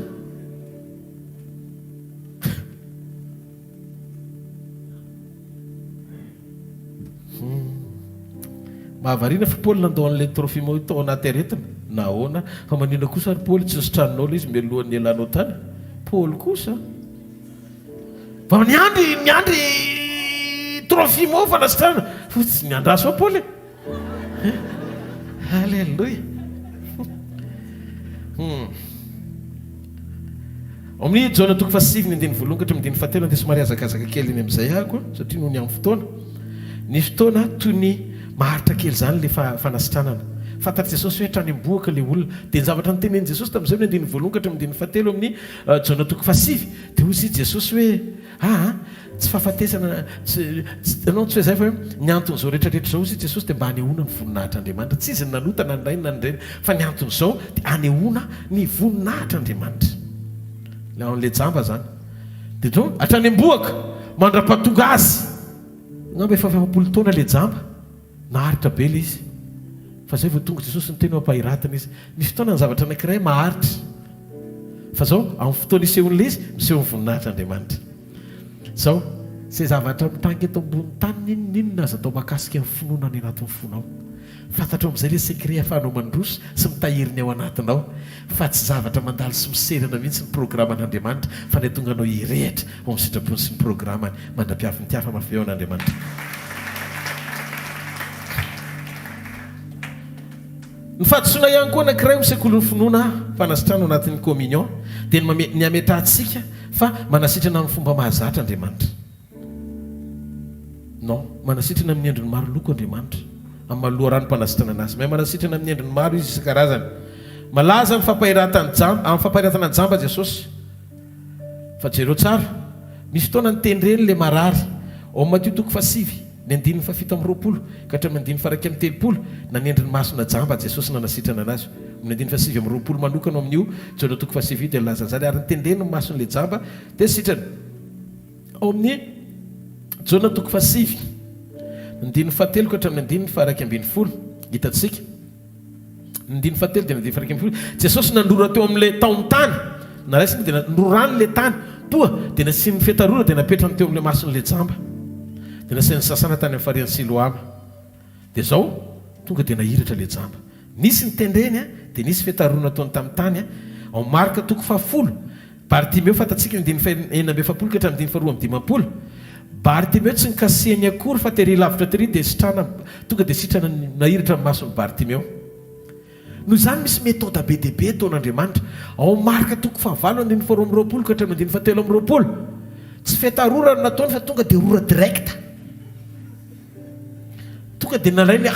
Hmm. Mahavariana fa Paoly nandao an'ilay Trofimo io tao anaty aretina. Nahoana? Fa maninona kosa ary Paoly tsy nositraninao ilay izy mialohan'ny nialanao tany? Paoly kosa. Vao niandry niandry Trofimo fanasitranana fa tsy niandraso ao Paoly e. Alléluia. Hmm. Ao amin'ny Jaona toko fahasivy ny andininy voalohany ka hatramin'ny andininy fahatelo andeha somary hazakazaka kely eny amin'izay aho satria noho ny amin'ny fotoana. Ny fotoana toy ny maharitra kely izany ilay fanasitranana. Fantatr'i Jesosy hoe hatrany am-bohoka ilay olona. Dia ny zavatra notenenin'i Jesosy tamin'izay amin'ny andininy voalohany ka hatramin'ny andininy fahatelo amin'ny Jaona toko fahasivy dia hoy izy Jesosy hoe, Aa, tsy fahafatesana, tsy, tsy, non, tsy hoe izay fa hoe, ny anton'izao rehetra rehetra izao, hoy Jesosy, dia mba hanehoana ny voninahitr'Andriamanitra. Tsy izy no nanota na ny rainy na ny reniny, fa ny anton'izao dia hanehoana ny voninahitr'Andriamanitra. Ilay ao amin'ilay jamba izany. Dia izao, hatrany am-bohoka, mandra-pahatonga azy, angamba efa 40 taona ilay jamba. Naharitra be ilay izy. Fa zay vao tonga Jesosy niteny hoe ampahiratina izy. Misy fotoana ny zavatra anankiray maharitra. Fa zao, amin'ny fotoana isehoan'ilay izy, miseho ny voninahitr'Andriamanitra. Zao, izay zavatra mitranga eto ambony tany n'inon'inona aza atao mahakasika ny finoana any anatin'ny fonao. Fantatrao amin'izay ilay secret ahafahanao mandroso sy mitahiry ny ao anatinao. Fa tsy zavatra mandalo sy miserana mihitsy ny programan'Andriamanitra fa ny hatonga anao hirehitra ao amin'ny sitrapony sy ny programany mandra-piavin'ny tiafa mafy eo an'Andriamanitra. Ny fahadisoana ihany koa anankiray amin'ny sekolin'ny finoana fanasitrana ao anatin'ny communion dia ny ny hametrahantsika fa manasitrana amin'ny fomba mahazatra Andriamanitra. Non, manasitrana amin'ny endriny maro loko Andriamanitra, amin'ny maha loharanom-panasitranana Azy. Mahay manasitrana amin'ny endriny maro Izy isan-karazany. Malaza amin'ny fampahiratan'ny jamba, amin'ny fampahiratana ny jamba Jesosy. Fa jereo tsara, misy fotoana nitendreny ilay marary. Ao amin'ny Matio toko fahasivy, ny andininy fahafito amby 20 ka hatramin'ny andininy faha-31, nanendry ny masona jamba Jesosy nanasitrana anazy. Amin'ny andininy faha-29 manokana ao amin'io Jaona toko fahasivy io dia nilaza an'izany, ary nitendreny ny mason'ilay jamba dia sitrana. Ao amin'ny Jaona toko fahasivy, ny andininy fahatelo ka hatramin'ny andininy faha-11, hitantsika. Ny andininy fahatelo dia ny andininy faha-11. Jesosy nandrora teo amin'ilay tahon'ny tany. Naraisiny dia norany ilay tany. Poa, dia nasiany fetarora dia napetrany teo amin'ilay mason'ilay jamba. Dia nasainy sasana tany amin'ny farihin'i Siloama. Dia izao, tonga dia nahiratra ilay jamba. Nisy ny tendreny, dia nisy fetarora nataony tamin'ny tany. Ao Marka toko fahafolo, Bartimeo, fantatsika ny andininy faha-46 ka hatramin'ny andininy faha-52. Bartimeo tsy nikasihany akory fa tery lavitra tery dia sitrana, tonga dia sitrana nahiratra ny mason'i Bartimeo. Noho izany misy méthode be dia be ataon'Andriamanitra. Ao amin'ny Marka toko fahavalo andininy faha-22 ka hatramin'ny andininy faha-23. Tsy feta rora no nataony fa tonga dia rora direct. Tonga dia nalainy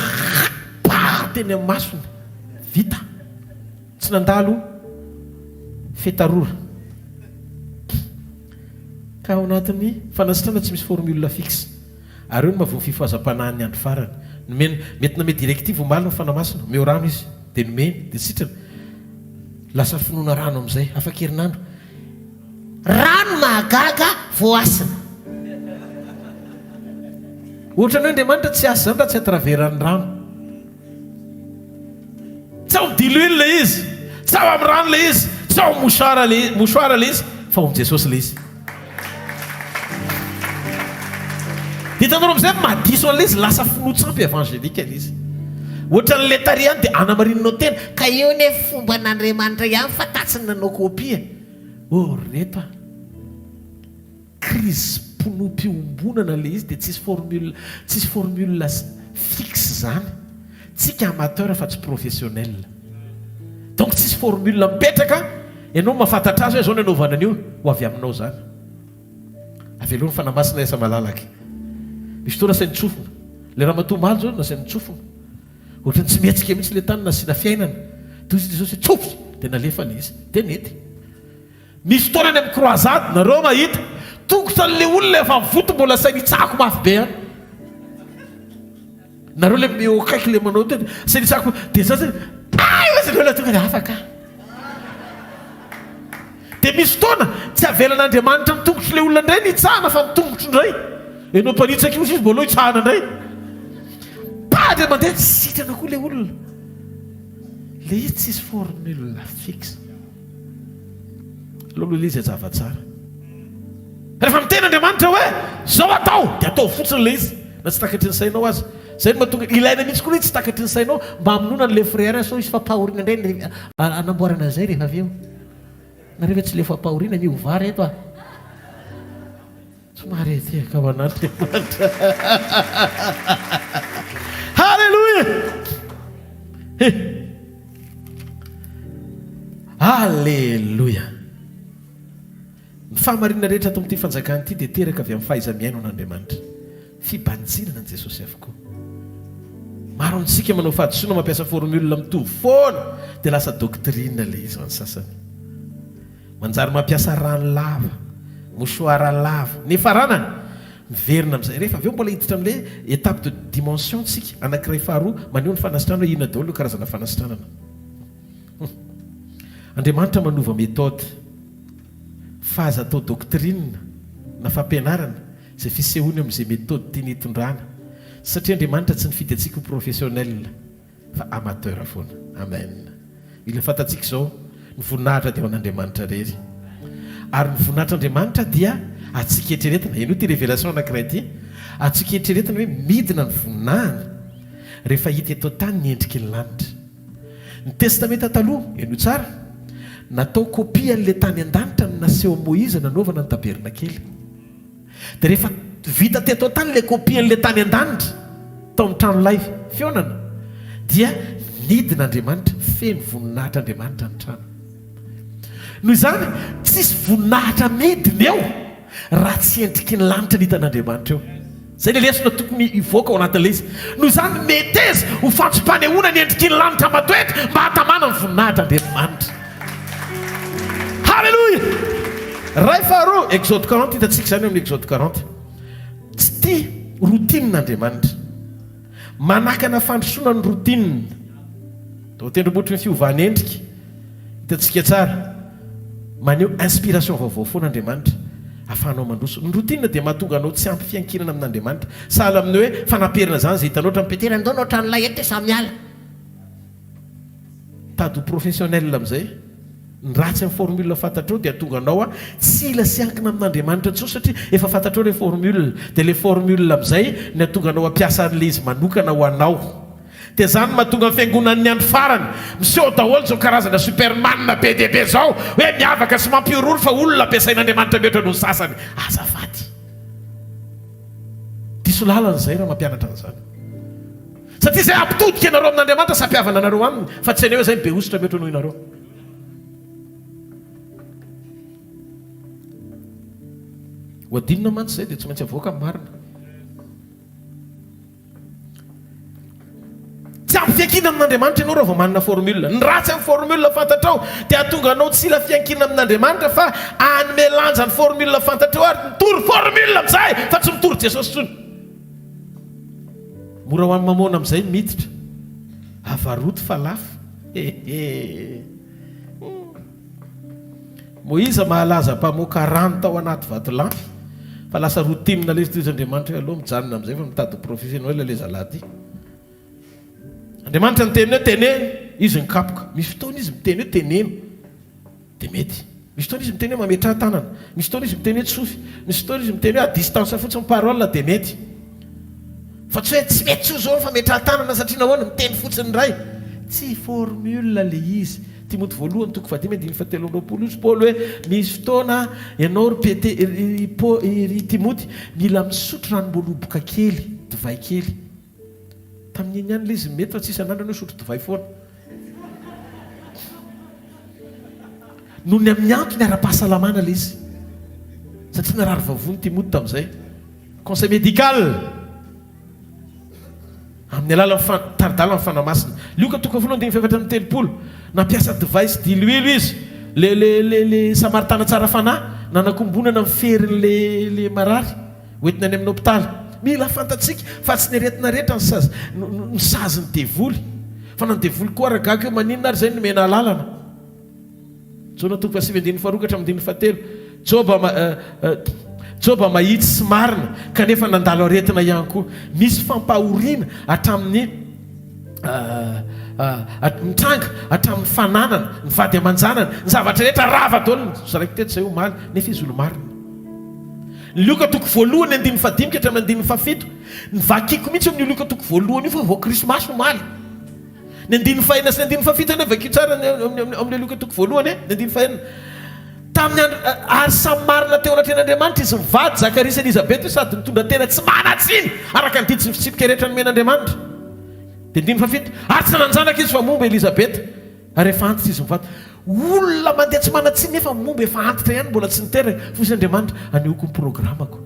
pa teny amin'ny masony. Vita. Tsy nandalo fetarora. Ka ao anatin'ny fanasitrana tsy misy formule fixe. Ary eo no mahavoa ny fifohazam-panahin'ny andro farany. Nomena, mety name directive omaly ny Fanahy Masina, omeo rano izy. Dia nomeny, dia sitrana. Lasa finoana rano amin'izay, afaka herinandro. Rano mahagaga voasina. Ohatran'ny hoe Andriamanitra tsy hiasa izany raha tsy à travers ny rano. Tsy ao amin'ny diloilo ilay izy, tsy ao amin'ny rano ilay izy, tsy ao amin'ny mouchoir ilay mouchoir ilay izy, fa ao amin'i Jesosy ilay izy. Dia hitanareo amin'izay mahadiso an'ilay izy, lasa finoan-tsampy évangélique ilay izy. Ohatran'ilay tary ihany dia anamarininao tena. Ka io anie fomban'Andriamanitra ihany fa tatsy ny nanao copie e. Oh ry reto a! Crise mpinoam-piombonana ilay izy dia tsisy formule tsisy formule fixe izany. Tsika amateur fa tsy professionnel. Donc tsisy formule mipetraka, ianao mahafantatra azy hoe zao ny anaovana an'io, ho avy aminao izany. Avelao ny Fanahy Masina hiasa malalaka. Misy fotoana asainy tsofina. Ilay ramatoa omaly izao nasainy nitsofina. Ohatran'ny tsy mihetsika mihitsy ilay tany nasiana fiainana. Dia hoy Jesosy hoe tsofy! Dia nalefa ilay izy. Dia nety. Misy fotoana any amin'ny croisade nareo mahita tongotra an'le olona efa mivoto mbola asainy hitsako mafy be any. Nareo le eo akaiky le manao tena asainy hitsako dia za zay ay ozy le olona tonga dia afaka. Dia misy fotoana tsy avelan'Andriamanitra ny tongotry le olona indray ny hitsahana fa ny tongotro indray. Enao mpanitsaka io izy mbola hitsahana indray. Pa dia mandeha sitrana koa le olona. Le izy tsisy formule fixe. Aleo aloha ilay izy hazava tsara. Rehefa miteny Andriamanitra hoe zao atao dia ataovy fotsiny ilay izy na tsy takatry ny sainao aza. Zay no mahatonga ilaina mihitsy koa ilay tsy takatry ny sainao mba hamonoana an'ilay frère sao hisy fampahoriana indray ny hanamboarana an'izay rehefa avy eo. Nareo ve tsy leo fampahoriana miovà reto a! Somary hetehaka ho an'Andriamanitra. Haleloia! He! Aleloia! Ny fahamarinana rehetra ato amin'ity fanjakana ity dia teraka avy amin'ny fahaiza-mihaino an'Andriamanitra. Fibanjinana an'i Jesosy avokoa. Maro amintsika manao fahadisoana mampiasa formule mitovy foana dia lasa doctrine ilay izy ho an'ny sasany. Manjary mampiasa rano lava, mouchoir lava. Ny faranany, miverina amin'izay. Rehefa avy eo mbola hiditra amin'ilay étape de dimension tsika, anankiray faharoa, maneho ny fanasitranana hoe inona daholo ireo karazana fanasitranana. Andriamanitra manova méthode, fa aza atao doctrine na fampianarana izay fisehoany amin'izay méthode tiany hitondrana. Satria Andriamanitra tsy nifidy antsika ho professionnel. fa amateur foana. Amen. Mila fantatsika izao, ny voninahitra dia ho an'Andriamanitra irery. Ary ny voninahitr'Andriamanitra dia atsika eritreretina, henoy ity révélation anankiray ity, atsika eritreretina hoe midina ny voninahiny rehefa hita eto an-tany ny endriky ny lanitra. Ny Testamenta Taloha, henoy tsara, natao copie an'ilay tany an-danitra no naseho an'i Moizy nanaovana ny tabernakely. Dia rehefa vita teto an-tany ilay copie an'ilay tany an-danitra, tao amin'ny tranolay fihaonana, dia nidina Andriamanitra, feno voninahitra Andriamanitra ny trano. Noho izany, tsisy voninahitra midina eo raha tsy endriky ny lanitra ny hitan'Andriamanitra eo. Izay ilay lesona tokony hivoaka ao anatin'ilay izy. Noho izany, meteza ho fantsom-panehoana ny endriky ny lanitra matoetra mba hahatamana ny voninahitra Andriamanitra. Haleloia! Ray faharoa, Exode 40, hitantsika izany eo amin'ny Exode 40. Tsy tia routine Andriamanitra. Manakana fandrosoana ny routine. Tao an-tendrombohitry ny fiovan'endrika, hitantsika tsara, maneho inspiration vaovao foana Andriamanitra, ahafahanao mandroso. Ny routine dia mahatonga anao tsy ampy fiankinana amin'Andriamanitra. Sahala amin'ny hoe fanaperana izany izay hitanao hatramin'ny Petera, Ndao ny tranolay eto dia samy miala. Tady ho professionnel amin'izay. Ny ratsy amin'ny formule fantatrao dia hahatonga anao tsy hila sy hiankina amin'Andriamanitra intsony satria efa fantatrao ilay formule. Dia ilay formule amin'izay no hahatonga anao hampiasa an'ilay izy manokana ho anao. Dia izany no mahatonga ny fiangonan'ny andro farany miseho daholo izao karazana superman be dia be izao hoe miavaka sy mampihorohoro fa olona ampiasain'Andriamanitra mihoatra noho ny sasany. Azafady. Diso lalana izay raha mampianatra an'izany. Satria izay hampitodika anareo amin'Andriamanitra sy hampihavana anareo aminy, fa tsy haneho izay ny be hosotra mihoatra noho ianareo. Ho adinina mantsy izay dia tsy maintsy avoaka ny marina. Tsy ampy fiankinana amin'Andriamanitra ianao raha vao manana formule. Ny ratsy amin'ny formule fantatrao dia hahatonga anao tsy hila fiankinana amin'Andriamanitra fa hanome lanja ny formule fantatrao ary mitory formule amin'izay fa tsy mitory Jesosy intsony. Mora ho an'ny mamôna amin'izay ny miditra. Avaroty fa lafo. Hehe. Moiza mahalaza mpamoaka rano tao anaty vatolampy fa lasa routine ilay izy toy Andriamanitra hoe aleo mijanona amin'izay fa mitady ho professionnel ilay zalahy ity. Andriamanitra niteny hoe teneno, izy nikapoka. Misy fotoana izy miteny hoe teneno. Dia mety. Misy fotoana izy miteny hoe mametraha tanana. Misy fotoana izy miteny hoe tsofy. Misy fotoana izy miteny hoe à distance fotsiny parole dia mety. Fa tsy hoe tsy mety tsony zao ny fametraha tanana satria nahoana? Miteny fotsiny indray. Tsy formule le izy. Timoty voalohany toko fahadimy andininy fahatelo amby 20 hozy Paoly hoe misy fotoana ianao ry Pete ry ry Timoty mila misotro ranom-boaloboka kely, divay kely. Tamin'iny ihany ilay izy mety fa tsy isan'andro ianao hisotro divay foana. Noho ny amin'ny antony ara-pahasalamana ilay izy. Satria narary vavony Timoty tamin'izay. Conseil médical amin'ny alalan'ny fa, tari-dalan'ny Fanahy Masina. Lioka toko fahafolony andininy fahefatra amby 30. Nampiasa divay sy diloilo izy. Le, le, le, le Samaritana tsara fanahy nanakombonana ny ferin'le, le marary. Hoentina any amin'ny hopitaly. Mila fantatsika fa tsy ny aretina rehetra no sazy no sazin'ny devoly. Fa na ny devoly koa ara gaga hoe maninona ary izay nomena alalana. Jona toko fahasivy andininy faharoa ka hatramin'ny andininy fahatelo. Joba Joba mahitsy sy marina kanefa nandalo aretina ihany koa. Misy fampahoriana hatramin'ny mitranga hatramin'ny fananana, ny vady aman-janany, ny zavatra rehetra rava daholo. Nozaraiko teto izay omaly nefa izy olo-marina. Ny Lioka toko voalohany andininy fahadimy ka hatramin'ny andininy fahafito. Novakiko mihitsy amin'io Lioka toko voalohany io fa vao krismasy omaly. Ny andininy fahenina sy ny andininy fahafito anie vakio tsara ny amin'ilay Lioka toko voalohany e, ny andininy fahenina. Tamin'ny andro ary samy marina teo anatrehan'Andriamanitra izy mivady, Zakaria sy Elizabeta io sady nitondra tena tsy manan-tsiny araka ny didy sy ny fitsipika rehetra nomen'Andriamanitra. Dia andininy fahafito, ary tsy nanan-janaka izy fa momba Elizabeta. Ary efa antitra izy mivady. Olona mandeha tsy manan-tsiny nefa momba efa antitra ihany mbola tsy niteraka. Fa hoy Andriamanitra, anehoako ny programako.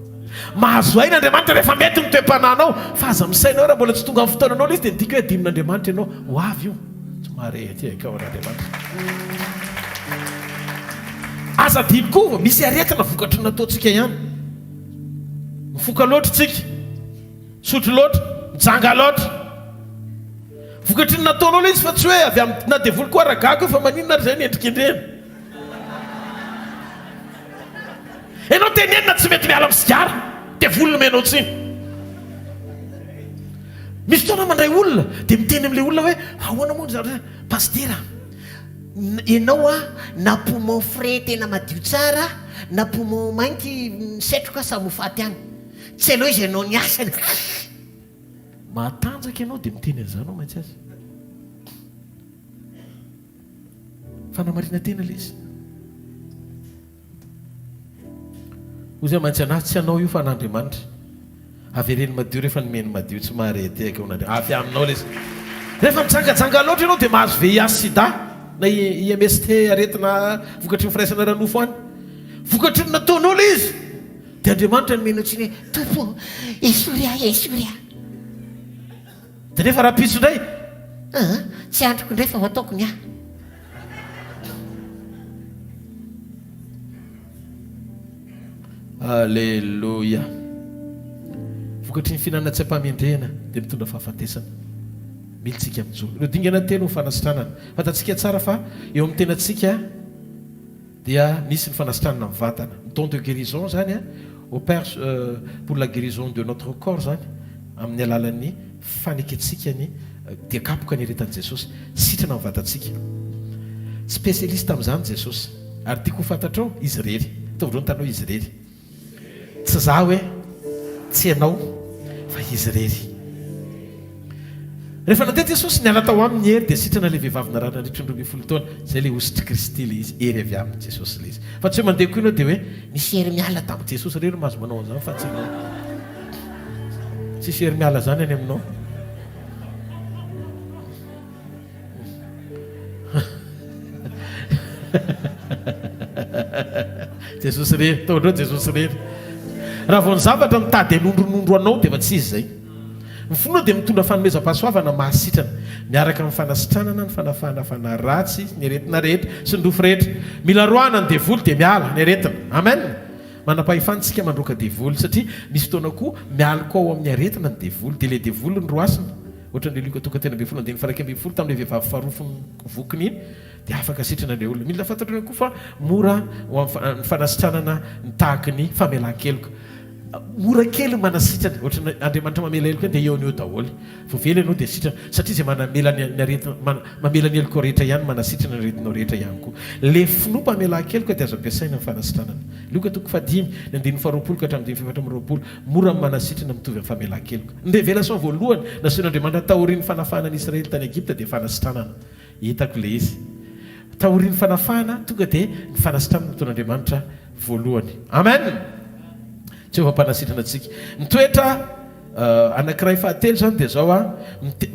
Mahazo aina Andriamanitra rehefa mety ny toe-panahinao. Fa aza misaina hoe raha mbola tsy tonga amin'ny fotoananao ilay izy dia midika hoe adinon'Andriamanitra ianao. Ho avy io. Tsy mahare aty aika ao an'Andriamanitra. Aza adino koa fa misy aretina vokatry ny nataontsika ihany. Mifoka loatra isika. Misotro loatra, mijanga loatra. Vokatry ny nataonao ilay izy fa tsy hoe avy amin'ny na devoly koa ara gaga io fa maninona ary izay ny endrikendrehana. Ianao tenenina tsy mety miala amin'ny sigara, devoly nomenao tsiny. Misy fotoana mandray olona dia miteny amin'ilay olona hoe ahoana moa ny zavatra, pasitera Ianao a, na poumon frais tena madio tsara na poumon mainty misetroka samy ho faty any. Tsy aleo izy hanao ny asany. Mahatanjaka ianao dia miteny an'izany ao maintsy azy. Fanamarinan-tena ilay izy. Hoy izy maintsy anahy, tsy anao io fa an'Andriamanitra. Avereno madio rehefa nomeny madio, tsy mahare tehaka eo an'Andriamanitra. Avy aminao ilay izy. Rehefa mijangajanga loatra ianao dia mahazo VIH sida na IMST aretina vokatry ny firaisana ara-nofo any. Vokatry ny nataonao ilay izy. Dia Andriamanitra nomena tsiny hoe, Tompo ô, esory ahy, esory ahy. Dia nefa rahampitso indray? Aa, tsy andriko indray fa ho ataoko ny ahy. Aleloia. Vokatry ny fihinanana tsy am-pahamendrehana dia mitondra fahafatesana. Mila isika mijoro. Ireo dingana telo ny fanasitranana. Fantatsika tsara fa eo amin'ny tenantsika. Dia misy ny fanasitranana ny vatana, ny don de guérison izany opère pour la guérison de notre corps izany amin'ny alalan'ny fanekentsika ny dia kapoka niaretan'i Jesosy, sitrana ny vatantsika. Spécialiste amin'izany Jesosy ary tiako ho fantatrao, Izy irery. Ataovy ireo ny tanao, Izy irery. Tsy za hoe, tsy ianao, fa Izy irery. Rehefa nandeha Jesosy, niala tao aminy ny hery, dia sitrana ilay vehivavy narary nandritry ny 12 taona. Izay ilay hositr'i Kristy ilay izy, hery avy amin'i Jesosy ilay izy. Fa tsy hoe mandeha koa ianao dia hoe, nisy hery miala tamin'i Jesosy irery no mahazo manao an'izany fa tsy ianao. Tsisy hery miala izany any aminao. Jesosy irery, tao indreo Jesosy irery. Raha vao ny zavatra mitady hanondronondro anao dia efa tsy izy izay. Ny finoana dia mitondra fanomezam-pahasoavana mahasitrana, miaraka amin'ny fanasitranana, ny fanafahana fanahy ratsy, ny aretina rehetra sy ny rofy rehetra. Mila roahana ny devoly dia miala ny aretina. Amen! Manam-pahefana isika mandroaka devoly satria misy fotoana koa mialoka ao amin'ny aretina ny devoly dia ilay devoly no roasina. Ohatran'ilay Lioka toko 13 andininy faha-11 tamin'ilay vehivavy farofony vokiny iny dia afaka sitrana ilay olona. Mila fantatrao ihany koa fa mora ho amin'ny fanasitranana ny tahaky ny famelan-keloka. Mora kely ny manasitrana, ohatran'ny Andriamanitra mamela heloka iny dia eo no eo daholo. Voavela ianao dia sitrana, satria izay manamela ny aretina, mamela ny helokao rehetra ihany manasitrana ny aretinao rehetra ihany koa. Ilay finoam-pamelan-keloka dia azo ampiasaina amin'ny fanasitranana. Lioka toko fahadimy, ny andininy faharoapolo ka hatramin'ny andininy fahaefatra amby 20, mora ny manasitrana mitovy amin'ny famelan-keloka. Ny révélation voalohany nasehon'Andriamanitra taorian'ny fanafahana ny Israely tany Egypta dia fanasitranana. Hitako ilay izy. Taorian'ny fanafahana, tonga dia ny fanasitranana nataon'Andriamanitra voalohany. Amen! Jehovah mpanasitrana antsika. Ny toetra anankiray fahatelo izany dia izao,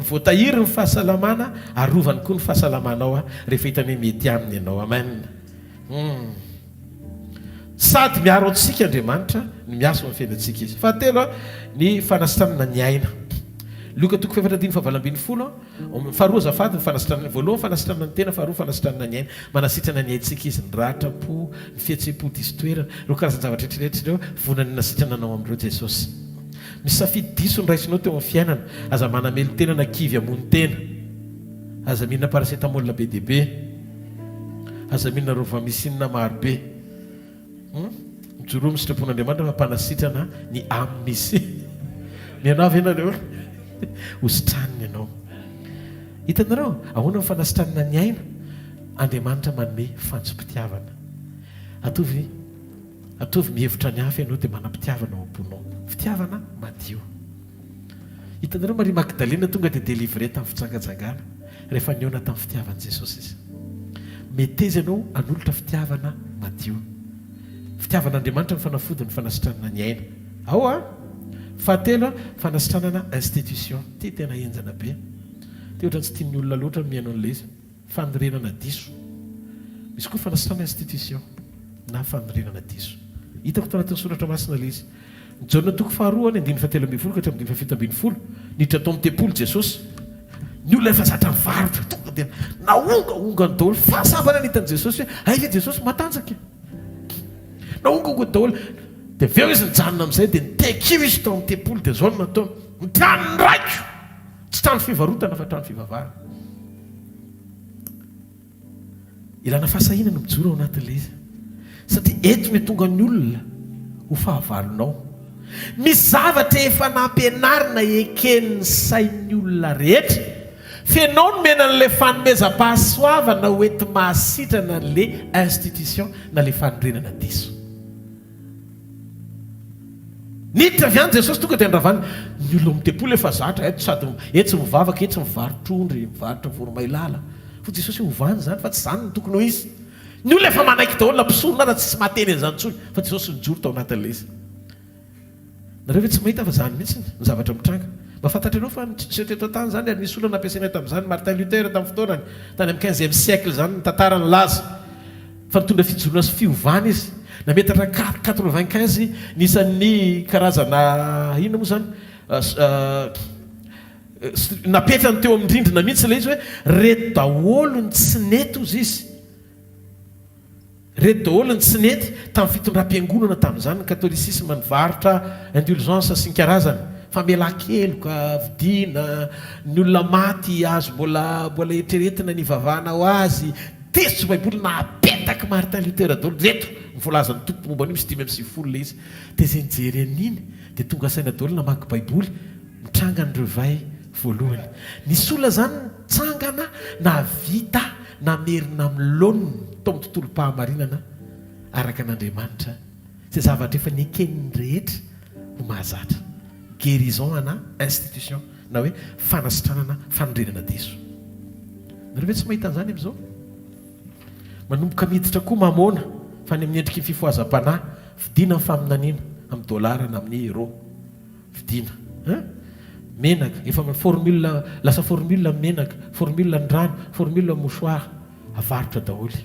voatahiry ny fahasalamana, arovany koa ny fahasalamanao rehefa hitany hoe mety aminy ianao. Amen! Hum. Sady miaro antsika Andriamanitra no miasa ao amin'ny fiainantsika Izy. Fahatelo, ny fanasitranana ny aina. Lioka toko fahefatra andininy fahavalo ambinifolo. Faharoa azafady ny fanasitranana, voalohany fanasitranana ny tena, faharoa fanasitranana ny aina. Manasitrana ny aintsika izy, ny ratram-po, ny fihetseham-po diso toerana, ireo karazan-javatra rehetra rehetra ireo, vonona ny hanasitrana anao amin'ireo Jesosy. Misy safidy diso noraisinao teo amin'ny fiainana, aza manamelo-tena na kivy hamono tena. Aza mihinana paracetamol be dia be. Aza mihinana rovamycine maro be. Hum? Mijoroa amin'ny sitrapon'Andriamanitra fa mpanasitrana ny âme izy. Mihaino ahy ve nareo? Ho sitraniny ianao. Hitanareo? Ahoana ny fanasitranana ny aina? Andriamanitra manome fantsom-pitiavana. Ataovy ataovy mihevitra ny hafa ianao dia manam-pitiavana ao am-ponao. Fitiavana madio. Hitanareo Maria Magdalena tonga dia délivrée tamin'ny fijangajangana rehefa nihaona tamin'ny fitiavan'i Jesosy izy. Meteza ianao hanolotra fitiavana madio. Fitiavan'Andriamanitra ny fanafody ny fanasitranana ny aina. Ao a! Fahatelo a, fanasitranana institution. Ity tena henjana be. Ity ohatran'ny tsy tian'ny olona loatra ny mihaino an'ilay izy. Fanorenana diso. Misy koa fanasitranana institution na fanorenana diso. Hitako tao anatin'ny soratra masina ilay izy. Ny Jaona toko faharoa any andininy fahatelo ambinifolo ka hatramin'ny andininy fahafito ambinifolo, niditra tao amin'ny tempoly Jesosy. Ny olona efa zatra nivarotra tonga dia naongaongany daholo. Fahasambarana ny hitan'i Jesosy hoe hay ve Jesosy matanjaka e! Naongaongany daholo. Dia avy eo izy nijanona amin'izay dia nitehikiho izy tao amin'ny tempoly dia izao no nataony, ny tranon'ny raiko tsy trano fivarotana fa trano fivavahana. Ilana fahasahiana ny mijoro ao anatin'ilay izy. Satria eto no tonga ny olona ho fahavalonao. Misy zavatra efa nampianarina eken'ny sain'ny olona rehetra. F'enao nomena an'ilay fanomezam-pahasoavana ho enti-mahasitrana an'ilay institution na ilay fanorenana diso. Niditra avy any Jesosy tonga dia nravany ny olona ao amin'ny tempoly efa zatra eto sady etsy mivavaka etsy mivarotra ondry mivarotra voromailala fa Jesosy hoe ovany izany fa tsy izany no tokony ho izy. Ny olona efa manaiky daholo na mpisorona ara tsisy mahateny an'izany intsony fa Jesosy nijoro tao anatin'ilay izy. Nareo ve tsy mahita fa izany mihitsy ny zavatra mitranga? Mba fantatrareo fa niseho teto an-tany izany ary nisy olona nampiasaina tamin'izany, Martin Luther tamin'ny fotoanany, tany amin'ny quinzième siècle izany ny tantara nilaza. Fa nitondra fijoroana sy fiovana izy. Nametatra 95 ny isan'ny karazana inona moa izany? Napetrany teo amin'ny rindrina mihitsy ilay izy hoe reto daholo ny tsy nety hozy izy. Reto daholo ny tsy nety tamin'ny fitondram-piangonana tamin'izany, ny katolisisma, ny varotra indulgence sy ny karazany, famelan-keloka, vidiana, ny olona maty azo mbola mbola eritreretina ny hivavahana ho azy, Tezitra baiboly nahapetak'i Martin Luther daholo reto ny voalazan'ny Tompo momba an'io misy 95 ilay izy dia izay nijery an'iny dia tonga saina daholo namaky baiboly mitranga ny reveil voalohany nisy olona izany nitsangana nahavita namerina amin'ny laoniny tao amin'ny tontolom-pahamarinana araka an'Andriamanitra izay zavatra efa neken'ny rehetra ho mahazatra guérison ana institution na hoe fanasitranana fanorenana diso. Nareo ve tsy mahita an'izany amin'izao? Manomboka miditra koa mamôna fa any amin'ny endriky ny fifohazam-panahy, vidiana ny faminaniana amin'ny dollars na amin'ny euros. Vidiana. Hein? Menaka, efa formule, lasa formule ny menaka, formule ny rano, formule ny mouchoir, avarotra daholo.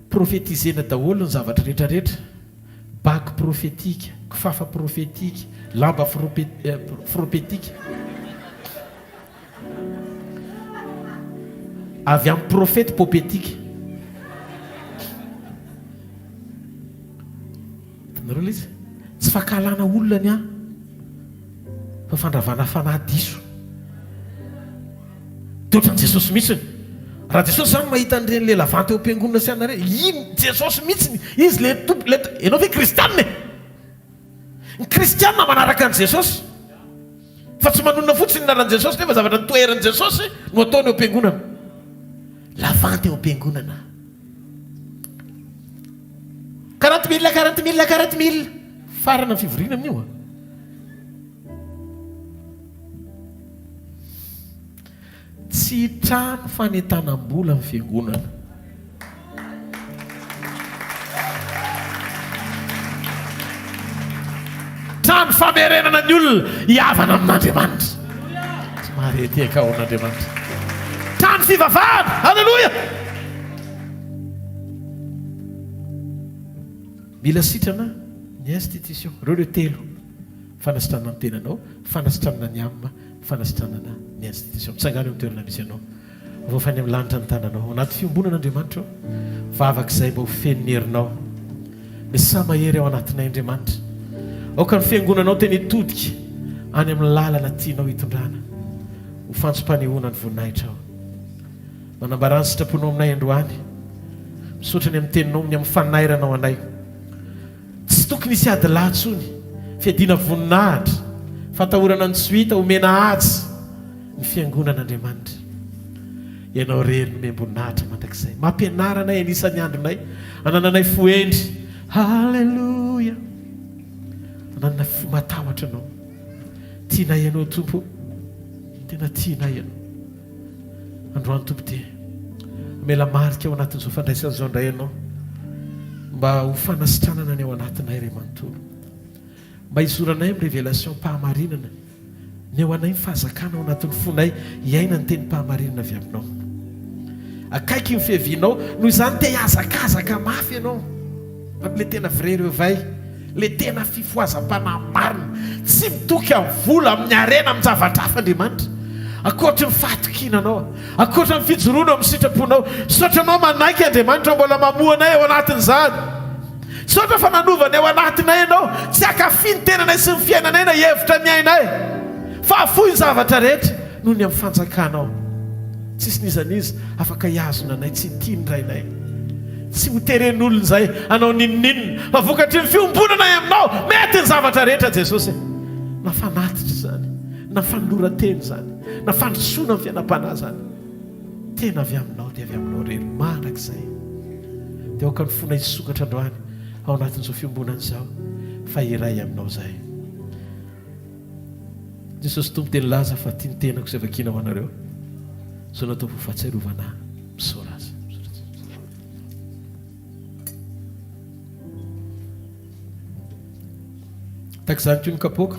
Prophétiser-na daholo ny zavatra rehetra rehetra. Bague prophétique, kifafa prophétique, lamba fropetika. Avy amin'ny profety popetika. Hitanareo ilay izy? Tsy fankahalana olona ny ahy, fa fandravana fanahy diso. Dia ohatran'i Jesosy mihitsiny. Raha Jesosy izany mahita an'ireny lela vanty eo am-piangonana sy anareo, iny Jesosy mihitsiny, Izy le Tompo, le, ianao ve kristianina e? Ny kristianina manaraka an'i Jesosy. Fa tsy manonona fotsiny ny anaran'i Jesosy nefa zavatra nitoheran'i Jesosy no ataony eo am-piangonana. Lavanty eo am-piangonana. 40 mille, 40 mille, 40 mille. Farana ny fivoriana amin'io. Tsy trano fanentanam-bola ny fiangonana. Trano famerenana ny olona hihavana amin'Andriamanitra. Tsy mahare tehaka ao an'Andriamanitra. Trano fivavahana. Haleloia! Mila sitrana ny institution. Ireo ireo telo. Fanasitranana ny tenanao, fanasitranana ny âme, fanasitranana ny institution. Mitsangàna eo amin'ny toerana misy anao. Avoafa any amin'ny lanitra ny tananao. Ao anaty fiombonana Andriamanitra ô. Vavaka izay mba ho feno ny herinao. Miasà mahery ao anatinay Andriamanitra. Aoka ny fiangonanao tena hitodika any amin'ny lalana tianao hitondrana. Ho fantsom-panehoana ny voninahitrao. Manambarà ny sitraponao aminay androany. Misaotra ny amin'ny teninao, ny amin'ny fanairanao anay. Tsy tokony hisy ady lahy intsony, fiadiana voninahitra, fatahorana ny tsy ho hita, omena haja ny fiangonan'Andriamanitra. Ianao irery no omem-boninahitra mandrakizay. Mampianara anay anisan'ny andronay, anananay fo hendry. Haleloia! Anananay fo matahotra Anao. Tianay Ianao Tompo ô. Tena tianay Ianao. Androany Tompo dia mamela marika ao anatin'izao fandraisana izao indray Ianao mba ho fanasitranana ny ao anatinay iray manontolo. Mba hizoranay amin'ny révélation-pahamarinana ny ao anay ny fahazakana ao anatin'ny fonay hiaina ny tenim-pahamarinana avy Aminao. Akaiky ny fiavianao, noho izany te hihazakazaka mafy ianao amin'ilay tena vrai reveil. Le tena fifohazam-panahy marina. Tsy mitoky amin'ny vola, amin'ny harena, amin-javatra hafa Andriamanitra. Ankoatry ny fahatokiana Anao, ankoatra ny fijoroana ao amin'ny sitraponao. Misaotra Anao manaiky Andriamanitra mbola mamoha anay ao anatin'izany. Misaotra fa nanova ny ao anatinay Ianao. Tsy hankafy ny tenanay sy ny fiainanay na hihevitra ny ainay. Fa hafoy ny zavatra rehetra noho ny amin'ny fanjakanao. Tsisy n'iza n'iza afaka hihazona anay tsy hitia ny Rainay. Tsy ho teren'olona izay hanao n'inon'inona fa vokatry ny fiombonanay aminao mety ny zavatra rehetra Jesosy e! Na fanatitra izany, na fanoloran-tena izany, na fandrosoana amin'ny fiainam-panahy izany. Tena avy aminao dia avy aminao irery mandrakizay. Dia aoka ny fonay hisokatra androany ao anatin'izao fiombonana izao fa iray aminao izahay. Jesosy Tompo dia nilaza fa tia ny tenako izay vakiana ho anareo. Izao natao ho fahatsiarovana ahy. Misaora Azy. Misaora Jesosy. Tahaka izany koa ny kapoaka.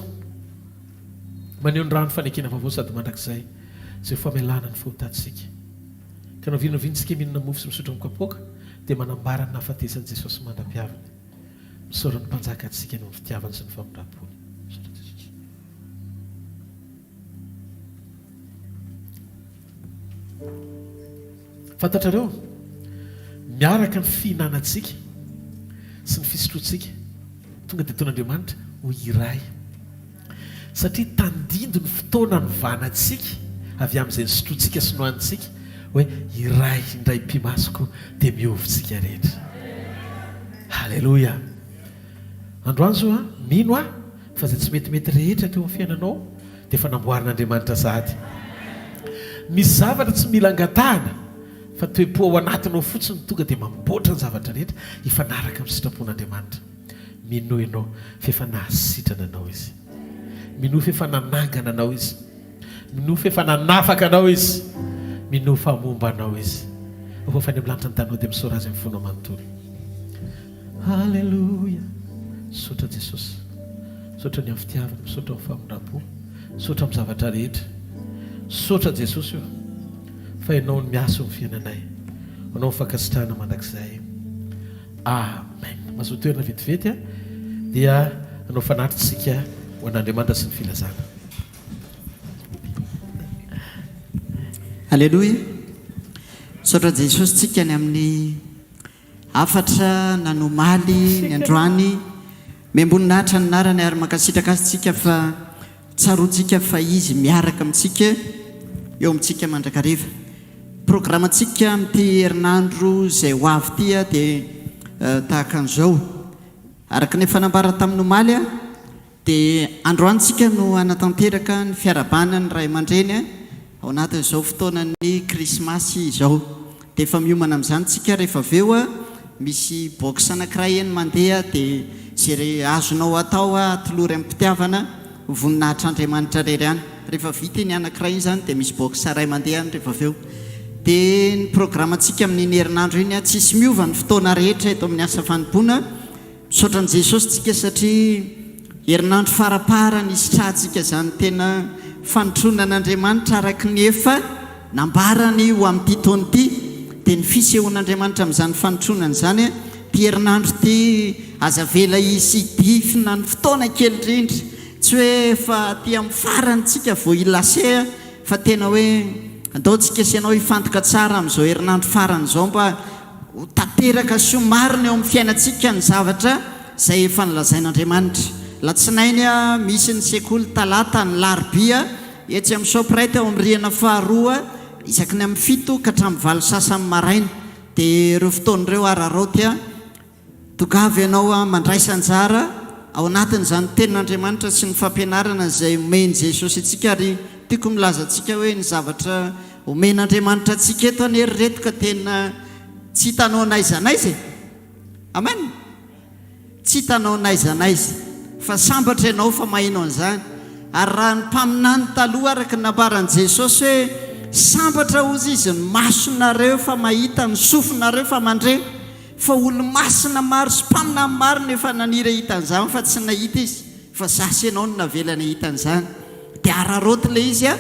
Maneho ny rano fanekena vaovao sady mandrakizay izay ho famelana ny fahotantsika. Ka na oviana na oviana isika mihinana mofo sy misotro amin'ny kapoaka dia manambara ny nahafatesan'i Jesosy mandra-piaviny. Misaora ny Mpanjaka antsika noho ny fitiavany sy ny famindram-pony. Misaotra Jesosy. Fantatrareo, miaraka ny fihinanantsika sy ny fisotroantsika, tonga dia ataon'Andriamanitra ho iray. Satria tandindon'ny fotoana novanantsika avy amin'izay nisotroantsika sy nohanintsika, hoe iray indray pimasoko dia miova isika rehetra. Haleloia! Androany izao an, mino aho fa izay tsy metimety rehetra teo amin'ny fiainanao dia efa namboarin'Andriamanitra sahady. Misy zavatra tsy mila angatahana fa toe-po ao anatinao fotsiny tonga dia mamboatra ny zavatra rehetra hifanaraka amin'ny sitrapon'Andriamanitra. Minoa ianao fa efa nahasitrana anao Izy. Minoa fa efa nanangana anao Izy. Minoa fa efa nanafaka anao Izy. Minoa fa momba anao Izy. Rehefa any amin'ny lanitra ny taninao dia misaora Azy amin'ny fonao manontolo. Haleloia! Misaotra Jesosy. Misaotra ny amin'ny fitiavana, misaotra amin'ny famindram-po, misaotra amin'ny zavatra rehetra. Misaotra Jesosy o, fa Ianao no miasa eo amin'ny fiainanay. Ho Anao ny fankasitrahana mandrakizay. Amen. Mazoa toerana vetivety a, dia hanao fanatitra isika ho an'Andriamanitra sy ny filazana. Aleloia. Misaotra Jesosy tsika ny amin'ny hafatra na ny omaly, ny androany. Omem-boninahitra ny anarany ary mankasitraka azy tsika fa tsaroantsika fa izy miaraka amintsika. eo amintsika mandrakariva. Programantsika amin'ity herinandro izay ho avy ity dia tahaka an'izao. Araka ny efa nambara tamin'ny omaly dia androany tsika no hanatanteraka ny fiarahabana ny ray aman-dreny ao anatin'izao fotoanan'ny krismasy izao. Dia efa miomana amin'izany tsika rehefa avy eo misy box anankiray eny mandeha dia izay azonao atao atolory amim-pitiavana ho voninahitr'Andriamanitra irery ihany. Rehefa vita iny anankiray iny izany dia misy box iray mandeha any rehefa avy eo. Dia ny programantsika amin'iny herinandro iny tsisy miova ny fotoana rehetra eto amin'ny asa fanompoana. Misaotra an'i Jesosy tsika satria herinandro faraparany hisitrahantsika izany tena fanotroana an'Andriamanitra araka ny efa nambarany ho amin'ity taona ity dia ny fisehoan'Andriamanitra amin'izany fanotronana izany ity herinandro ity aza avela hisy hidifina ny fotoana kely indrindra tsy hoe efa aty amin'ny farany tsika vao hi-lâcher fa tena hoe andao tsika sy ianao hifantoka tsara amin'izao herinandro farany izao mba Ho tanteraka sy ho marina eo amin'ny fiainantsika ny zavatra izay efa nolazain'Andriamanitra. Latsinainy misy ny sekoly Talata, ny Larobia etsy amin'ny Shoprite ao amin'ny rihana faharoa isaky ny amin'ny fito ka hatramin'ny valo sasany maraina. Dia ireo fotoana ireo araraoty. Tongava ianao mandraisa anjara ao anatin'izany tenin'Andriamanitra sy ny fampianarana izay omen'i Jesosy antsika ary tiako milaza antsika hoe ny zavatra omen'Andriamanitra antsika eto anie ry reto ka tena tsy hitanao n'aiza n'aiza e! Amen! Tsy hitanao n'aiza n'aiza fa sambatra ianao fa maheno an'izany ary raha ny mpaminany taloha araka ny nambaran'i Jesosy hoe sambatra hozy izy ny masonareo fa mahita ny sofinareo fa mandre Fa olo-masina maro sy mpaminany maro no efa naniry hahita an'izany fa tsy nahita izy, fa za sy ianao no navelany hahita an'izany. Dia araraoty ilay izy a!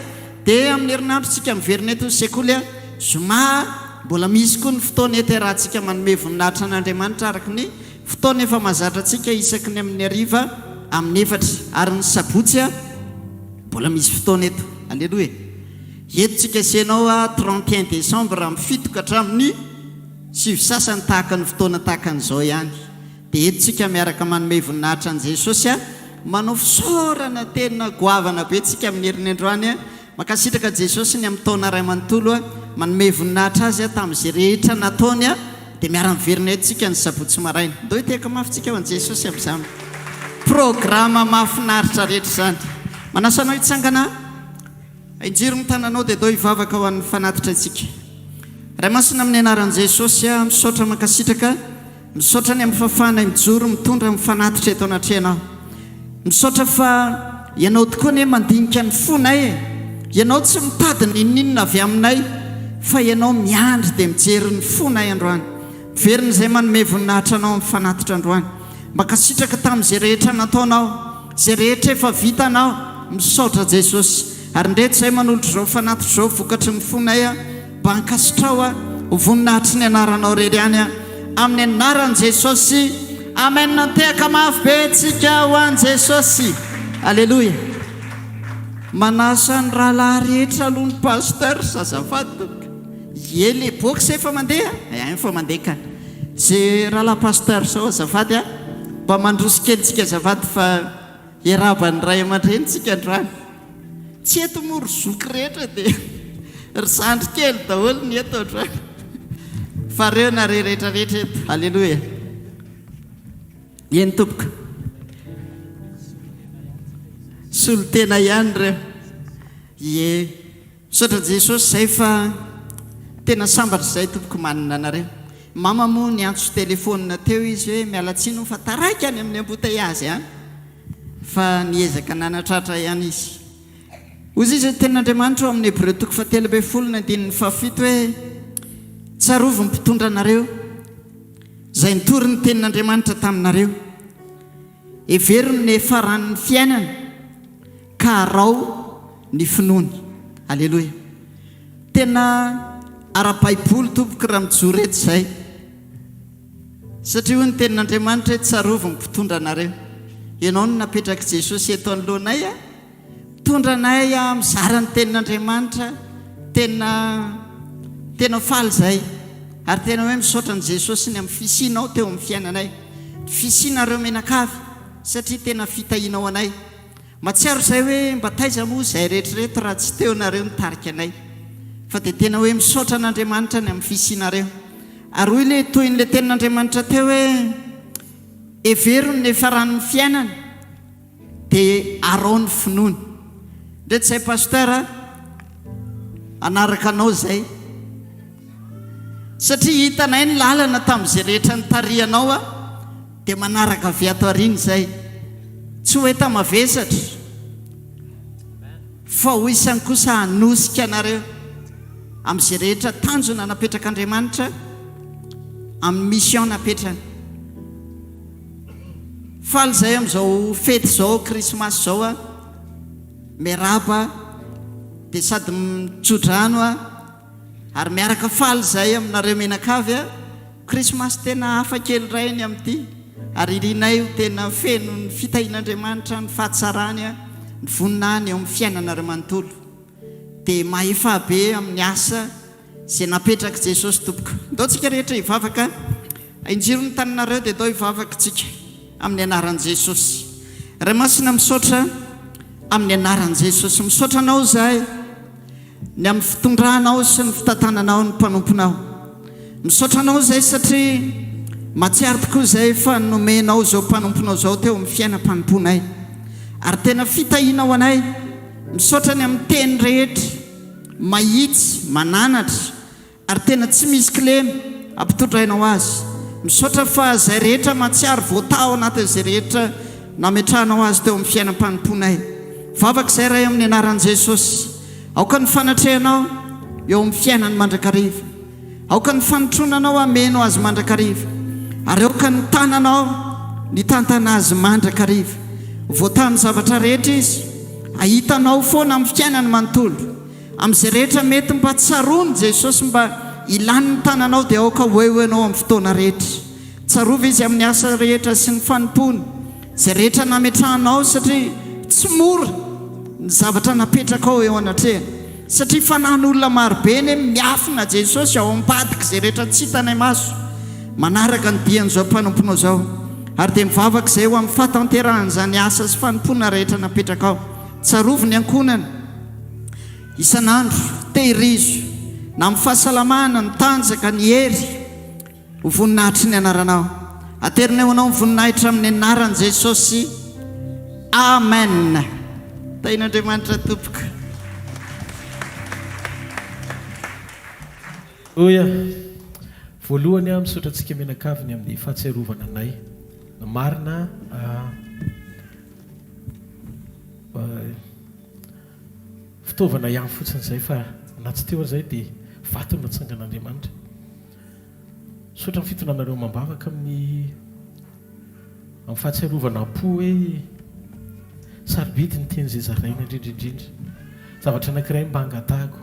Dia amin'ny herinandro tsika miverina eto ny sekoly a! Zoma a! Mbola misy koa ny fotoana eto iarahantsika manome voninahitra an'Andriamanitra araka ny fotoana efa mahazatra antsika isaky ny amin'ny hariva amin'ny efatra. Ary ny sabotsy a! Mbola misy fotoana eto. Aleloia e! Eto tsika sy ianao a! 31 décembre amin'ny fito ka hatramin'ny. Sivy sasany tahaka ny fotoana tahaka an'izao ihany. Dia eto tsika miaraka manome voninahitra an'i Jesosy a! Manao fisaorana tena goavana be tsika amin'ny heriny androany a! Mankasitraka an'i Jesosy ny amin'ny taona iray manontolo a! Manome voninahitra Azy a tamin'izay rehetra nataony a! Dia miara-miverina eto tsika ny sabotsy maraina. Ndao hitehaka mafy tsika ho an'i Jesosy amin'izany programa mahafinaritra rehetra izany. Manasa anao hitsangana. Injiro ny tananao dia dao hivavaka ho an'ny fanatitra isika. Ray Masina amin'ny anaran'i Jesosy aho misaotra mankasitraka, misaotra ny amin'ny fahafahanay mijoro mitondra ny fanatitra eto anatrehanao. Misaotra fa Ianao tokoa anie mandinika ny fonay e. Ianao tsy mitady n'inon'inona avy aminay fa Ianao miandry dia mijery ny fonay androany. Miverina izay manome voninahitra Anao amin'ny fanatitra androany. Mankasitraka tamin'izay rehetra nataonao, izay rehetra efa vitanao. Misaotra Jesosy. Ary ndreto izay manolotra izao fanatitra izao vokatry ny fonay a, mba ankasitrao a, ho voninahitry ny anaranao irery ihany a. Amin'ny anaran'i Jesosy. Amen. Antehaka mafy be tsika ho an'i Jesosy. Aleloia. Manasa ny rahalahy rehetra aloha ny pasteur azafady tompoko. Ie le box efa mandeha eh efa mandeha ka. Ze rahalahy pasteur zao azafady a, mba mandroso kely tsika azafady fa hiarahaba ny ray aman-dreny tsika androany. Tsy eto moa ry zoky rehetra dia ry zandry kely daholo ny eto androany. Fa reo nareo rehetra rehetra eto. Aleloia. Eny tompoko. Solontena ihany ireo. Ie. Misaotra Jesosy zay fa tena sambatra zay tompoko manana anareo. Mama moa niantso telephone teo izy hoe miala tsiny hono fa taraiky any amin'ny embouteillage any fa niezaka nanatratra ihany izy. Hozy izy ny tenin'Andriamanitra ao amin'ny Hebreo toko fahatelo ambin'ny folo ny andininy fahafito hoe tsarovy ny mpitondra anareo izay nitory ny tenin'Andriamanitra taminareo. Hevero ny niafaran'ny fiainana ka araho ny finoany. Aleloia. Tena ara-baiboly tompoko raha mijoro eto izay. Satria hoy ny tenin'Andriamanitra hoe tsarovy ny mpitondra anareo. Ianao no napetrak'i Jesosy eto anoloanay a. Mitondra anay mizara ny tenin'Andriamanitra. Tena tena faly izay. Ary tena hoe misaotra an'i Jesosy ny amin'ny fisianao teo amin'ny fiainanay. Ny fisianareo mianakavy satria tena fitahiana ho anay. Mahatsiaro izay hoe mba taiza moa izay rehetra ireto raha tsy teo nareo nitarika anay. Fa dia tena hoe misaotra an'Andriamanitra ny amin'ny fisianareo. Ary hoy ilay tohin'ilay tenin'Andriamanitra teo hoe, hevero ny niafaran'ny fiainana dia arao ny finoana. Ndreto izay Pasteur a, hanaraka anao izay. Satria hitanay ny lalana tamin'izay rehetra nitarihanao a, dia manaraka avy ato aoriana izay. Tsy ho enta-mavesatra. Fa ho isany kosa hanosika anareo amin'izay rehetra tanjona napetrak'Andriamanitra amin'ny mission napetrany. Faly izay amin'izao fety izao, krismasy izao a, miarahaba dia sady mitsodrano a, ary miaraka faly izay aminareo mianakavy a. Krismasy tena hafa kely indray ny amin'ity ary irinay ho tena feno ny fitahian'Andriamanitra, ny fahatsarany, ny voninahiny eo amin'ny fiainanareo manontolo. Dia mahefà be amin'ny asa izay napetrak'i Jesosy tompoko. Ndao tsika rehetra hivavaka. Injiro ny taninareo dia ndao hivavaka tsika amin'ny anaran'i Jesosy. Ray Masina misaotra amin'ny anaran'i Jesosy. Misaotra anao izahay. Ny amin'ny fitondranao sy ny fitantananao ny mpanomponao. Misaotra anao izay satria mahatsiaro tokoa izay fa nomenao izao mpanomponao izao teo amin'ny fiainam-panompoanay. Ary tena fitahiana ho anay. Misaotra ny amin'ny teny rehetra mahitsy, mananatra. Ary tena tsy misy kilema ampitondrainao azy. Misaotra fa izay rehetra mahatsiaro voataha ao anatin'izay rehetra nametrahanao azy teo amin'ny fiainam-panompoanay. Vavaka izay Ray amin'ny anaran'i Jesosy. Aoka ny fanatrehanao eo amin'ny fiainany mandrakariva. Aoka ny fanotronanao hameno azy mandrakariva. Ary aoka ny tananao nitantana azy mandrakariva. Ho voatahan'ny zavatra rehetra izy. Hahita anao foana amin'ny fiainany manontolo. Amin'izay rehetra mety mba tsaroany Jesosy mba ilany ny tananao dia aoka ho eo ianao amin'ny fotoana rehetra. Tsarovy izy amin'ny asa rehetra sy ny fanompoany, izay rehetra nametrahanao satria tsy mora ny zavatra napetrakao eo anatrehany. Satria fanahin'olona marobe anie miafina Jesosy ao ambadik'izay rehetra tsy hitanay maso manaraka ny dian'izao mpanomponao izao. Ary dia mivavaka izay ho amin'ny fahatanterahan'izany asa sy fanompoana rehetra napetrakao. Tsarovy ny ankohonana. Isan'andro, tehirizo, na amin'ny fahasalamana, ny tanjaka, ny hery, ho voninahitry ny anaranao. Aterinay ho anao ny voninahitra amin'ny anaran'i Jesosy. Amen. Tahin'Andriamanitra tompoko. Aleloia! Voalohany aho misaotra antsika mianakavy ny amin'ny fahatsiarovana anay. Marina ah. Fitaovana ihany fotsiny izay fa na tsy teo aza izay dia vato no natsangan'Andriamanitra. Misaotra ny fitondranareo amam-bavaka amin'ny amin'ny fahatsiarovana am-po hoe sarobidy ny teny izay zaraina indrindra indrindra. Zavatra anankiray mba angatahako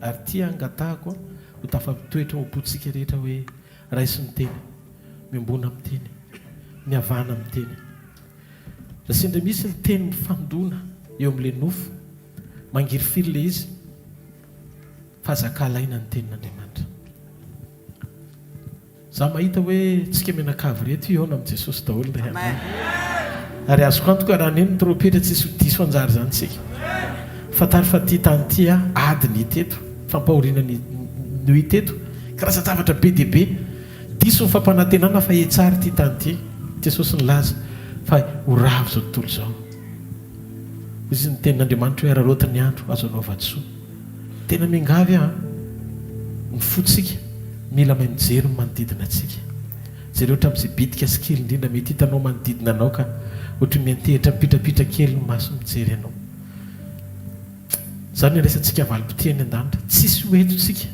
ary ity angatahako ho tafatoetra ao am-pontsika rehetra hoe raiso ny teny, miombona amin'ny teny, mihavana amin'ny teny. Raha sendra misy ny teny mifandona eo amin'ilay nofo, mangirifiry ilay izy, fa aza ankahalaina ny tenin'Andriamanitra. Za mahita hoe tsika mianakavy ireto hihaona amin'i Jesosy daholo indray andro any. Ary azoko antoka raha haneno ny trompetra tsisy ho diso anjara izany tsika. Fantaro fa ity tany ity ady ny hita eto, fampahoriana ny no hita eto, karazan-javatra be dia be. Diso ny fampanantenana fa hetsary ity tany ity. Jesosy nilaza fa ho rava izao tontolo izao. Hoy izy ny tenin'Andriamanitra hoe araraoty ny andro azo anaovan-tsoa. Tena miangavy aho an! Ny fontsika mila mahay mijery ny manodidina antsika. Jereo hatramin'izay bitika sy kely indrindra mety hitanao manodidina anao ka ohatry ny miantehitra mipitrapitra kely ny maso mijery anao. Izany no iandraisantsika valim-pitia any an-danitra. Tsisy ho eto isika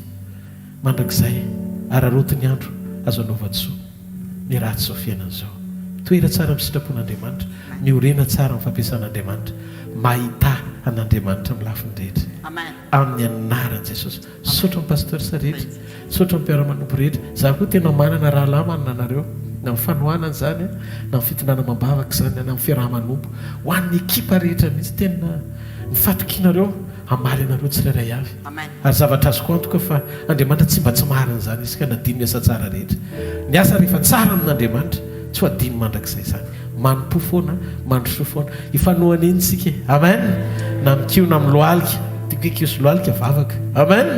mandrakizay. Araraoty ny andro azo anaovan-tsoa ny ratsy izao fiainana izao. Mitoera tsara amin'ny sitrapon'Andriamanitra. Miorena tsara amin'ny fampiasan'Andriamanitra. Mahità an'Andriamanitra amin'ny lafiny rehetra. Amin'ny anaran'i Jesosy. Misaotra ny Pasteur sa rehetra. Misaotra ny mpiara-manompo rehetra. Za koa tena manana rahalahy manana anareo. Na amin'ny fanohanana izany, na amin'ny fitondrana amam-bavaka izany, na amin'ny fiaraha-manompo. Ho an'ny ekipa rehetra mihitsy. Tena ny fatokianareo hamaly anareo tsirairay avy. Ary zavatra azoko antoka fa Andriamanitra tsy mba tsy marina izany izy ka nadino ny asa tsara rehetra. Ny asa rehefa tsara amin'Andriamanitra tsy ho adino mandrakizay izany. Manompoa foana, mandrosoa foana. Hifanohana eny isika e. Amen. Na mikiho na milohalika. Tiako hoe kiho sy lohalika vavaka. Amen.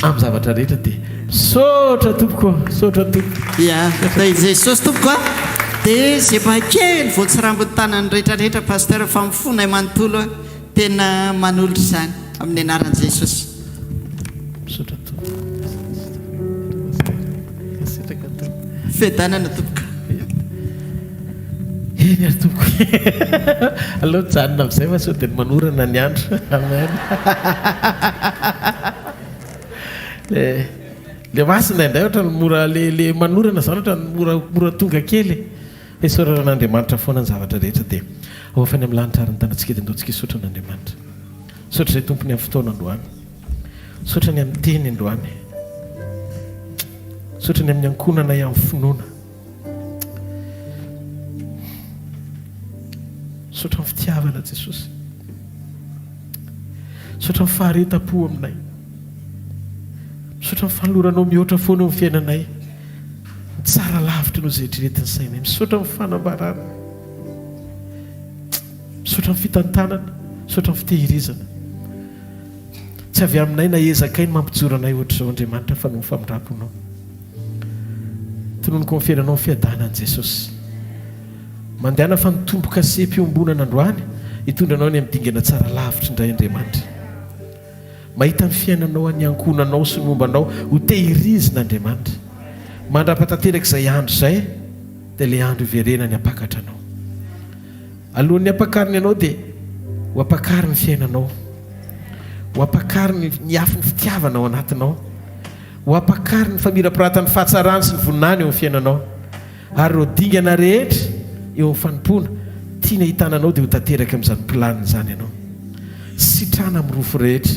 Amin'ny zavatra rehetra dia misaotra tompoko ô, misaotra tompoko. Ya, tahin'i Jesosy tompoko a! Dia ze mba kely voatsirambin'ny tanan'ny rehetra rehetra Pasteur fa amin'ny fonay manontolo a, tena manolotra izany amin'ny anaran'i Jesosy. Misaotra tompoko. Mankasitraka tompoko. Fiadanana tompoko. Eny ary tompoko. Aleo mijanona amin'izay fa sao dia manorana ny andro. Amen. Le le masina indray ohatran'ny mora le le manorana izany ohatran'ny mora mora tonga kely e. Fa isaorana an'Andriamanitra foana ny zavatra rehetra dia ao efa any amin'ny lanitra ary ny tanantsika dia ndao tsika hisaotra an'Andriamanitra. Misaotra izay Tompo ny amin'ny fotoana androany. Misaotra ny amin'ny teny androany. Misaotra ny amin'ny ankohonanay amin'ny finoana. Misaotra amin'ny fitiavana Jesosy. Misaotra amin'ny faharetam-po aminay. Misaotra amin'ny fanoloranao mihoatra foana eo amin'ny fiainanay. Ny tsara lavitra noho izay eritreretin'ny sainay. Misaotra amin'ny fanambarana. Misaotra amin'ny fitantanana. Misaotra amin'ny fitehirizana. Tsy avy aminay na ezakay ny mampijoro anay ohatr'izao Andriamanitra fa noho ny famindram-ponao. Tononiko amin'ny fiainanao ny fiadanan'i Jesosy. Mandehana fa ny tombo-kase-piombonana androany hitondra anao any amin'ny dingana tsara lavitra indray Andriamanitra. Mahita ny fiainanao any ankohonanao sy ny momba anao ho tehirizina Andriamanitra. Mandra-patanteraka izay andro izay dia ilay andro hiverenany hampakatra anao. Alohan'ny hampakariny anao dia ho ampakariny ny fiainanao. Ho ampakariny ny afon'ny fitiavana ao anatinao. Ho ampakariny ny famirapiratan'ny fahatsarany sy ny voninahiny eo amin'ny fiainanao. Ary ireo dingana rehetra eo amin'ny fanompoana tiany ahitana anao dia ho tanteraka amin'izany planina izany ianao. Sitrana amin'ny rofy rehetra.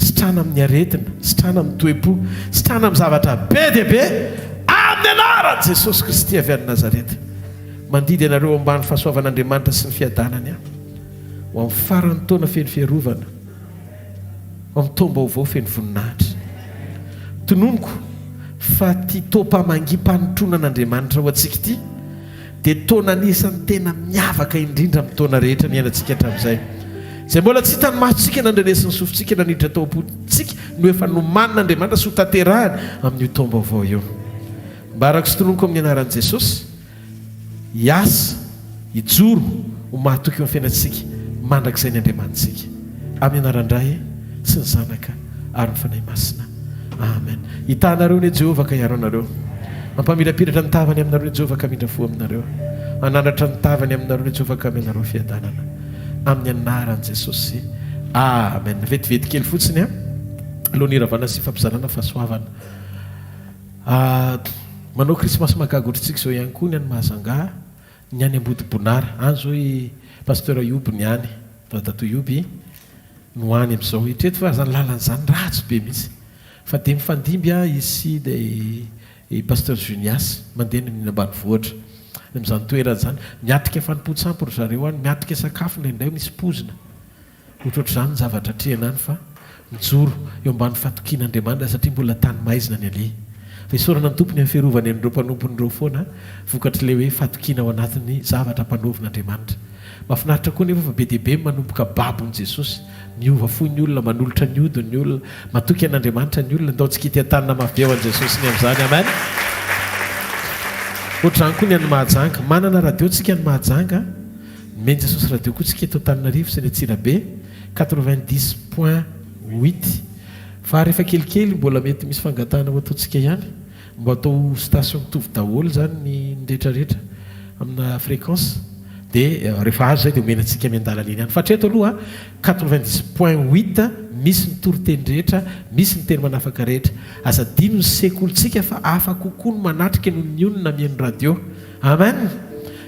Sitrana amin'ny aretina, sitrana amin'ny toe-po, sitrana amin'ny zavatra be dia be amin'ny anaran'i Jesosy Kristy avy any Nazareta. Mandidy anareo ambany fahasoavan'Andriamanitra sy ny fiadanany aho, ho amin'ny faran'ny taona feno fiarovana, ho amin'ny taom-baovao feno voninahitra. Tononiko fa ity taom-pamangiam-panotronan'Andriamanitra ho antsika ity dia taona anisan'ny tena miavaka indrindra amin'ny taona rehetra niainantsika hatramin'izay. Izay mbola tsy hitan'ny masontsika na ndrenesin'ny sofintsika na niditra tao am-pontsika no efa nomanin'Andriamanitra sy hotanterahiny amin'io taom-baovao io. Ambarako sy tononiko amin'ny anaran'i Jesosy, hiasa, hijoro ho mahatoky eo amin'ny fiainantsika mandrakizay ny Andriamanitsika. Amin'ny anaran-dRay sy ny Zanaka ary ny Fanahy Masina. Amen. Hitaha anareo anie Jehovah ka hiaro anareo. Hampamirapiratra ny tavany aminareo anie Jehovah ka hamindra fo aminareo. Hanandratra ny tavany aminareo anie Jehovah ka hanome anareo fiadanana. Amin'ny anaran'i Jesosy. Amen. Vetivety kely fotsiny alohan'ny hiravana sy hifampizarana fahasoavana. Manao krismasy mahagaga ohatr'tsika izao ihany koa ny any Mahazanga, ny any Ambodibonara. Any izao i Pasteur Yoby ny any, Dadatoa Yoby no any amin'izao. Eritrereto fa izany lalana izany ratsy be mihitsy. Fa dia mifandimby izy sy ilay i Pasteur Junias mandeha any amin'ny ambanivohitra. Any amin'izany toerana izany. Miatrika fanompoan-tsampy ry zareo any, miatrika sakafo indraindray misy poizina. Ohatrohatr'izany ny zavatra atrehina any fa mijoro eo ambany fatokian'Andriamanitra satria mbola tany maizina ny aleha. Fa isaorana ny Tompo ny amin'ny fiarovany an'ireo mpanompony ireo foana vokatr'ilay hoe fatokiana ao anatin'ny zavatra ampanaovin'Andriamanitra. Mahafinaritra koa anefa fa be dia be ny manomboka babon'i Jesosy. Miova fo ny olona, manolotra ny odiny ny olona, matoky an'Andriamanitra ny olona. Ndao tsy kitian-tanana mafy be ho an'i Jesosy ny amin'izany. Amen! Ohatr'izany koa ny any Mahajanga. Manana radio tsika any Mahajanga. Nomen'i Jesosy radio koa tsika eto Antananarivo sy any Antsirabe, 90.8. Fa rehefa kelikely mbola mety misy fangatahana ho ataontsika ihany, mba atao station mitovy daholo izany ny rehetra rehetra amina fréquence, dia rehefa azo izay dia omena antsika miandalana eny ihany. Fa hatreto aloha 90.8 misy ny toriteny rehetra, misy ny teny manafaka rehetra. Aza adino ny sekolintsika fa hafa kokoa ny manatrika noho ny mionona mihaino radio. Amen!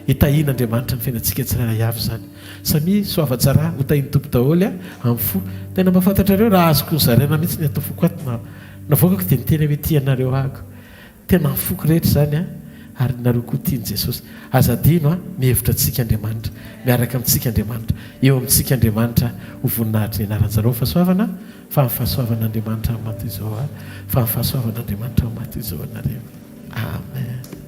Hitahian'Andriamanitra ny fiainantsika tsirairay avy izany. Samia soava tsara, ho tahin'ny Tompo daholo amin'ny fo. Tena mba fantatrareo raha azoko zaraina mihitsy ny ato foko ato na navoakako dia niteny hoe tia anareo ahako. Tena amin'ny foko rehetra izany an, ary nareo koa tian'i Jesosy. Aza adino an, mihevitra antsika Andriamanitra, miaraka amintsika Andriamanitra, eo amintsika Andriamanitra ho voninahitry ny anaran'i Zareo ny fahasoavana, fa ny fahasoavan'Andriamanitra amin'ny maha toy izao ahy, fa ny fahasoavan'Andriamanitra amin'ny maha toy izao anareo. Amen.